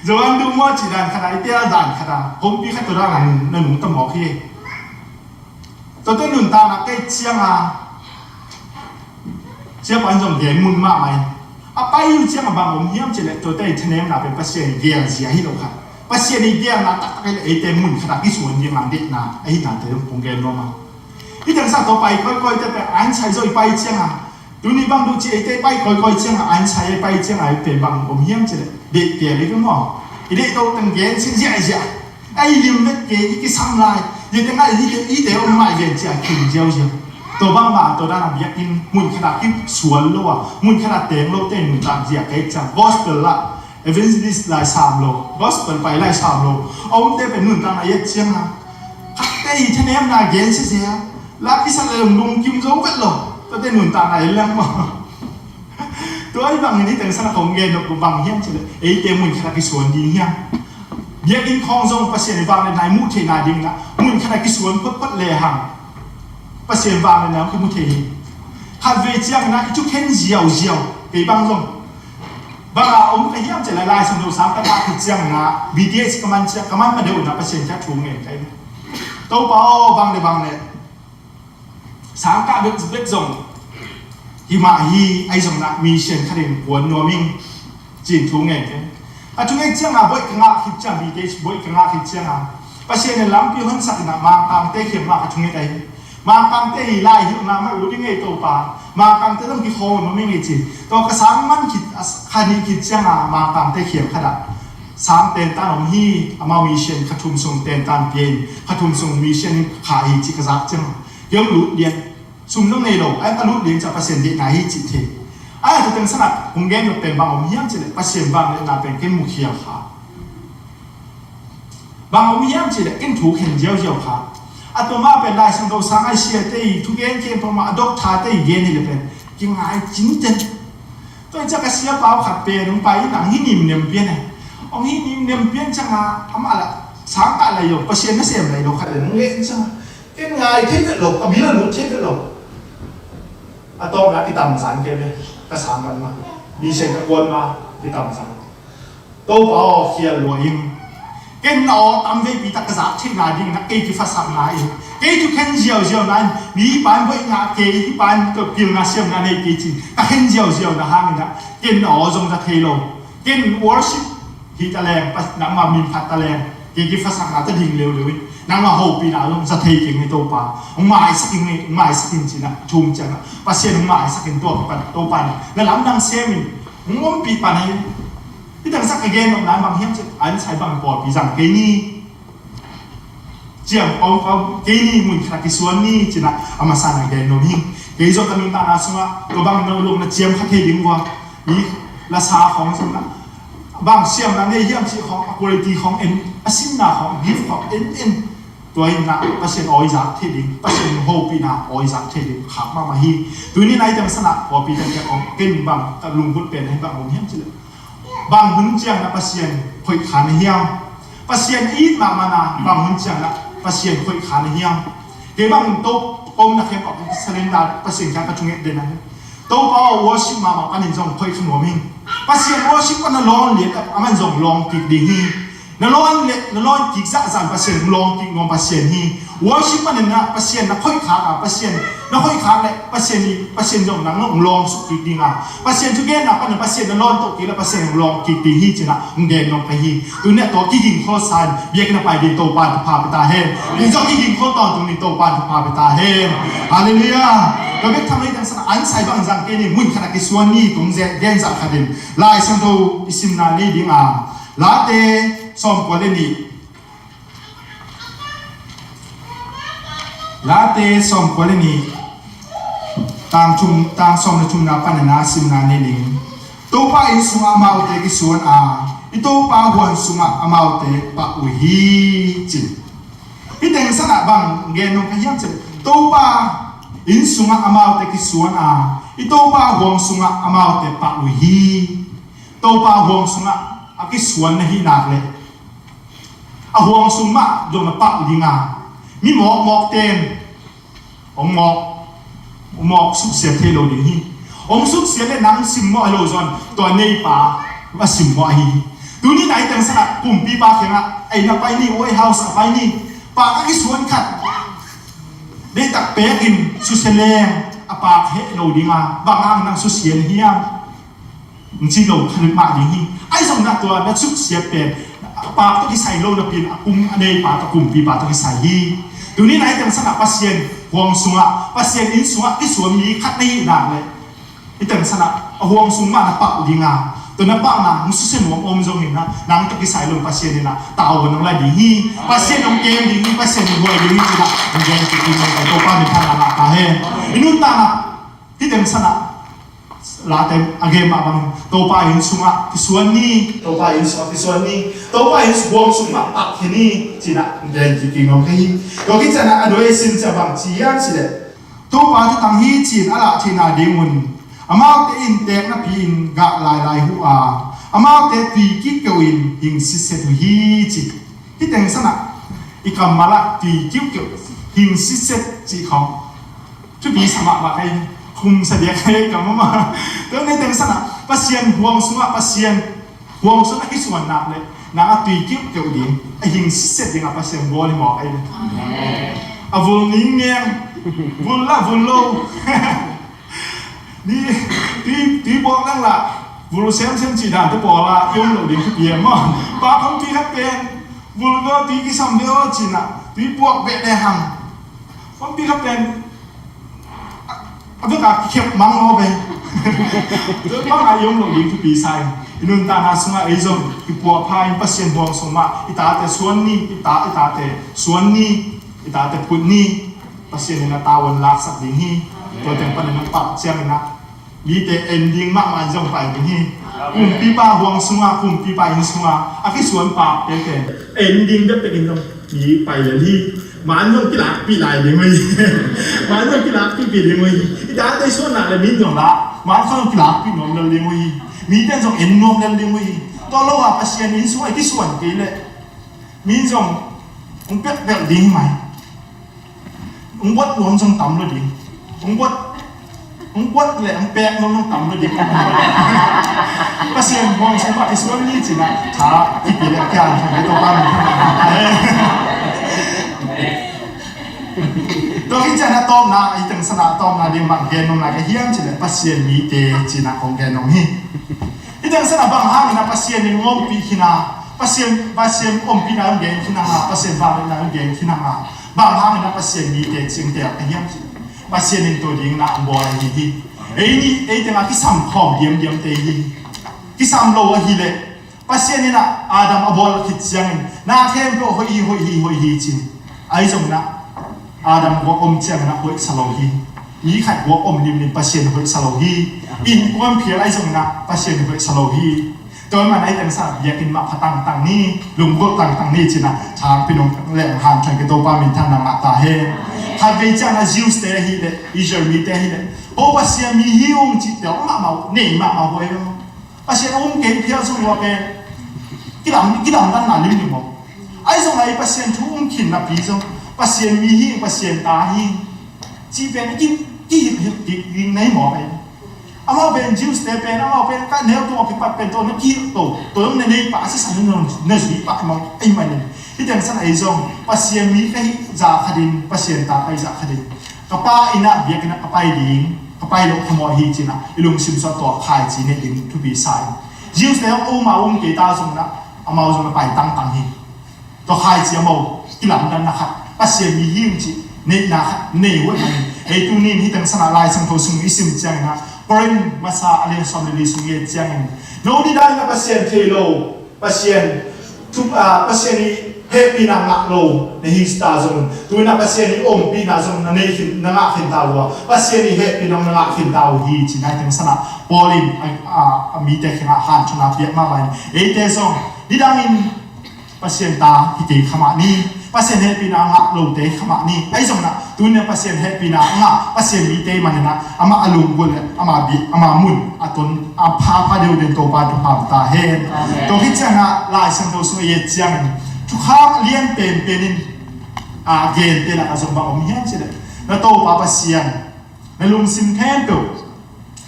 zo an duh maw cih dan khat ah, i tel dan khat ah, ompih khat tua dan ah na nungta mawk hi. Tuate nuntakna kei ciang a, siapa in zong gen mun mahmah in, a pai uh ciang a bang om hiam cih leh, tuate i thanemna pen Pasian i geelzia hi lo kha. Pasian i geelna taktak hi leh eite mun khat ah kisuan ding a deihna ahihnate zong kong gen nuam a. Hih teng sang tua pai kawikawite pen an sai zaw i pai ciang a, tuni bang duh ci eite pai kawikawi ciang a, an sai a i pai ciang a, i pen bang om hiam cih leh, deih kei a lei ka maw. I deih to teng gen sin ziahziah. A i lim vet kei, i kisam lai. Zia teng a i deih, i deih om mah i gen ci a kin ziauziau. Tua bang mah tua dan a biakinn mun khat ah kisuan lo a, mun khat ah teng lote nuntak zia kei ciang gospel lah, evangelist lai sam lo, gospel pai lai sam lo a omte pen nuntakna i et ciang a, khatte i thanemna gen sese a, la kisak le lungkim zo vet lo. Tuate nuntakna i leng maw. Tua i bangin hih teng sang a kong gen nop bang hiam cih leh, eite mun khat ah kisuan ding hiam? Biakinn khawng zong Pasian i vangliatna i muh theihna dingin ah mun khat ah kisuan photphot lehang Pasian vangliatna hong kimu thei hi. Khatvei ciangin ah i thukhen ziauziau, kei bang zong bang a om ka hiam cih leh, Lai Siangtho sang ka ngah khit ciangin ah, B T H ka man ciang, ka man ma deuh in ah Pasian kiang thu ngen ka hi. Topa aw, bang le bang le sang kah bek bek zong hi mah hi, ahi zongin ah mission khat in kuan nuam ing ci-in thu ngen keng. Ka thunget ciang a, boih ka ngah khit ciang, B T H boih ka ngah khit ciang a, Pasian in lampi honsak in ah Mangkangte khiam mah ka thunget ahi. Mangkangte hi lai hilhna mah uh ding ei Topa, Mangkangte zong kikhawm nuam ing ei ci. Tua ka sang man khit, a, kha nih khit ciang a Mangkangte khiam khat ah sang tentan om hi, amau mission kha thum sung tentan pia in, kha thum sung mission in kha hi ci ka zak ciang a, kei hong lut lian. Sum zong nei lo, a ka lut lian ciang Pasian deihna hi cih thei. A, tua teng sang ah kong gen nop pen bang om hiam cih leh, Pasian vangliatna pen ken mukhial kha. Bang om hiam cih leh, ken thu khen ziauziau kha. A tua mah pen Lai Siangtho sang a i siate i thugen khempeuh mah, a doctor te i gen hi leh pen kingai cinten. Tua hi ciang ka siapa khat pen hong pai in, hong hi nimnem pian e. Hong hi nimnem pian ciang a, amah lah sang kah lai lo, Pasian nasem lai lo khat in hong gen ciang a, ken ngai thei vet lo, ka bil a lut thei vet lo. A tawpna kitam zan kei ve, ka sang man ma, mission ka kuan ma, kitam zan. Topa aw, khial lua in. Ken na aw tam veipi tak ka zak theihna dingin ah kei kiphatsakna in, kei thukhen ziauziauna in, mipa in boih ngah kei, mipa in tua pilna siamna nei kei ci-in ka khen ziauziauna hangin ah ken na aw zong za thei lo. Ken worship hi ta leng, nangma min phat ta leng, kei kiphatsakna ta ding leuleu in, nangma hopihna zong za thei keng hi Topa. Hong maisak in, hong maisak in ci-in ah thum ciang ah Pasian hong maisak in, tua kipan Topa in na lamdang sem in hong ompih pan hi. Hih teng sang ka gen nopna bang hiam cih leh, an sai bang pawlpi zang kei ni. Ciang pawlpi kei ni, mun khat ah kisuan ni ci-in ah a masa na gen nuam hi. Kei zong ka nuntakna sungah tua bang no lo na ciam kha thei ding uh a, mi lasa khawng sungah bang siamna nei hiam cih khawng, a quality khawng en, a sinna khawng, gift khawng en en. Tua in ah Pasian awi zak thei ding, Pasian hopihna awi zak thei ding khak mahmah hi. Tuni-in ah hih teng sang ah pawlpi teng teng khawng ken bang ka lunggulh pen hi bang om hiam cih leh, Bang hun ciang na Pasian khoih kha na hiam? Pasian it mahmah na bang hun ciang na Pasian khoih kha na hiam? Kei bang to om na khem awk salenda Pasian kha ka cunget den a hi. Topa aw, worship mahmah panin zong khoih kha nuam hi. Pasian worship pan na lawn lian a man zong lawn kik ding hi. Na lawn le na lawn kik zahzah Pasian hong lawn kik nuam Pasian hi. Worship panin na Pasian na khoih khak a Pasian na khoih khak le Pasian hi Pasian zong nang hong lawn suk kik ding a Pasian thu genna panin Pasian na lawn toh kik le Pasian hong lawn kik ding hi cina hong gen nuam ka hi. Tuni a tua kiging khol san biakinn a pai ding Topa thupha pia ta hen. Ni zong kiging khol tawntung ni Topa thupha pia ta hen. Halleluiah. Tua bek tham lei tang sana an sai bang zang kei ni mun khat a kisuan ni tung gen zah khat in Lai Siangtho i simna nei ding a Late sawmkua le nih. Late sawmkua le nih. Tang thum, tang sawm le thumna panin a simna nei ning. Topa inn sungah amaute kisuan a, i Topa huan sungah amaute pah uh hi, ci. Hih teng sanah bang gen nong ka hiam cih leh Topa inn sungah amaute kisuan a, i Topa huan sungah amaute pah uh hi. Topa huan sungah a kisuan na hih nak leh a huang sung mah zong na pah ding a, mi mawkmawk ten hong mawk, hong mawk suksiat thei lo ding hi. Hong suksiat le nang simmawh hi lo zong tua neipa va simmawh hi. Tuni nai teng sanah kumpipa kiangah ei na pai ni, White House a pai ni, pah a kisuan khat deihtak pekin susia leng a pah heh lo ding a, bang hang nang susia na hiam? Ng ci lo kha mah ding hi. Ahi zong na tua na suksiat pen a pah tawh kisai lo napi in a kum a neipa tawh kumpipa tawh kisai hi. Tuni na hih teng sanah Pasian huang sungah Pasian inn sungah kisuan mi khat na hih nak leh hih teng sanah a huang sung mah na pah ding a, tua na pahna hong susia nuam om zongin na nang tawh kisai lo Pasian in na tavuan hong la ding hi. Pasian hong kem ding hi. Pasian hong huai ding hi. Cina hong gen kik ding hi. Topa min thanna ngah ta hen. I nuntakna hih teng sanah Late a gen mah bangin Topa inn sungah kisuan ni, Topa inn sungah kisuan ni, Topa inn huang sungah pah khia ni, cina gen kik ding om kha hi. Tua khit ciangin a doi sin cia bang ci hiam cih leh Topa thutang hi ci-in a lah theihna dingun amaute in teek napi-in gah lailai uh a, amaute tui kiukiu in hing sitset uh hi ci. Hih teng sanah i kammal ah tui kiukiu hing sitset cih khawng thupi sa mahmah ka hi. Khum sa diak ka hi ka mahmah. Tua hih teng sanah Pasian huang sungah Pasian huang sungah kisuan nak leh nang a tui kiukiu ding a hing sitset ding a Pasian bawl hi mawk a hi. A vul ningniang, vul lah vul lo. Ni tui, tui buak lang lah vul semsem cih dan te pawl ah i om lo ding thupi em maw? Pa khong tui khat pen vul ve aw, tui kisam ve aw cih na tui buak beh le hang. Khong tui khat pen a vek a kikhep mang maw ve. Tua bang a i om lo ding thupi sa in i nuntakna sungah ei zong i puahpha in Pasian huang sung mah i tate suan ni, i ta, i tate suan ni, i tate phut ni. Pasian in a tavuan laksak ding hi. Tua teng panin a pah ciangin a mite en ding mahmah in zong pai ding hi. Kumpipa huang sungah, kumpipa inn sungah a kisuan pa tete en ding depdep in zong mi pai lel hi. Man zong kilakpih lai ding uh hi. Man zong kilakpihpih ding uh hi. I tate suan nak le min zong lah man zong kilakpih nuam lel ding uh hi. Mite in zong en nuam lel ding uh hi. Tua lo a Pasian inn sungah i kisuan kei leh min zong hong pekpek ding hi mai. Hong buat nuam zong tam lo ding. Hong buat, hong buat le hong pek nuam zong tam lo ding. Pasian huang sung mah kisuan ni cih na tha kipia le kian thang le Topa min. Tua hi ciangin a tawpna, i teng sanah a tawpna ding bang gen nuam lai ka hiam cih leh Pasian mite cih na kong gen nuam hi. Hih teng sanah bang hangin a Pasian in hong ompih khin a, Pasian, Pasian ompihna hong gen khin a, Pasian vangliatna hong gen khin a, bang hangin a Pasian mite cih hong tel ka hiam cih leh Pasian in tua ding na hong bawl ahi hi. Ei nih, ei tengah kisam khawm diamdiamte hi. Kisam lo ahih leh Pasian in a Adam a bawl khit ciangin na khempeuh hoih hi, hoih hi, hoih hi ci. Ahi zongin a Adam guak om ciangin a hoih sa lo hi. Mi khat guak om limlim Pasian hoih sa lo hi. Innkuan phial ahi zongin a Pasian hoih sa lo hi. Tua man ahi teng sa biakinn mah pha tangtang ni, lunggulh tangtang ni cih na thangpi nong leng han thang kei Topa min thanna ngah ta hen. Khatvei ciangin a Jews te ahih leh Israel mite ahih leh Topa Pasian mi hi ung cih tel mahmah uh, nei mahmah uh ahi lo. Pasian a um kei phial zong lua pen kilam, kilamdanna limlim maw? Ahi zong a i Pasian thu um khin napi zong Pasian mi hi, Pasian ta hi cih pen i ki, kihilh hilh kik ding nei maw? Amau pen Jews te pen, amau pen ka neu tung a kipat pen tawh na kihilh to, to zong na nei pah a sisan na, na zui pah maw? Ahih manin hih teng san a i zong Pasian mi ka hih zah khatin, Pasian ta ka hih zah khatin ka pa inn ah biakinn ah ka pai ding, ka pai loh phamawh hi ci-in ah i lungsim sung ah tua khaici neih ding thupi sa in. Jews te hong um a um kei ta zong in ah amau zong na pai tangtang hi. Tua khaici amau kilamdanna khat, Pasian mi hi ung cih neihna khat nei huai manin ei tuni in hih teng san ah Lai Siangtho sung i sim ciangin ah Korin masa a lian sawm le li sung i et ciangin no nidang in ah Pasian thei lo, Pasian thu, a, Pasian i hehpihna ngah lo na hi ta zong, tu-in ah Pasian i ompihna zong na nei khin, na ngah khin ta uh a, Pasian i hehpihna na ngah khin ta uh hi ci-in ah hih teng san ah Paul in a, a, a mite kiangah hanthotna piak mahmah in eite zong nidangin Pasian ta hi kei kha mah ni, Pasian hehpihna ngah lote kha mah ni. Ahi zongin ah tu-in ah Pasian hehpihna ngah Pasian mite manin ah amah a lunggulh le amah bia, amah mun a ton a pha pha deuh den Topa thupha ta hen. Amen. Tua khit ciangin ah Lai Siangtho sung i et ciangin thukham a lian penpen in a gente lakah zong bang om hiam cih leh na Topa Pasian na lungsim khempeuh,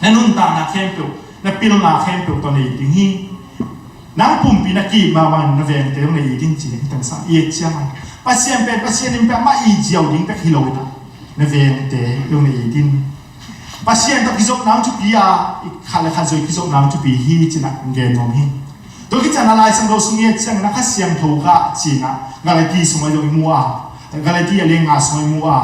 na nuntakna khempeuh, na pilna khempeuh tawh nei ding hi. Nang pumpi na ki-it mahmah in na vengte zong nei ding ci-in hih teng san i et ciangin Pasian pen, Pasian in pen amah it ziau ding bek hi lo-in ah na vengte zong nei ding. Pasian tawh kizopna thupi a, i khat le khat zong kizopna thupi hi ci-in ah gen nuam hi. Tua khit ciangin ah Lai Siangtho sung i et ciangin ah Kha Siangtho gah ci-in ah Galati sung ah zong i mu a, Galati a lian nga sung ah i mu a.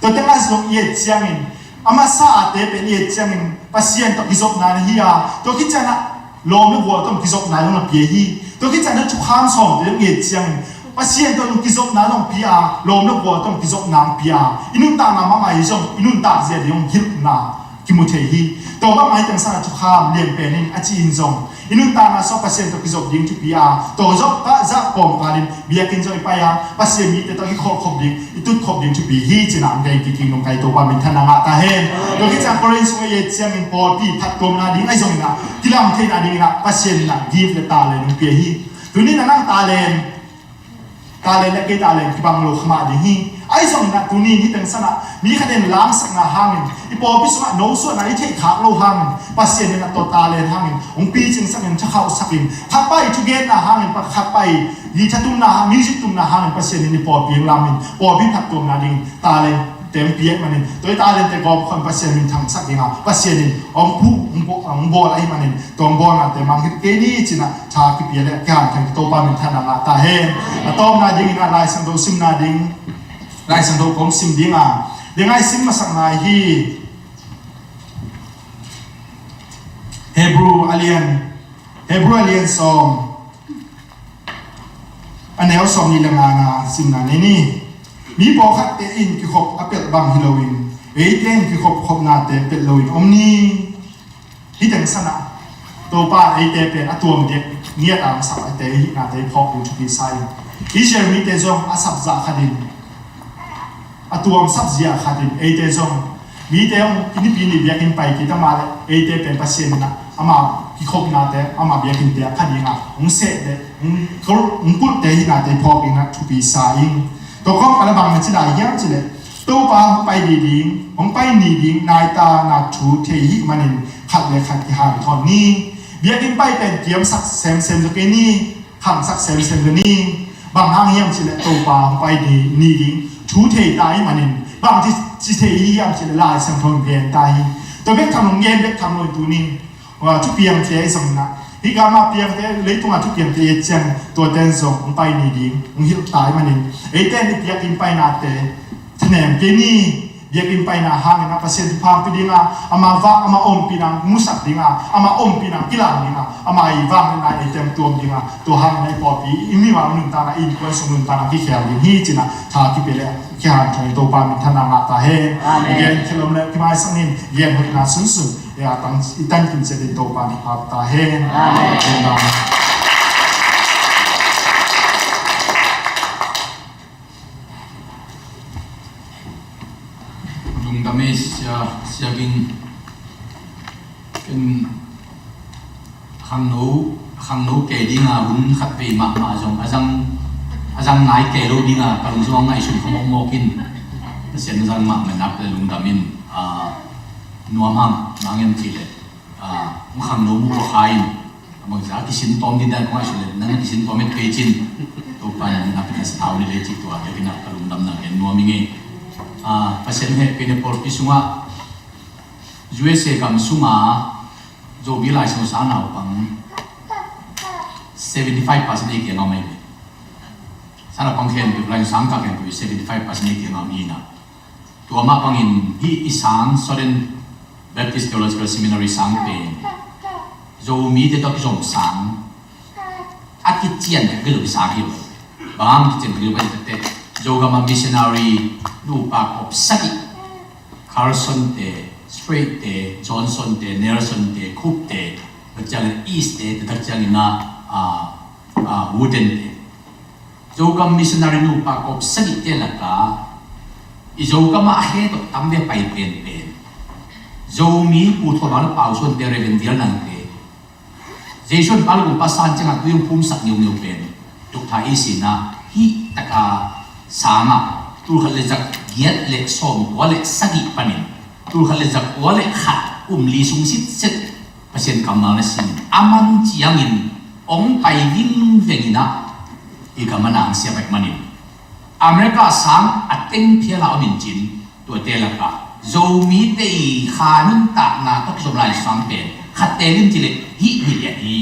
Tua teng ah zong i et ciangin a masa a te pen i et ciangin Pasian tawh kizopna na hi a, tua khit ciangin ah lawm le gual tawh kizopna zong na pia hi. Tua khit ciangin ah thukham sawmte zong i et ciangin Pasian tawh kizopna zong pia a, lawm le gual tawh kizopna pia a, i nuntakna mahmah hi zong i nuntak zia ding zong hilhna kimu thei hi. Tua bangmah hih teng san ah thukham lian pen in a ci-in zong i nuntakna sung ah Pasian tawh kizop ding thupi a, tua zop ka zah kawmkal in biakinn zong i pai a, Pasian mite tawh i kholh khop ding, i tut khop ding thupi hi ci-in ah gen kik ing, nong kai Topa minthanna ngah ta hen. Tua khit ciang Korin sung ah i et ciangin pawlpi phattuamna ding ahi zongin ah kilam theihna dingin ah Pasian in ah gift le talent hong pia hi. Tuni in ah nang talent, talent le kei talent kibang lo kha mah ding hi. Ahi zongin ah tuni in hih teng san ah mi khat in langsakna hangin, i pawlpi sungah nosuahna i theih khak lo hangin Pasian in ah tua talent hangin hong picingsak in, thakhauhsak in, khat pai thugenna hangin, khat pai guitar tumna hang, music tumna hangin Pasian in i pawlpi hong lamin, pawlpi phattuamna ding talent te hong pia ahih manin tua i talent te gawp khawm Pasian minthangsak ding a, Pasian in hong phu, hong bawl, hong bawl ahih manin tua hong bawlnate mangngilh kei ni ci-in ah tha kipia le kihanthawn Topa minthanna ngah ta hen. A tawpna dingin ah Lai Siangtho simna ding, Lai Siangtho kong sim ding a, ding a i sim masakna hi. Hebrew a lian, Hebrew a lian sawm, a neu sawmnih le ngana simna nei ni. Mi pawlkhatte in kikhop a pelh bang hi loin eite in kikhop khopnate pelh loin om ni. Hih teng san ah Topa in eite pen a tuam dek ngiat a hong sap eite i hihnate i phawk ding thupi sa in, Israel mite zong a sap zah khatin, a tuam sap zia khatin eite zong, mite hong i nipi ni biakinn pai kei ta mah leh eite pen Pasian in ah ama kikhopnate, ama biakinnte a pha ding a hong seh le hong kulh, hong kulhte hihnate i phawk ding ah thupi sa in. Tua kawmkal ah bang na ci lai hiam cih leh Topa hong pai ni ding, hong pai ni ding nai ta na thu thei i hih manin khat le khat kihanthawn ni. Biakinn pai pen kiamsak semsem zaw kei ni, khangsak semsem zaw ni. Bang hang hiam cih leh Topa hong pai ni, ni ding thu thei ta i hih manin. Bang ci, ci thei i hiam cih leh Lai Siangtho in gen ta hi. Tua bek tham lo, gen bek tham lo in tuni in, aa, thupiangte i zong in ah, hih gam a piangte, leitungah thupiangte i et ciang tuate in zong hong pai ni ding hong hilh ta i hih manin, eite in i biakinn painate thanem kei ni. Biakinn paina hangin ah Pasian thupha hong pia ding a, ama vak, ama ompihna musak ding a, ama ompihna kilang ding a, ama i vangliatna eite hong tuam ding a, tua hangin ah i pawlpi, i mimal nuntakna, i innkuan sung nuntakna kikhel ding hi ci-in ah tha kipia le kihanthawn in Topa minthanna ngah ta hen. Amen. Gen khelh lom le kimaisak ni, gen hoihna sunsun i a tang, i tankim ciat in Topa in thupha ta hen. Amen. Amen. Lungdam ei Sia, Sia Ging. Ken Khangno, khangno kei dinga hun khat vei mahmah zong a zang, a zang nai kei lo dinga ka lungsim a ngaihsun kha mawkmawk in. Pasian zang mahmah nak le lungdam in, a, nuam hang, nang em ci le, a, hong khangno mu lo kha in, a bangza kisin tawm din dan kong ngaihsun le, nang kisin tawm et kei cin. Topa na pita sa thau ni le ci tua, te kina ka lungdam na gen nuam ing e. A, Pasian he kei ne pawlpi sungah, U S A gam sunga, Zomi Lai Siangtho sang naupang seventy five percent ei kiangah om ahi ve. Sang naupang khempeuh, Lai Siangtho sang ka khempeuh seventy five percent ei kiangah om hi na. Tua mah bangin hih i sang Southern Baptist Theological Seminary sang pen Zomite tawh kizom sang a kician bek hi lo i sang hi lo. Bang kician bek hi lo ka hi teh, Zogam a missionary nupa kop sagih, Carson te, Strait te, Johnson te, Nelson te, Cook te, takciangin East te, takciangin a, a, a, Wooden te. Zogam missionary nupa kop sagih te laka i Zogam ah a khe tawh tam ve pai penpen Zomi Pu Thawlal Pau Suan te, Reverend Vial Nang te, Jesu'n pal gum pasan ciangah tui hong phumsak ngiungeu pen Doctor East in a, hih taka sangah tulkhat le zakgiat le sawmkua le sagih panin tulkhat le zakua le khat kum li sung sitset Pasian kammal na sinin a man ciangin hong pai vingveng in a, i gam a nang sia pai manin America sang a teng phial a om in cin, tuate lakah Zomite i kha nuntakna tawh kizom lai sang pen khatte lim ci le hih ni lian hi.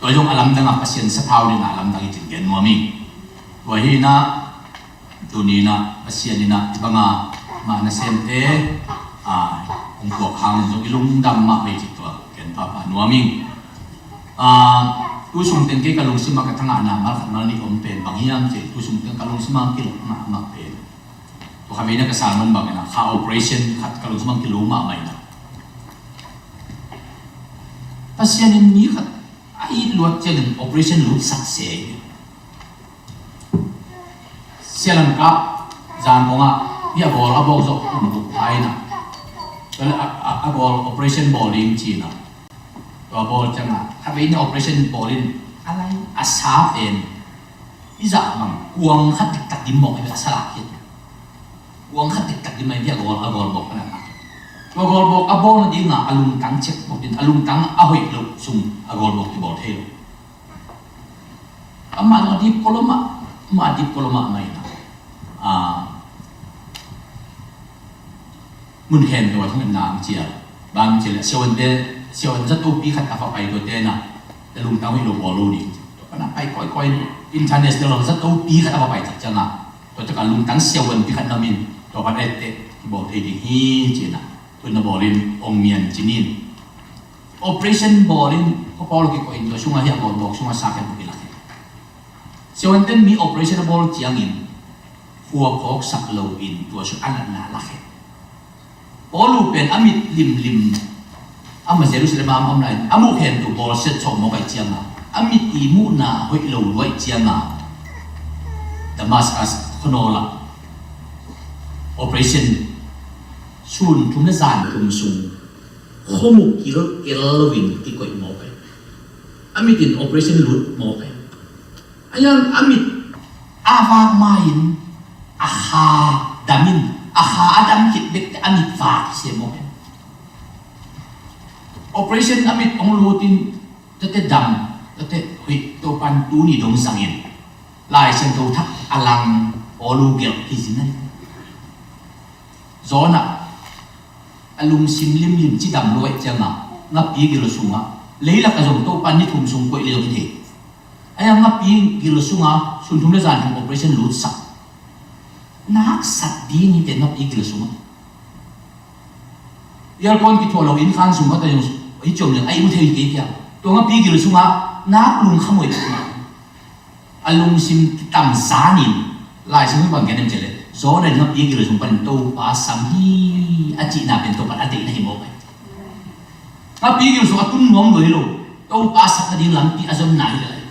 Tua zong a lamdang a Pasian sathau ding a lamdang i cin gen nuam ing. Tua hi na, tuni na Pasian in a i banga mah nasemte a hong puak hang zong i lungdam mah vei cik tua gen papa nuam ing. A, tu sung teng kei ka lungsim a ka thangahna mal khat mal nih om pen bang hiam ci, tu sung teng ka lungsim a kilawm mahmah pen, tua kha veina ka sang man bangin a kha operation khat ka lungsim a kilo mahmah in a, Pasian in mi khat a it luat ciangin operation lutsak se. Sialan kap zan kongah hi a gawl a bawk zawh kum buk phai na. Tua le a, a, a gawl operation bawl ding ci na. Tua bawl ciangah kha vei ni operation bawl in a lai a sa pen i zah bang kuang khat diktak dim mawk a sa lak hi. Kuang khat diktak dim a gawl, a gawl bawk a lak hi. Tua gawl bawk a bawl nadinga a lungtang cek bawk din, a lungtang a hoih lo sung a gawl bawk kibawl thei lo. Amah zong a dip kolomah, amah a dip kolomah mai na. A, mun khen tua thong en nang cia. Bang cia le siawan te, siawan zato pi khat a va pai tua te na. Te lungtang hi lo bawl lo ding. Tua pana pai koikoi international zato pi khat a va pai tak cianga. Tua taka lungtang siawan pi khat namin tua pana ette bawl thei ding hi cina. Tua na bawlin ong mian cinin. Operation bawlin, ka pawl kikoh in tua sunga hi a bawlbawk sunga sa ken pukilak hi. Siawanten mi operation a bawl ciangin khua phawksak lo in tua sung a natna lak hi. Paul uh pen a mit limlim, ama Jerusalem a om lai a muh khen tu bawlsiat sawk mawk ai cianga a mit i muhna hoih lo luai cianga Damascus khonawla operation sun thum le zan thum sung khomuk kilkel loin kikoih mawk ai. A mit in operation lut mawk ai. A hian a mit a vak main a kha damin a kha a dam khit bek a mit vak se mawk ai. Operation a mit ong lutin tate dam tate hui topan tuni dong zangin Lai Siangtho thak a lang aw lu gelh hi zin ai. Zawna a lungsim limlim cidam luaih cianga ngapi gil sunga leilak a zong topan ni thum sung koih lel hi thei. Aya ngapi gil sunga sun thum le zan thum operation lutsak naksat ding hi te ngapi gil sunga. Aircon kithuah lo inn khan sung khat a zong hi ciom leng a ih mu thei kei kia. Tua ngapi gil sunga nak lungkhamoi tak mah. A lungsim kitam zanin Lai Siangtho bang gen em cih leh Jonah in ngapi gil sung panin Topa sam hi a cihna pen Topa a deihna hi mawk ai. Ngapi gil sung a tun nuam lo hi lo, Topa sak nading lampi a zonna hi lai.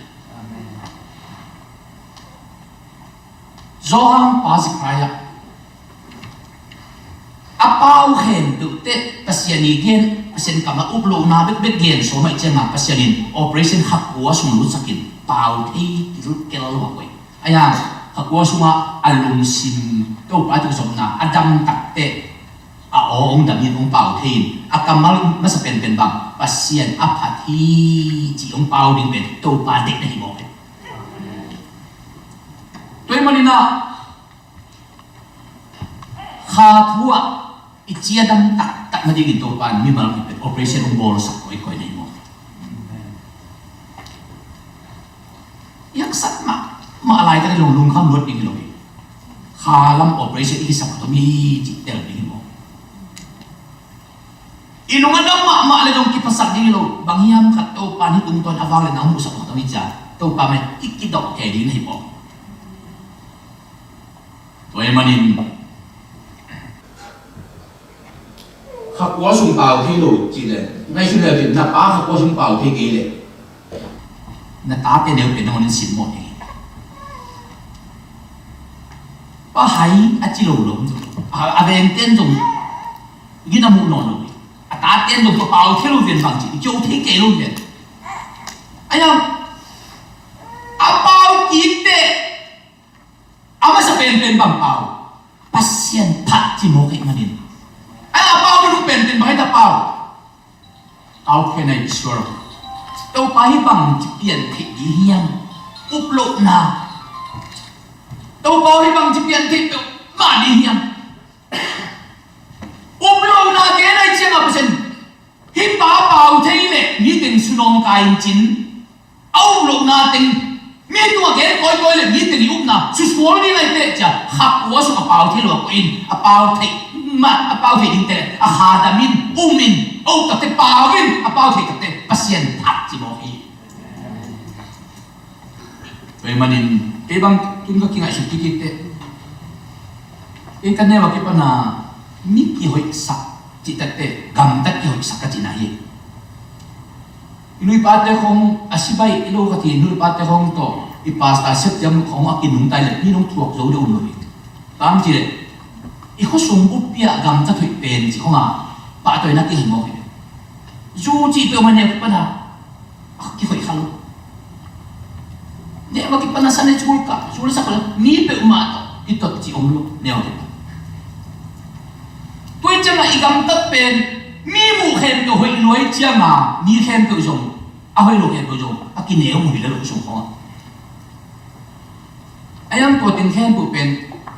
Johan pa Zechariah a pau khempeuhte Pasian i gen Pasian kamah up lohna bekbek gen sawm ahih ciangah Pasian in operation kha kua sung lutsakin pau thei kilkel lo a koih. Ahi hang kha kua sungah a lungsim Topa tawh zopna a dam takteh a aw hong dam in hong pau thei in a kammal masa penpen bang Pasian a phat hi cih hong pau ding pen Topa deihna hi mawk hi. Tua ahih manin ah kha thu ah i cidam taktak nadingin Topa in mimal kipet operation hong bawlsak kawikawi na hi mawk hi. I haksat mahmah laitak i lungkham luat ding hi lo hi. Kha lam operation i kisak khat om hi cih tel ding hi mawk hi. I lung a dam mahmah le zong kiphasak ding hi lo. Bang hiam khat Topa in hih tungtawn a vang le na hong muhsak khat om hi cia Topa mah i kidawh kei ding na hi mawk hi. Tua ahih manin kha kua sung pau thei lo cih leh ngaihsun le cin na pa kha kua sung pau thei kei leh na tate neu pen nangawn in sin mawh ding hi. Pa hai a ci lo lo a vengten zong gina muh nawn lo hi. A taten zong pa pau thei lo ven bang ci i kio thei kei lo ven. Ahi hang a pau kik teh a masa penpen bang pau Pasian phat ci mawk ahih manin. A pau na duh penpen bang hi ta pau. Tau khen ai Israel. Topa hi bang ci pian theih ding hiam? Up lohna. Topa hi bang ci pian theih peuh mah ding hiam? Up lohna gen ai ciangah Pasian hih pa pau thei leh mi teng sunawng kai in cin a up lohna teng mi tungah gen kawikawi le mi teng i upna susual ding ai teh cia kha kua sung a pau thei lo a koih in a pau thei mah a pau thei ding teh a kha dam in um in a up takte pau in a pau thei takte Pasian phat ci mawk hi. Tua ahih manin kei bang tun ka kingaihsut kikik teh kei ka neu a kipana mi kihoihsak cih takteh gamtat kihoihsak ka cihna hi. I nuipate khong a sibai i lo ka ti nuipate khong tawh i pasta septiam khong a kinungtai le mi nong thuak zo deuh um lo hi. Tam ci le i khuasung buppi ah gamtat hoih pen ci khong a pahtawina kihei mawk hi. Zu cih peuhmah neu kipana a kihoih kha lo. Neu a kipana sa ne cul ka cul sak lo mi peuhmah tawh kitot ci om lo neu a kipana. Tua ciangah i gamtat pen mi muh khempeuh hoih luai ciangah mi khempeuh zong a hoih lo khempeuh zong a kineu muh hi le lo sung khawngah. A yang tua teng khempeuh pen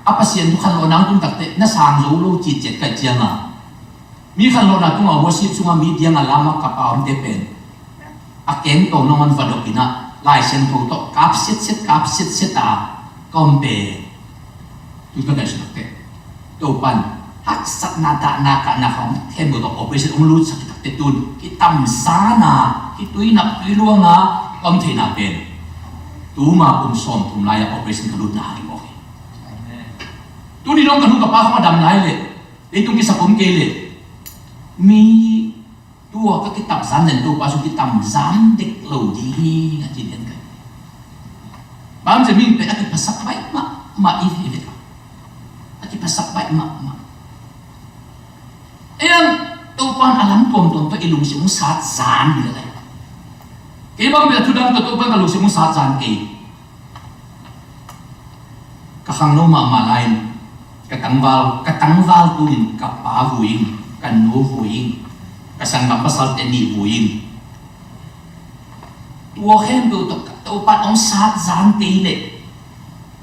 a Pasian thu khanlawhna ang tung takteh na sang zo lo citciat kaih ciangah mi khanlawhna tungah worship sungah mi diangah lam a kap a omte pen a kengto nangawn vadok inah Lai Siangtho tawh kap siatset kap siatset a ka om pen. Tun ka ngaihsut takte Topan haksatna dahna kahna khawng khempeuh tawh operation hong lutsak hi takte tun kitamzana khitui naptui luanga ka om theihna pen tuma kum sawmthum lai-ah operation ka lutna hangin mawk hi. Tuni dong ka nu ka pa khawng a dam lai leh leitung kisap om kei leh mi tua ka kitamzan nen Topa sung kitamzan dek lo ding a ci lian kai. Bang ci ming pen a kiphasak baih mahmah i hi ve. A kiphasak baih mahmah. Ei ang Topa in a lam tuamtuam tawh i lungsim hong sat zan hi le lai. Kei bang pen a thudang tawh Topa in ka lungsim hong sat zan kei. Ka khangno mahmah lai-in ka tangval ka tangval tungin ka pa vui in ka nu vui in ka sanggam pasalte nih vui in tua khempeuh tawh Topa hong sat zan kei leh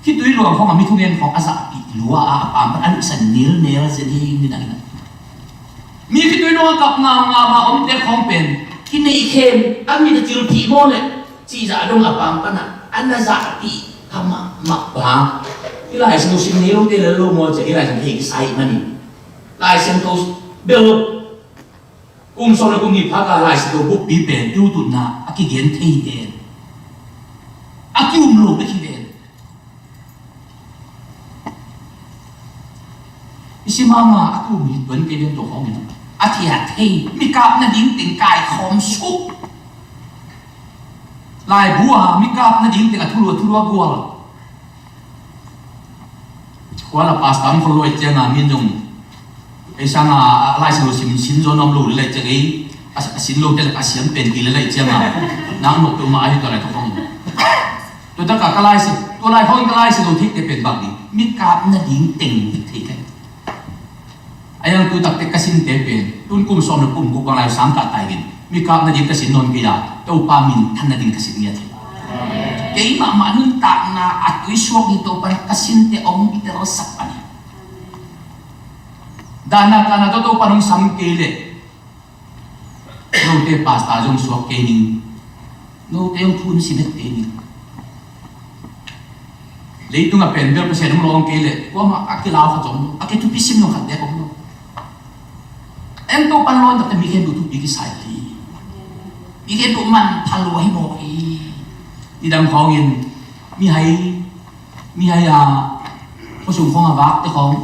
khitui luang khawng a mi thungen khawng a zahpih lua a a pampan a luhsan nilnel zen hi ni nang inah mi khitui luang a kap ngaungau a omte khawng pen kineih khem a mit a cilphih maw leh cihzah dong a pampan ah a na zahpih kha mahmah pa. I Lai Siangtho sim ni lungte lel lo maw cia i Lai Siangtho hei kisai manin Lai Siangtho bel kum sawm le kum nih phak a Lai Siangtho buppi pen i ututna a kigen thei ven a kium lo bek hi ven. I sim hanga a kum hi tuan kei ven tua khawngin a thia thei mikap nading teng kaikhawm suk. Laibu a mikap nading teng a thulu a thulu a gual. Kuala pasta om khol luai cianga min zong ei sanga a Lai Siangtho sim sim zaw nuam lo le lai ciang ei A, a sin lote le a siam pen kile lai cianga nang nok peuhmah ahi tua lai ka khong. Tua taka ka laisi, tua lai khong ka laisi lo theite pen bang ding, mi kap nading teng thei kei. A yang tu takte ka sinte pen tun kum sawm le kum guk bang lai sang ka tai in mi kap nading ka sin nawn kei a, Topa minthan nading ka sin ngiat hi. Kei mahmah nuntakna a tuisuak ni Topa ka sinte ong telsak pan hi. Dahna kahna tawh Topa nong sam kei leh note pastor zong suak kei ning. Note zong thu na simet kei ning. Leitung a pen bel Pasian hong lawng kei leh kuamah a kilau khat zong lo, a kithupi sim zong khat dek om lo. Eng Topa lawng takte mi khempeuh thupi kisai hi. Mi khempeuh manpha lua hi mawk hi. Nidang khawngin mihai, mihai a khosung khawng a vakte khawng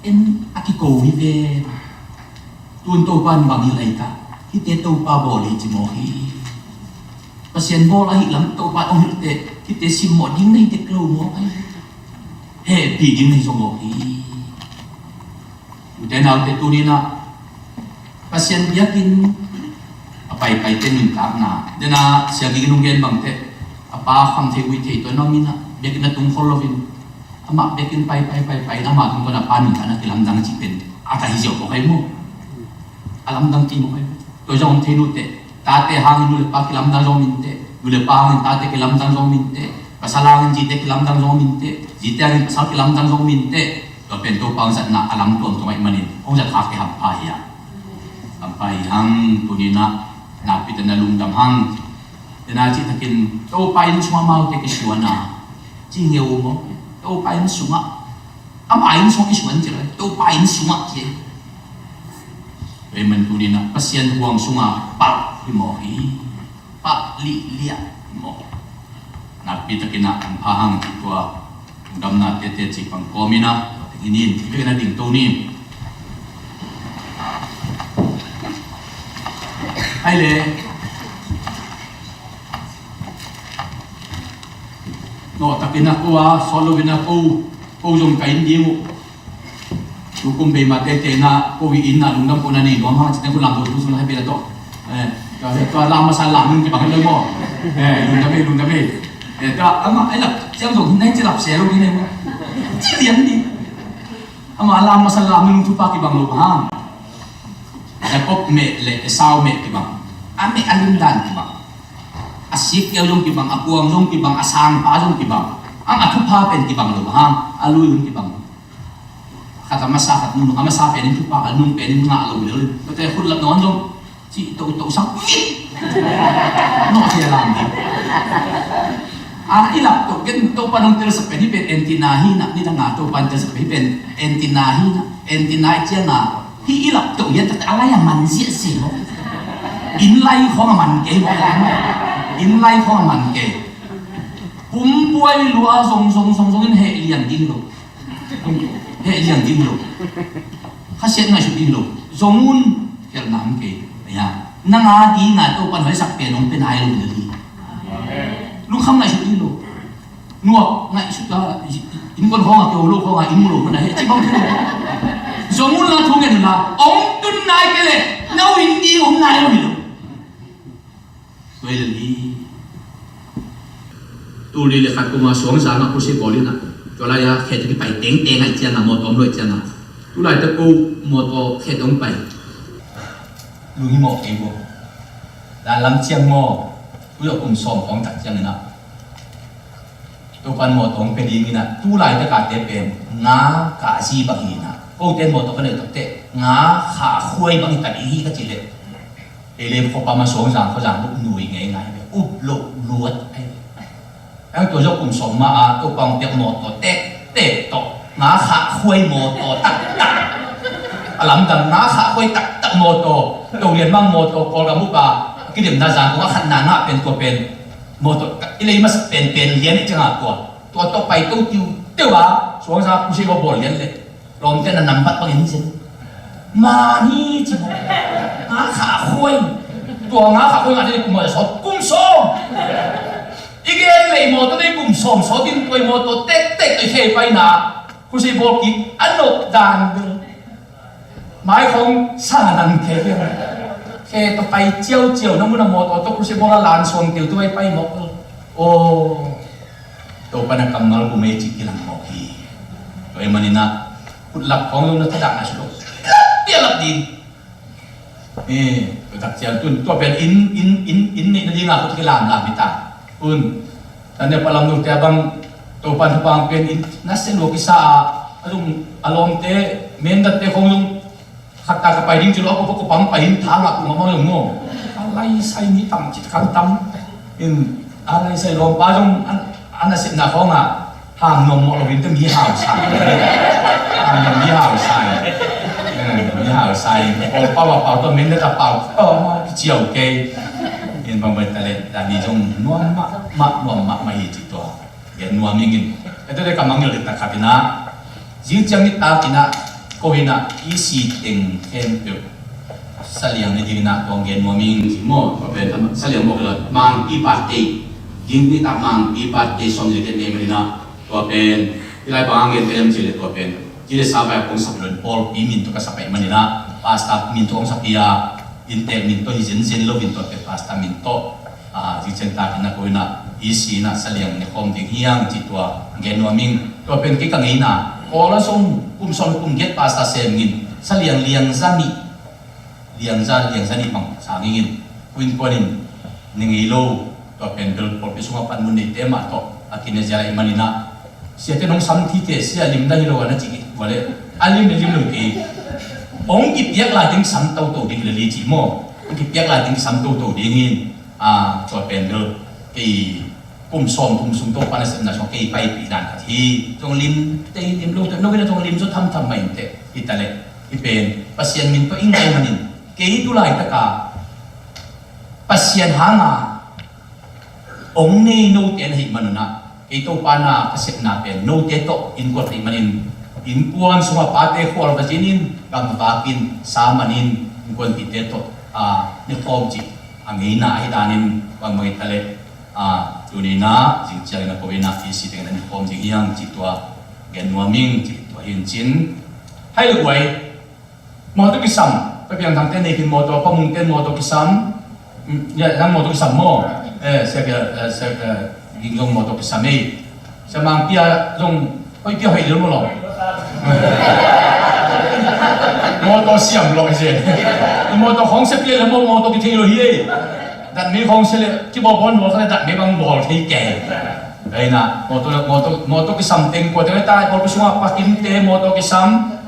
en a kiko hi ve. Tun Topa in bang hi lai ta, hihte Topa bawl hi ci mawk hi. Pasian bawl ahi lam Topa ong hilhte hihte simmawh ding na hi tek lo mawk ahi. Hehpih ding na hi zaw mawk hi. Ute naute tuninah Pasian biakinn a paipaite nuntakna dena siakikin hong gen bangte a pa khang thei ui thei tuan nong inah biakinn a tung khol loin amah biakinn paipai paipai in amah tungtawn a pa nuntakna kilamdang cih pen a ka hi ziau pawh kai mu. A lamdang ti mu kai mu. Tua zong hong thei nute tate hangin nu le pa kilamdang zong minte, nu le pa hangin tate kilamdang zong minte, pasal hangin zite kilamdang zong minte, zite hangin pasal kilamdang zong minte. Tua pen Topa hong zatna a lam tuamtuam ahih manin hong zat khak hi hampha hi a. Hampha hi hang tuninah nakpi tana lungdam hang. Tena cih takin Topa inn sungah amaute kisuan a ci ngeu maw? Topa inn sungah ama inn sungah kisuan ci lai Topa inn sungah ci. Tua ahih man tuninah Pasian huang sungah palh hi mawk hi. Pah lihliah maw? Nakpi takin ah hampha hang cih tua lungdamna tete cih pang kawmin ah tua takin in i vekin a dingto ni. Hai le. Nawh takin a ko a sawt loin a ko ko zong ka in ding uh. Tukum bei mah tete na ko i inn ah lungdam ko na nei nuam hang cite ko lam ko tu sung hai bei la tawh. Eh, tua lam masa lam nung kibang lo maw? Eh, lungdam ei, lungdam ei. Eh, tua amah ai lap ciang zong hin nai ci lap se lo hi nei maw? Ci lian ni. Amah lam masa lam nung thupha kibang lo hang. Jacob meh le Esau meh kibang. A meh a limdan kibang. A sik keu zong kibang, a kuang zong kibang, a sangpa zong kibang. Ang a thupha pen kibang lo hang, a lui hun kibang. Khat a masa khat nung, a masa pen in thupha, a nung pen in ngah lo lel. Tua te khut lap nawn zong cih tohtoh sak vit. Nawh thei a lam ding. A i lap toh ken Topa nong telsak pen hi pen antenna hi na, nidang a Topa nong telsak pen hi pen antenna hi na, antenna i ciang a hih i lap toh hian takte a lai a man ziahziah maw? Inn lai khawng a man kei maw? Inn lai khawng a man kei. Pumpuai lua zong zong zong zong in heh liang ding lo. Heh liang ding lo. Khasiat ngaihsut ding lo. Zong un khialhna om kei. Aya. Nang a ding a Topa in hoihsak pen hong pe nai lo ding hi. Lungkham ngaihsut ding lo. Nuak ngaihsut a innkuan khawng a kio lo khawng a inn mu lo khawng a heh ci bang thu lo. Zong un la thu ngen un la. Hong tun nai kei leh na uh inn ding hong nai lo hi lo. Tua hi lel hi. Tul li le khat kuma suang zang a khusia bawl in a tua lai a khet kipai tengteng a i ciang a mawtaw om lo i ciang a tu lai te ko mawtaw khet hong pai. Lu hi mawh kei maw? Dan lam ciang maw? Tu zawh kum sawm khawng tak ciang in a Topan mawtaw hong pia ding in a tu lai tak a te pen nga kah zi bang hi in a ko ten mawtaw ka neih tak teh nga khah khuai bang hi ta ding hi ka ci leh Ei le khuapa ma suang zang khuazang up nui ngei ngai ve, up loh luat ai ve. Ang tua zawh kum sawm ma a Topa hong piak mawtaw tektek tawh nga khah khuai mawtaw taktak. A lamdang nga khah khuai taktak mawtaw, to lian mang mawtaw, Kawlgam upa a kidemna zang kong a khatna ngah pen tua pen mawtaw i lei masa penpen lian i cianga tua tua tawh pai to tiutiua suang zang a kusei bawl lian le. Lawmte na nambat bangin hi zen. Mani ci maw? Nga khah khuai. Tua nga khah khuai nga dei kum maw sawt kum sawm. I gen lei mawtaw dei kum sawm sawt in tua i mawtaw tektek i khei paina. Khusei bawl kik a nop dan bel. Mai khong sa nang thei bel. Khe tawh pai ciauciau, na mun a mawtaw tawh crusade bawl a lan suang teu tawh pai pai mawk lo. Aw, Topa na kammal bum ei cih kilang mawk hi. Tua ahih manin ah, khutlap khawng zong na thadah ngai suk lo. Lap piak lap ding. Eh, tua tak ciang tun, tua pen inn, inn, inn, inn neih nading a khut kilamlam hi ta. Tun, tania palam nute a bang, Topa thupha pen inn, na se lua kisa a, a zong, a lawmte, mendatte khawng zong, khat ta ka pai ding ci lo, a ko, ko pang pai in thang a kung a mawh lo maw. A lai sai mi tam cit khat tam. In, a lai sai lawmpa zong, an, an a sepna khawng a, ham nuam mawh lo in te mi hau sai. Ham nuam mi hau sai. Eh, mi hau sai. Ko pau a pau to men le ta pau. Oh, ma ki ciau kei. In bang bai ta le, ta ni zong nuam mah, mah, nuam mah, mah hi ci tua. Gen nuam ing in. Ete te ka mangngilh ding tak khat in ah, zing ciang nitak in ah, ko in ah, E C teng khempeuh sa liang ni ding in ah, tua gen nuam ing ci maw, tua pen, sa liang mawk lo, Mangpi birthday. Zing nitak Mangpi birthday sawm le giat nei man in ah, tua pen, i lai bang gen pen ci le tua pen. Ci le sa bai a kong sap lo in pawlpi min tawh ka sap ahih man in ah, pastor min tawh kong sap hi a, inntek min tawh hi zenzen lo in tua pen pastor min tawh. Ah, zing ciang tak in ah ko in ah, E C in ah sa liang ne khawm ding hi hang ci tua gen nuam ing. Tua pen kei ka ngeina, Kawl a sung kum sawm kum giat pastor sem in sa liang liang za nih, liang za, liang za nih bang sang ing in. Ko innkuan in ne ngei lo, tua pen bel pawlpi sungah panmun neite mah tawh a kine zia lai man in ah, siate nong sam thite, sia lim dah hi lo a na ci hi ua le, a lim le lim lo kei. Hong kipiak lai ding sam toto ding le li ci maw. Hong kipiak lai ding sam toto ding in. Ah, tua pen bel kei kum sawm thum sung Topa nasepna sung kei paipih dan khat hi. Zong lim tei lim lo teh, no kei na zong lim zaw thamtham mah in teh. Hi ta leh, hi pen Pasian min tawh i ngai manin, kei tu laitak a Pasian hanga hong nei note na hih manun ah, kei Topa na ka sepna pen note tawh innkuan ahih manin, innkuan sungah pate khual va zin in, gamvak in, sa man in, innkuanpihte tawh, ah, ne khawm cih a ngeina ahi danin bangmah hi ta leh, ah, tuni in ah, zing ciangin a ko in ah, E C teng in ah ne khawm ding hi hang cih tua gen nuam ing cih tua hi in cin. Hai le guai, mawtaw kisam, Pa Piang Thangte nei khin mawtaw, Pa Mungte mawtaw kisam, mm, ya, nang mawtaw kisam maw? Eh, sia kia, eh, sia kia, ging zong mawtaw kisam ei. Sia Mang Pia zong, oi Pia hoih lel maw lo. Mawtaw siam lo ei se. Mawtaw khong sia Pia le maw mawtaw kithei lo hi ei. Dat mei khong sia le, kibawlbawl nawl kha le dat mei bang bawl thei kei. Ei na, mawtaw, mawtaw, mawtaw kisam teng kua teng ei ta, mawtaw sungah Pa Kimte mawtaw kisam.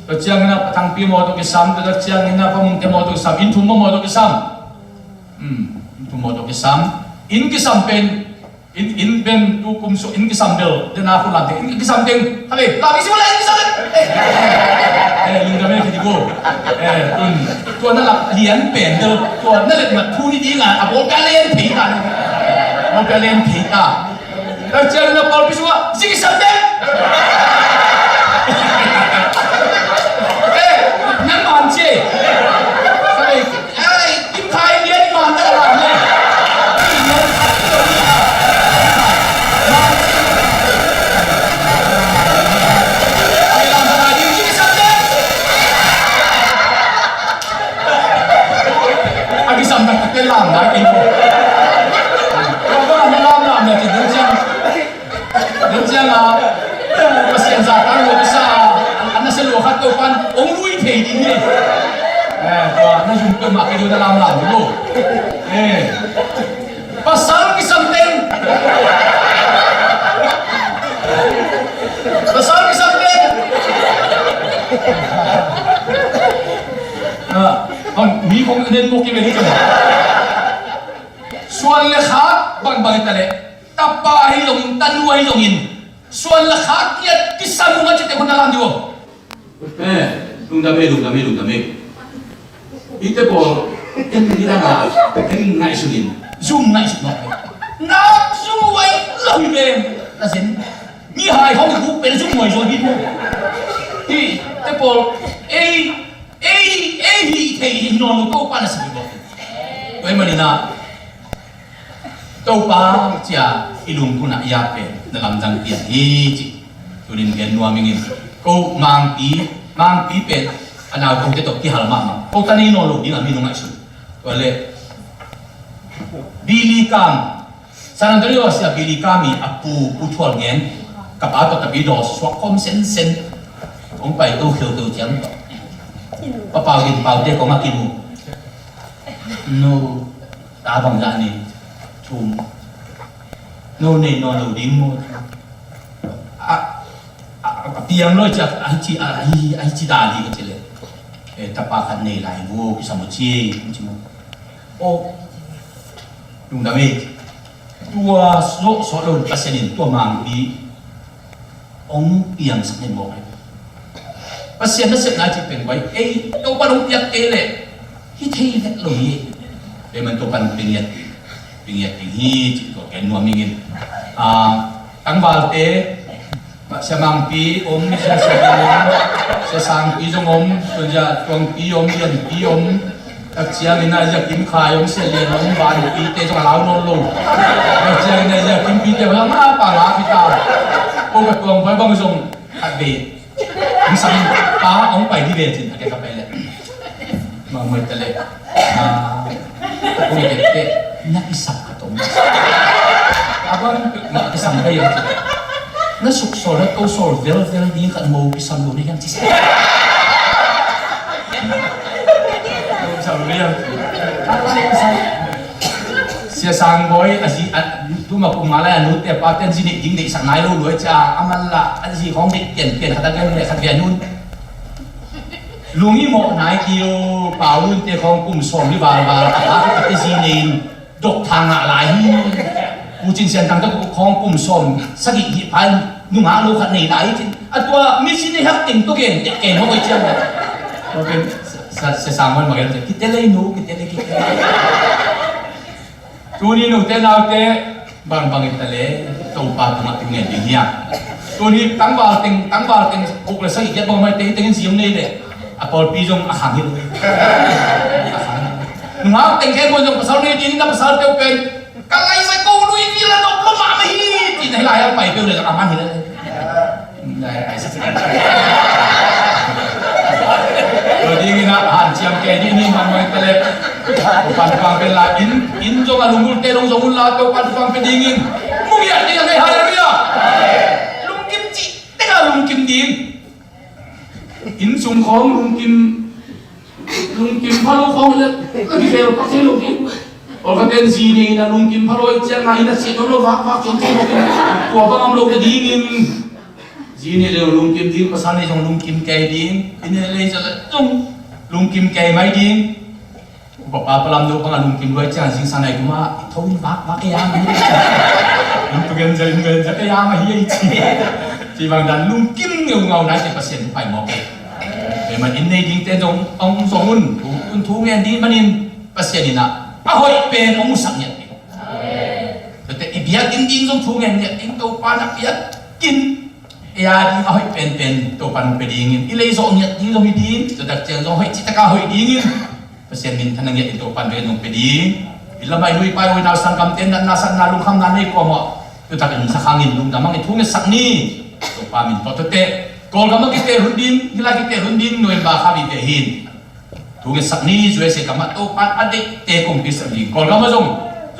Tua ciangin a Pa Thangpi mawtaw kisam, tua ciangin a Pa Mungte mawtaw kisam, inn thum maw mawtaw kisam. Hmm, inn thum mawtaw kisam. Inn kisam pen, inn, inn pen tu kum sung inn kisam bel, den a khun lam teng, inn kisam teng, kha ve, lam i si ua la inn kisam teng. Eh, eh, lungdam e, khiti ko. Eh, tun, tua na lak lian pen bel, tua na let mat thu ni ding a, a bawl ka len thei ta. Bawl ka len thei ta. Tua ciangin a pawlpi sungah, zi kisam teng. Eh, nang man ci. Ai, kim khai lian man ta la ne. A kisam taktak te lam lai kei ko. Tua bang a na lam lam na ci ding ciang. Ding ciang a, Pasian zahtak lo kisa a, a na sia lua khat Topan hong lui thei ding hi. Eh, tua na zum peuhmah kei ding na lam lam ding lo. Eh. Pasal kisam teng. Pasal kisam teng. Ah, bang, mi khong nen mawk hi ve ni. Suan le khak bangbang hi ta leh, tapa hi zongin, tanu hi zongin, suan le khak kiat kisam uh a cite khun a lam dih uh. Eh, lungdam e, lungdam e, lungdam e. Ite pawl, en ni dang a, en ngaihsun in. Zum ngaihsun mawk ve. Nak zum huai lo hi ve. Na sin. Mihai hong i kuk pen zum huai zaw hi mu. Hi, te pawl, ei, ei, ei hi thei hi nawn lo Topa na sin hi mawk. Tua ahih manin a, Topa cia i lungkun ah i ap pen na lamdang pian hi ci. Tunin gen nuam ing in. Ko Mangpi, Mangpi pen a nau kote tawh kihal mahmah. Ko ta nei nawn lo ding a mi nong ngaihsun. Tua leh Billy Kam, San Antonio sia Billy Kam i a pu, Pu Thual Ngen, ka pa tawh ka pi daw suak khawm sensen. Hong pai to kheu to ciang tawh Pa Pau Gin Pau te kong a kimu. No, ta bang dah ni? Thum. No nei nawn lo ding maw? A, a, a piang lo ciak, a hi ci, a hi, a hi ci dan hi ka ci leh. Eh, tapa khat nei lai vo, kisam uh ci, ci maw. Oh, lungdam ei. Tua sawt sawt lo Pasian in tua Mangpi hong piangsak hi mawk hi. Pasian nasepna cih pen guai, ei, Topa'n hong piak kei leh hi thei vet lo hi. Ei, man Topa'n pia ngiat, pia ngiat ding hi cih tua gen nuam ing in. Ah, tangvalte, Sia Mangpi om, Sia Sia Ding om, Sia Sangpi zong om, Sia Tuangpi om, Lianpi om. Tak ciangin a Sia Kim Khai om, Sia Lian om, Vanpi te zong a lau nawn lo. Tak ciangin a Sia Kimpi te zong a pa la pi ta. Ko ka Tuangpi bang zong khat ve. Hong sam pa hong pai di ve cin a ke ka pai leh. Mangmai ta leh. Ah, kong kete na kisam ka tong. Abang na kisam ka yang cin. Na suk sol na ko sol vel vel ding khat mo kisam lo na yang cin. Ko kisam lo na yang cin. Sia Sang Bawi a zi a tuma kum nga lai a nute pa ten zi nih ding deihsak nai lo luai cia a man la a zi khong deih pian pian khat a gen le khat ve a nun. Lung i mawh nai kio, Pau Lun te khawng kum sawm ni val val a, a te zi nei in dok thang ngah lai hi. U Cin Sian Thang te khawng kum sawm sagih hi pha in nungak lo khat nei lai hi cin. A tua mi zi nei hak teng tua gen te kei mawk ei ciang. Tua pen sa, sa, sa, sa, man ma gen te, kite lei nu, kite lei, kite lei. Tuni nute naute, bangbang in ta le, Topa tungah tu ngen ding hi a. Tuni tangval teng, tangval teng, kuk le sagih kiat bang mai teng, teng in siam nei le. A pawlpi zong a khang hi lo. A khang. Nungak teng khempeuh zong pasal nei ding, na pasal teu pen. Ka lai sai ko lui ni la dok lo mah mah hi. Ti na hi lai a pai peu le a man hi le. Tua dingin a hanciam kei ding ni, man mawh ta le. Pan pang pen la in, in zong a lungul te long zong un la, Topa pan pen dingin. Mu ngiat ding a ngei, hallelujah. Lungkim cih teng a lungkim ding. Inn sung khawng lungkim, lungkim pha lo khawng le, ka mi khel pak thei lo ding. Ol ka ten zi nei in a lungkim pha lo i ciang a, inn a cih lo vak vak ciang thei lo ding. Tua bang om lo ka dingin. Zi nei le lungkim ding, pasal nei zong lungkim kei ding, i nei le zong lungkim kei mai ding. Upa pa palam no bang a lungkim luai ciang zingsang nai kuma i tho in vak vak kei a ma hi. In tu gen zia, in gen zia kei a ma hi ei ci. Ci bang dan lungkim ngeungau nai ci Pasian tu pai mawk ei. Kei man in nei ding ten zong ong zong un, un thu ngen ding manin Pasian in a, a hoih pen ong musak ngiat ding. Tete i biakinn ding zong thu ngen ngiat ding, Topa na biakinn ei a ding a hoih penpen Topa nong pia dingin, i lei zawh ngiat ding zong hi ding, tua tak ciang zong hoih citak a hoih dingin Pasian minthan a ngiat in Topa in nong pia ding. I lamah i lui pai, oi nau sanggam ten natna satna lungkhamna nei kuamah, tua tak in sakhangin lungdam hang i thu ngetsak ni. Topa min tawh tete Kawlgam a kiteel hun ding, hila kiteel hun ding November kha vive hin. Thu ngetsak ni, U S A gam ah Topa a deihte kong piaksak ding. Kawlgam ah zong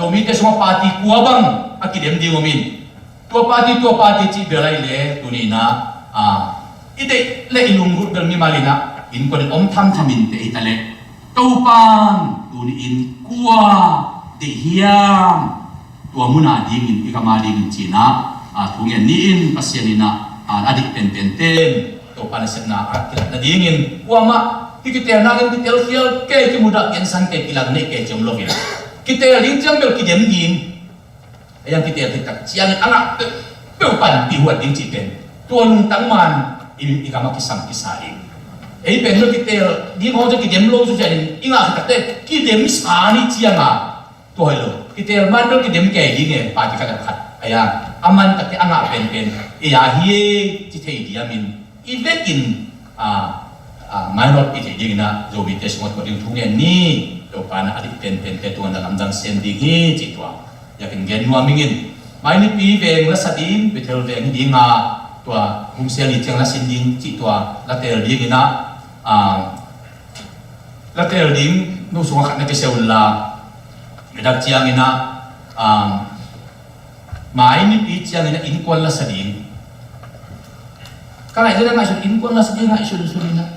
Zomite sungah party kua bang a kidem ding om in. Tua party, tua party cih bel ahih leh tuni in ah, ah, i deih leh i lunggulh bel mimal in ah innkuan in om thamtham in te hi ta leh Topa'n tuni in kua deih hiam? Tua mun a dingin, i gam a dingin ci-in ah, ah, thu ngen ni in Pasian in ah, ah, a dik penpen ten Topa nasepna ah kilat nadingin kuamah hih kiteelna in kiteel khial kei, kimudah, kiensan kei, kilang neih kei ci om lo hi. Kiteel ding ciang bel kidem ding. Ei ang kiteel khit tak ciangin a ngah peuhpeuh panpih huat ding cih pen tua lungtang man i, i gam ah kisam kisa ding. Ei pen bel kiteel ding hong ciang kidem lo zu ciangin i ngah khit tak teh kidem sa ni ciang a Tua hi lo. Kiteel man bel kidem kei ding e, party khat le khat. Ahi a, a man takte a ngah penpen ei a hi e ci thei diamin i vekin, a, a, mainawt i thei dingin ah Zomite sungah tua ding thu ngen ni. Topa in a dik penpente tungah na lamdang sem ding hi ci tua. Yakin gen nuam ing in. Mai Nipi veng la sa ding, Bethel veng hi ding a, tua Hum Sel ni ciang la sin ding ci tua la teel dingin ah, a, la teel ding, Nu sungah khat na kiseh unla, i dak ciangin ah, um, mai nipi ciangin ah innkuan la sa ding. Ka ngaih ding a ngaihsun, innkuan la sa ding ngaihsun sun in ah,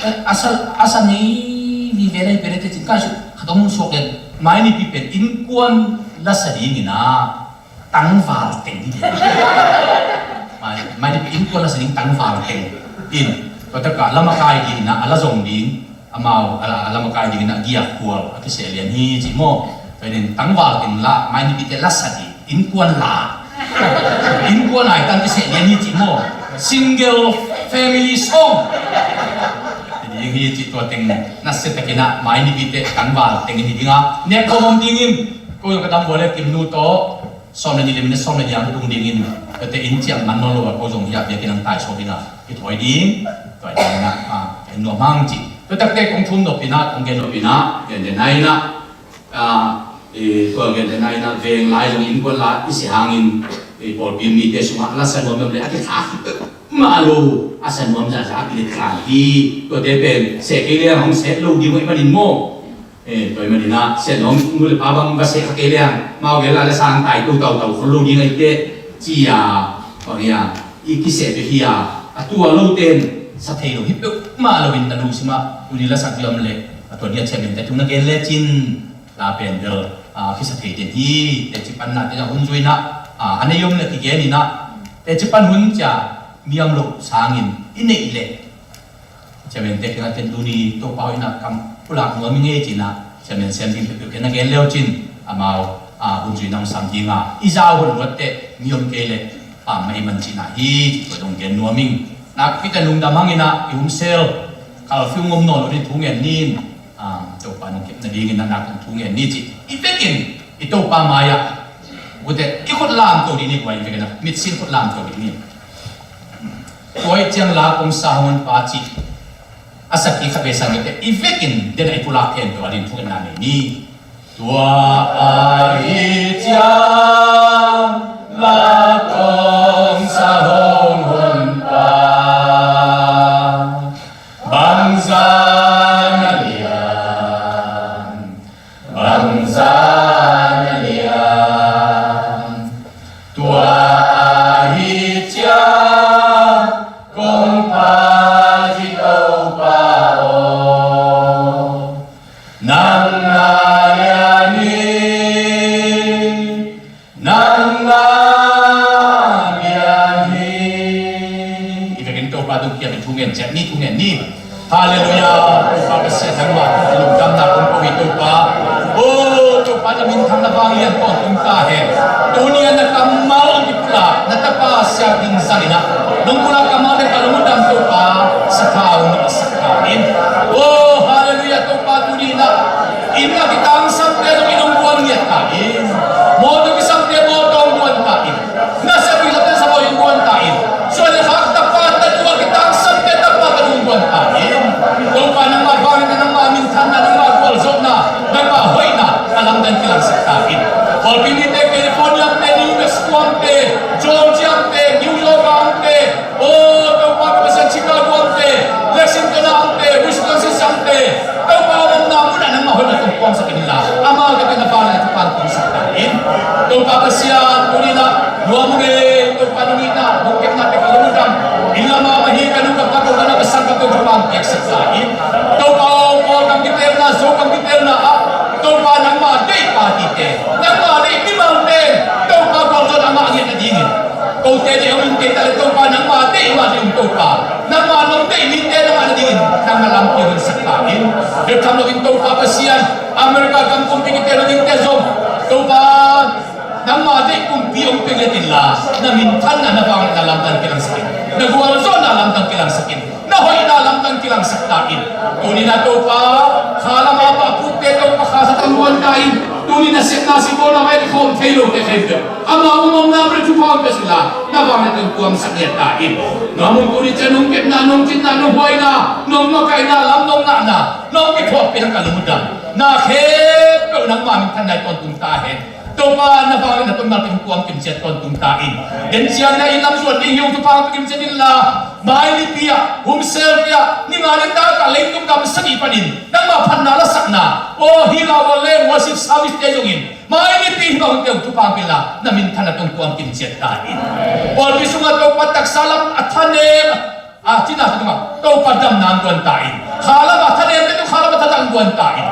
eh, a sa, a sa nei vive lai pia le te cin ka ngaihsun, khat hong suak le, mai nipi pen innkuan la sa dingin ah tangval teng hi. Mai, mai nipi innkuan la sa ding tangval teng. In, tua tak a lamakai ding in ah, a la zong ding, amau, a la, a lamakai ding in ah giak kual a kiseh lian hi ci maw. Tua in tangval teng la, mai nipite la sa ding, innkuan la. Innkuan ai tang kiseh lian hi ci maw. Single family song. Ding hi ci tua teng, nasia takin ah, mai nipite tangval teng in hi ding a. Nek khawm om dingin, ko zong ka dam bual le Kimnu tawh, sawm le nih le minute sawm le nih a tung dingin, tua te inn ciang man nawn lo a ko zong hiah biakinn ang tai sawm ding a, i thawi ding, tua ding in ah, a, en nuam hang ci. Tua takte kong thum nop in ah, kong gen nop in ah, gen den a in ah, a, e, tua gen den a in ah, veng lai zong innkuan la i si hangin, e, pawlpi mite sungah la sa nuam nuam le a kithak mah lo, a sa nuam zahzah a kilet tlan hi, tuate pen seh kei le hong seh lo ding uh ahih manin maw. Eh, tua ahih manin ah, sia nuam nu le pa bang va seh kha kei leng, mau gel la le sang tai to tau tau khol lo ding ahih teh, ci a, bang hiam, i kiseh bek hi a, a tua lo ten, sa thei lo hi peuhmah lo in ta lungsim ah, tuni la sak diam le, a tua ni a ciamin te tung na gel le cin, la pen bel, ah, kisa thei den hi, teci panna te na hun zui na, ah, a nei om le kigen in ah, teci pan hun cia, miam lo sangin, i neih le, Chairman te kena ten tuni Topa hoihna kam pulak nuam i ngei cin ah, Chairman sem ding peuhpeuh kena gen leu cin, amau, a, hun zui nam sam ding a, i zau hun luat teh, mi om kei le, pam mah i man cin ah hi, tua dong gen nuam ing. Nakpi te lungdam hang in ah, i hun sel, kalfiu ngom nawn lo ding thu ngen ning, a, Topa nong kepna ding in ah, nak thu ngen ni ci. I vekin, i Topa mai ah, ute, i khut lam to ding ni, kua i vekin ah, mitsin khut lam to ding ni. Tua ahih ciang la kong sa hong hon pa cih a sakhi khat vei sang te i vekin den a i pulak khempeuh a ding thungetna nei ni. Tua ahih ciang la kong sa hong hon pa bangzah na lian, bangzah na lian. Tua ahih ciang kong phat hi Topa aw. Nang na lian hi, nang na lian hi. I vekin Topa tung kiam in thu ngen ciat ni, thu ngen ni. Halleluiah. Topa Pasian nangmah tungah lungdamna kong ko hi Topa. O Topa, na minthang na vanglian tawntung ta hen. Tuni a na kammal kipulak na tapa siangtho zang in ah, nong pulak kammal te ka lungdam Topa, sathau na sak ta in. O halleluiah. Topa, tuni in ah inn a kitangsamte zong in hong guan ngiat ta in. Mawtaw kisamte mawtaw hong guan ta in. Na siapi late sabawi in guan ta in. Suan le khak tapa, tanu a kitangsamte tapa, tanu in guan ta in. Topa nangmah vangliatna, nangmah minthanna, nangmah gualzawhna, nangmah hoihna a lamdang kilangsak ta in. Pawlpi mite California te, New Mexico te, Georgia te, New York te, o Topa Pasian, Chicago te, Lexington te, Wisconsin te, Topa, a omna munah nangmah hoihna tawh puangsak in la, amau tawh na vangliatna thupha tungsak ta in. Topa Pasian, tuni in ah nuam ung ei, Topa nong itna, nong kepna tawh ka lungdam. Inn lam ah mah hi, ka nu ka pa, ka u ka nau, ka sang ka pau thupha piaksak ta in. Topa aw, Kawlgam kitelna, Zogam kitelna ah, Topa nangmah deih partite, nangmah deih mimalte, Topa gualzawhna amah a ngiat nadingin, kote deih hong um kei ta leh Topa nangmah deih mah ding un Topa. Nangmah nong deih mite nangmah nadingin nangmah lampi hong honsak ta in. Bek tham loin Topa Pasian, America gam kumpi kite nadingte zong Topa nangmah deih kumpi hong pia ngiat inla, na minthanna, na vangliatna lamdang kilangsak in. Na gualzawhna lamdang kilangsak in. Na hoihna lamdang kilangsak ta in. Tuni in ah Topa, kha lam a pahpukte Topa kha sa tang guan ta in. Tuni in ah sepna sibawlna mai kikhawm thei lote khempeuh amau um omna mun ah thupha hong pia inla, na vangliatna tawh puangsak ngiat ta in. Nuam ung, tuni ciang nong kepna, nong citna, nong huaina, nong makaihna lam nong ngahna, nong kithuahpihna ka lungdam. Na khempeuh nangmah minthanna in tawntung ta hen. Topa na vang le na tungmal teng tuam kimciat tawntung ta in. Den ciang na i lam zuan ding hi ung thupha hong pia kimciat inla, mai nipi ah, hum sel pi ah, ni nga ni ta ka leitung gam sagih panin nangmah phatna la sakna, aw hi la aw le worship service te zongin mai nipi hi bang te thupha hong pia inla, na minthanna tungtuam kimciat ta in. Pawlpi sungah Topa taksa lam a thanem a cina ta tungah Topa damna hong guan ta in. Kha lam a thanem te tung kha lam a thatang guan ta in.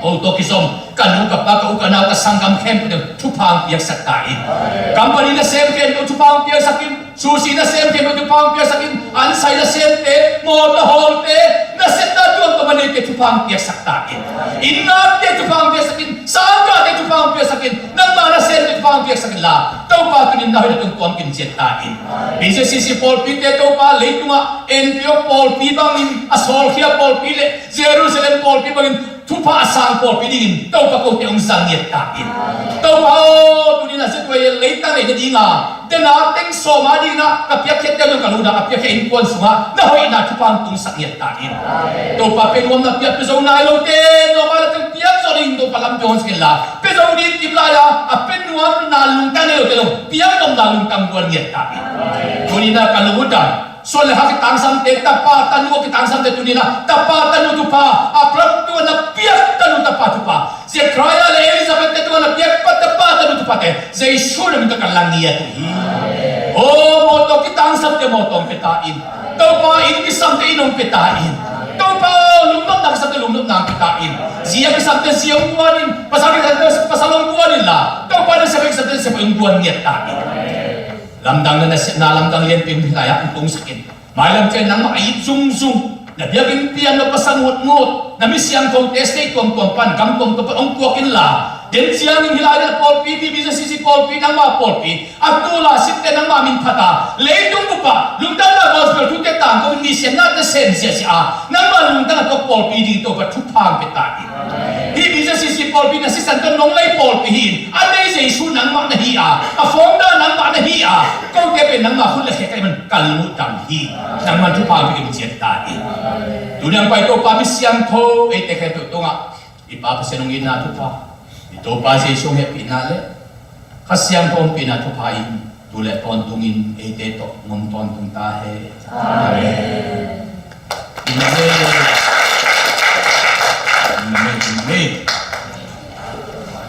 Ko tawh kizom ka nu ka pa ka u ka nau ka sanggam khempeuh te thupha hong piaksak ta in. Company na sem khempeuh thupha hong piaksak in. Susi na sem khempeuh thupha hong piaksak in. Ansai na semte, mawtaw hawlte, na sepna tuamtuam a neite thupha hong piaksak ta in. Inn ngakte thupha hong piaksak in. Sangkahte thupha hong piaksak in. Nangmah na semte thupha hong piaksak inla, Topa tuni-in na hoih na tungtuam kimciat ta in. B C C pawlpite Topa leitungah Antioch pawlpi bangin, a sawlkhia pawlpi le Jerusalem pawlpi bangin thupha a sang pawlpi dingin Topa kote hong zang ngiat ta in. Topa aw, tuni-in a zia tua leitang neih nadinga dena teng sawm a dingin a ka piakkhiat teu zong ka lungdam, a piakkhiat innkuan sungah na hoihna thupha hong tungsak ngiat ta in. Topa pia nuamna piak pia zo nai lote, nuam a la teng piak zo ding Topa lampi hong sak inla, pia zo ding kip lai-a a pia nuamna lungtang nei lote zong piak nuamna lungtang guan ngiat ta in. Tuni-in a ka lungdam, suan le hak kitangsamte, tapa tanu a kitangsamte tuni-in a tapa tanu thupha, Abraham tungah na piak tanu tapa thupha, Zechariah le Elizabeth te tungah na piak pa tapa tanu thuphate Jesu na min tawh ka la ngiat uh hi. Aw, mawtaw kitangsamte mawtaw hong pia ta in. Topa inn kisamte inn hong pia ta in. Topa aw, lungnopna kisamte lungnopna hong pia ta in. Zia kisamte zia hong guan in. Pasal kisamte pasal hong guan inla, Topa na siapa kisamte siapa hong guan ngiat ta in. Lamdang na na siatna lamdang lianpi hong pia lai-ah hong tungsak in. Mailam ciang nangmah a it zungzung, na biakinn pian, na pasal ngutngut, na mi siangthote state tuamtuam pan, gam tuamtuam pan hong puak inla, den ciangin hih lai-in a pawlpi, B B C C pawlpi, nangmah pawlpi a tul a sitte nangmah min phat a, leitung bup ah lungdamna gospel thute tangko in, mi siatnate sem ziahziah a, nangmah lungdam a tuak pawlpi ding Topa thupha hong pia ta in. Hih B C C pawlpi na sisan tawh nong lei pawlpi hi in, a nei Jesu nangmah na hi a, a founder nangmah na hi a, kote pen nangmah khut le khe ka hih man ka lungdam hi. Nangmah thupha hong pia kimciat ta in. Tuni a hong pai Topa mi siangtho eite khempeuh tungah i Pa Pasian hong itna thupha, i Topa Jesu hong hehpihna le Kha Siangtho ompihna thupha in tu le tawntungin eite tawh ngom tawntung ta hen. Amen. Amen.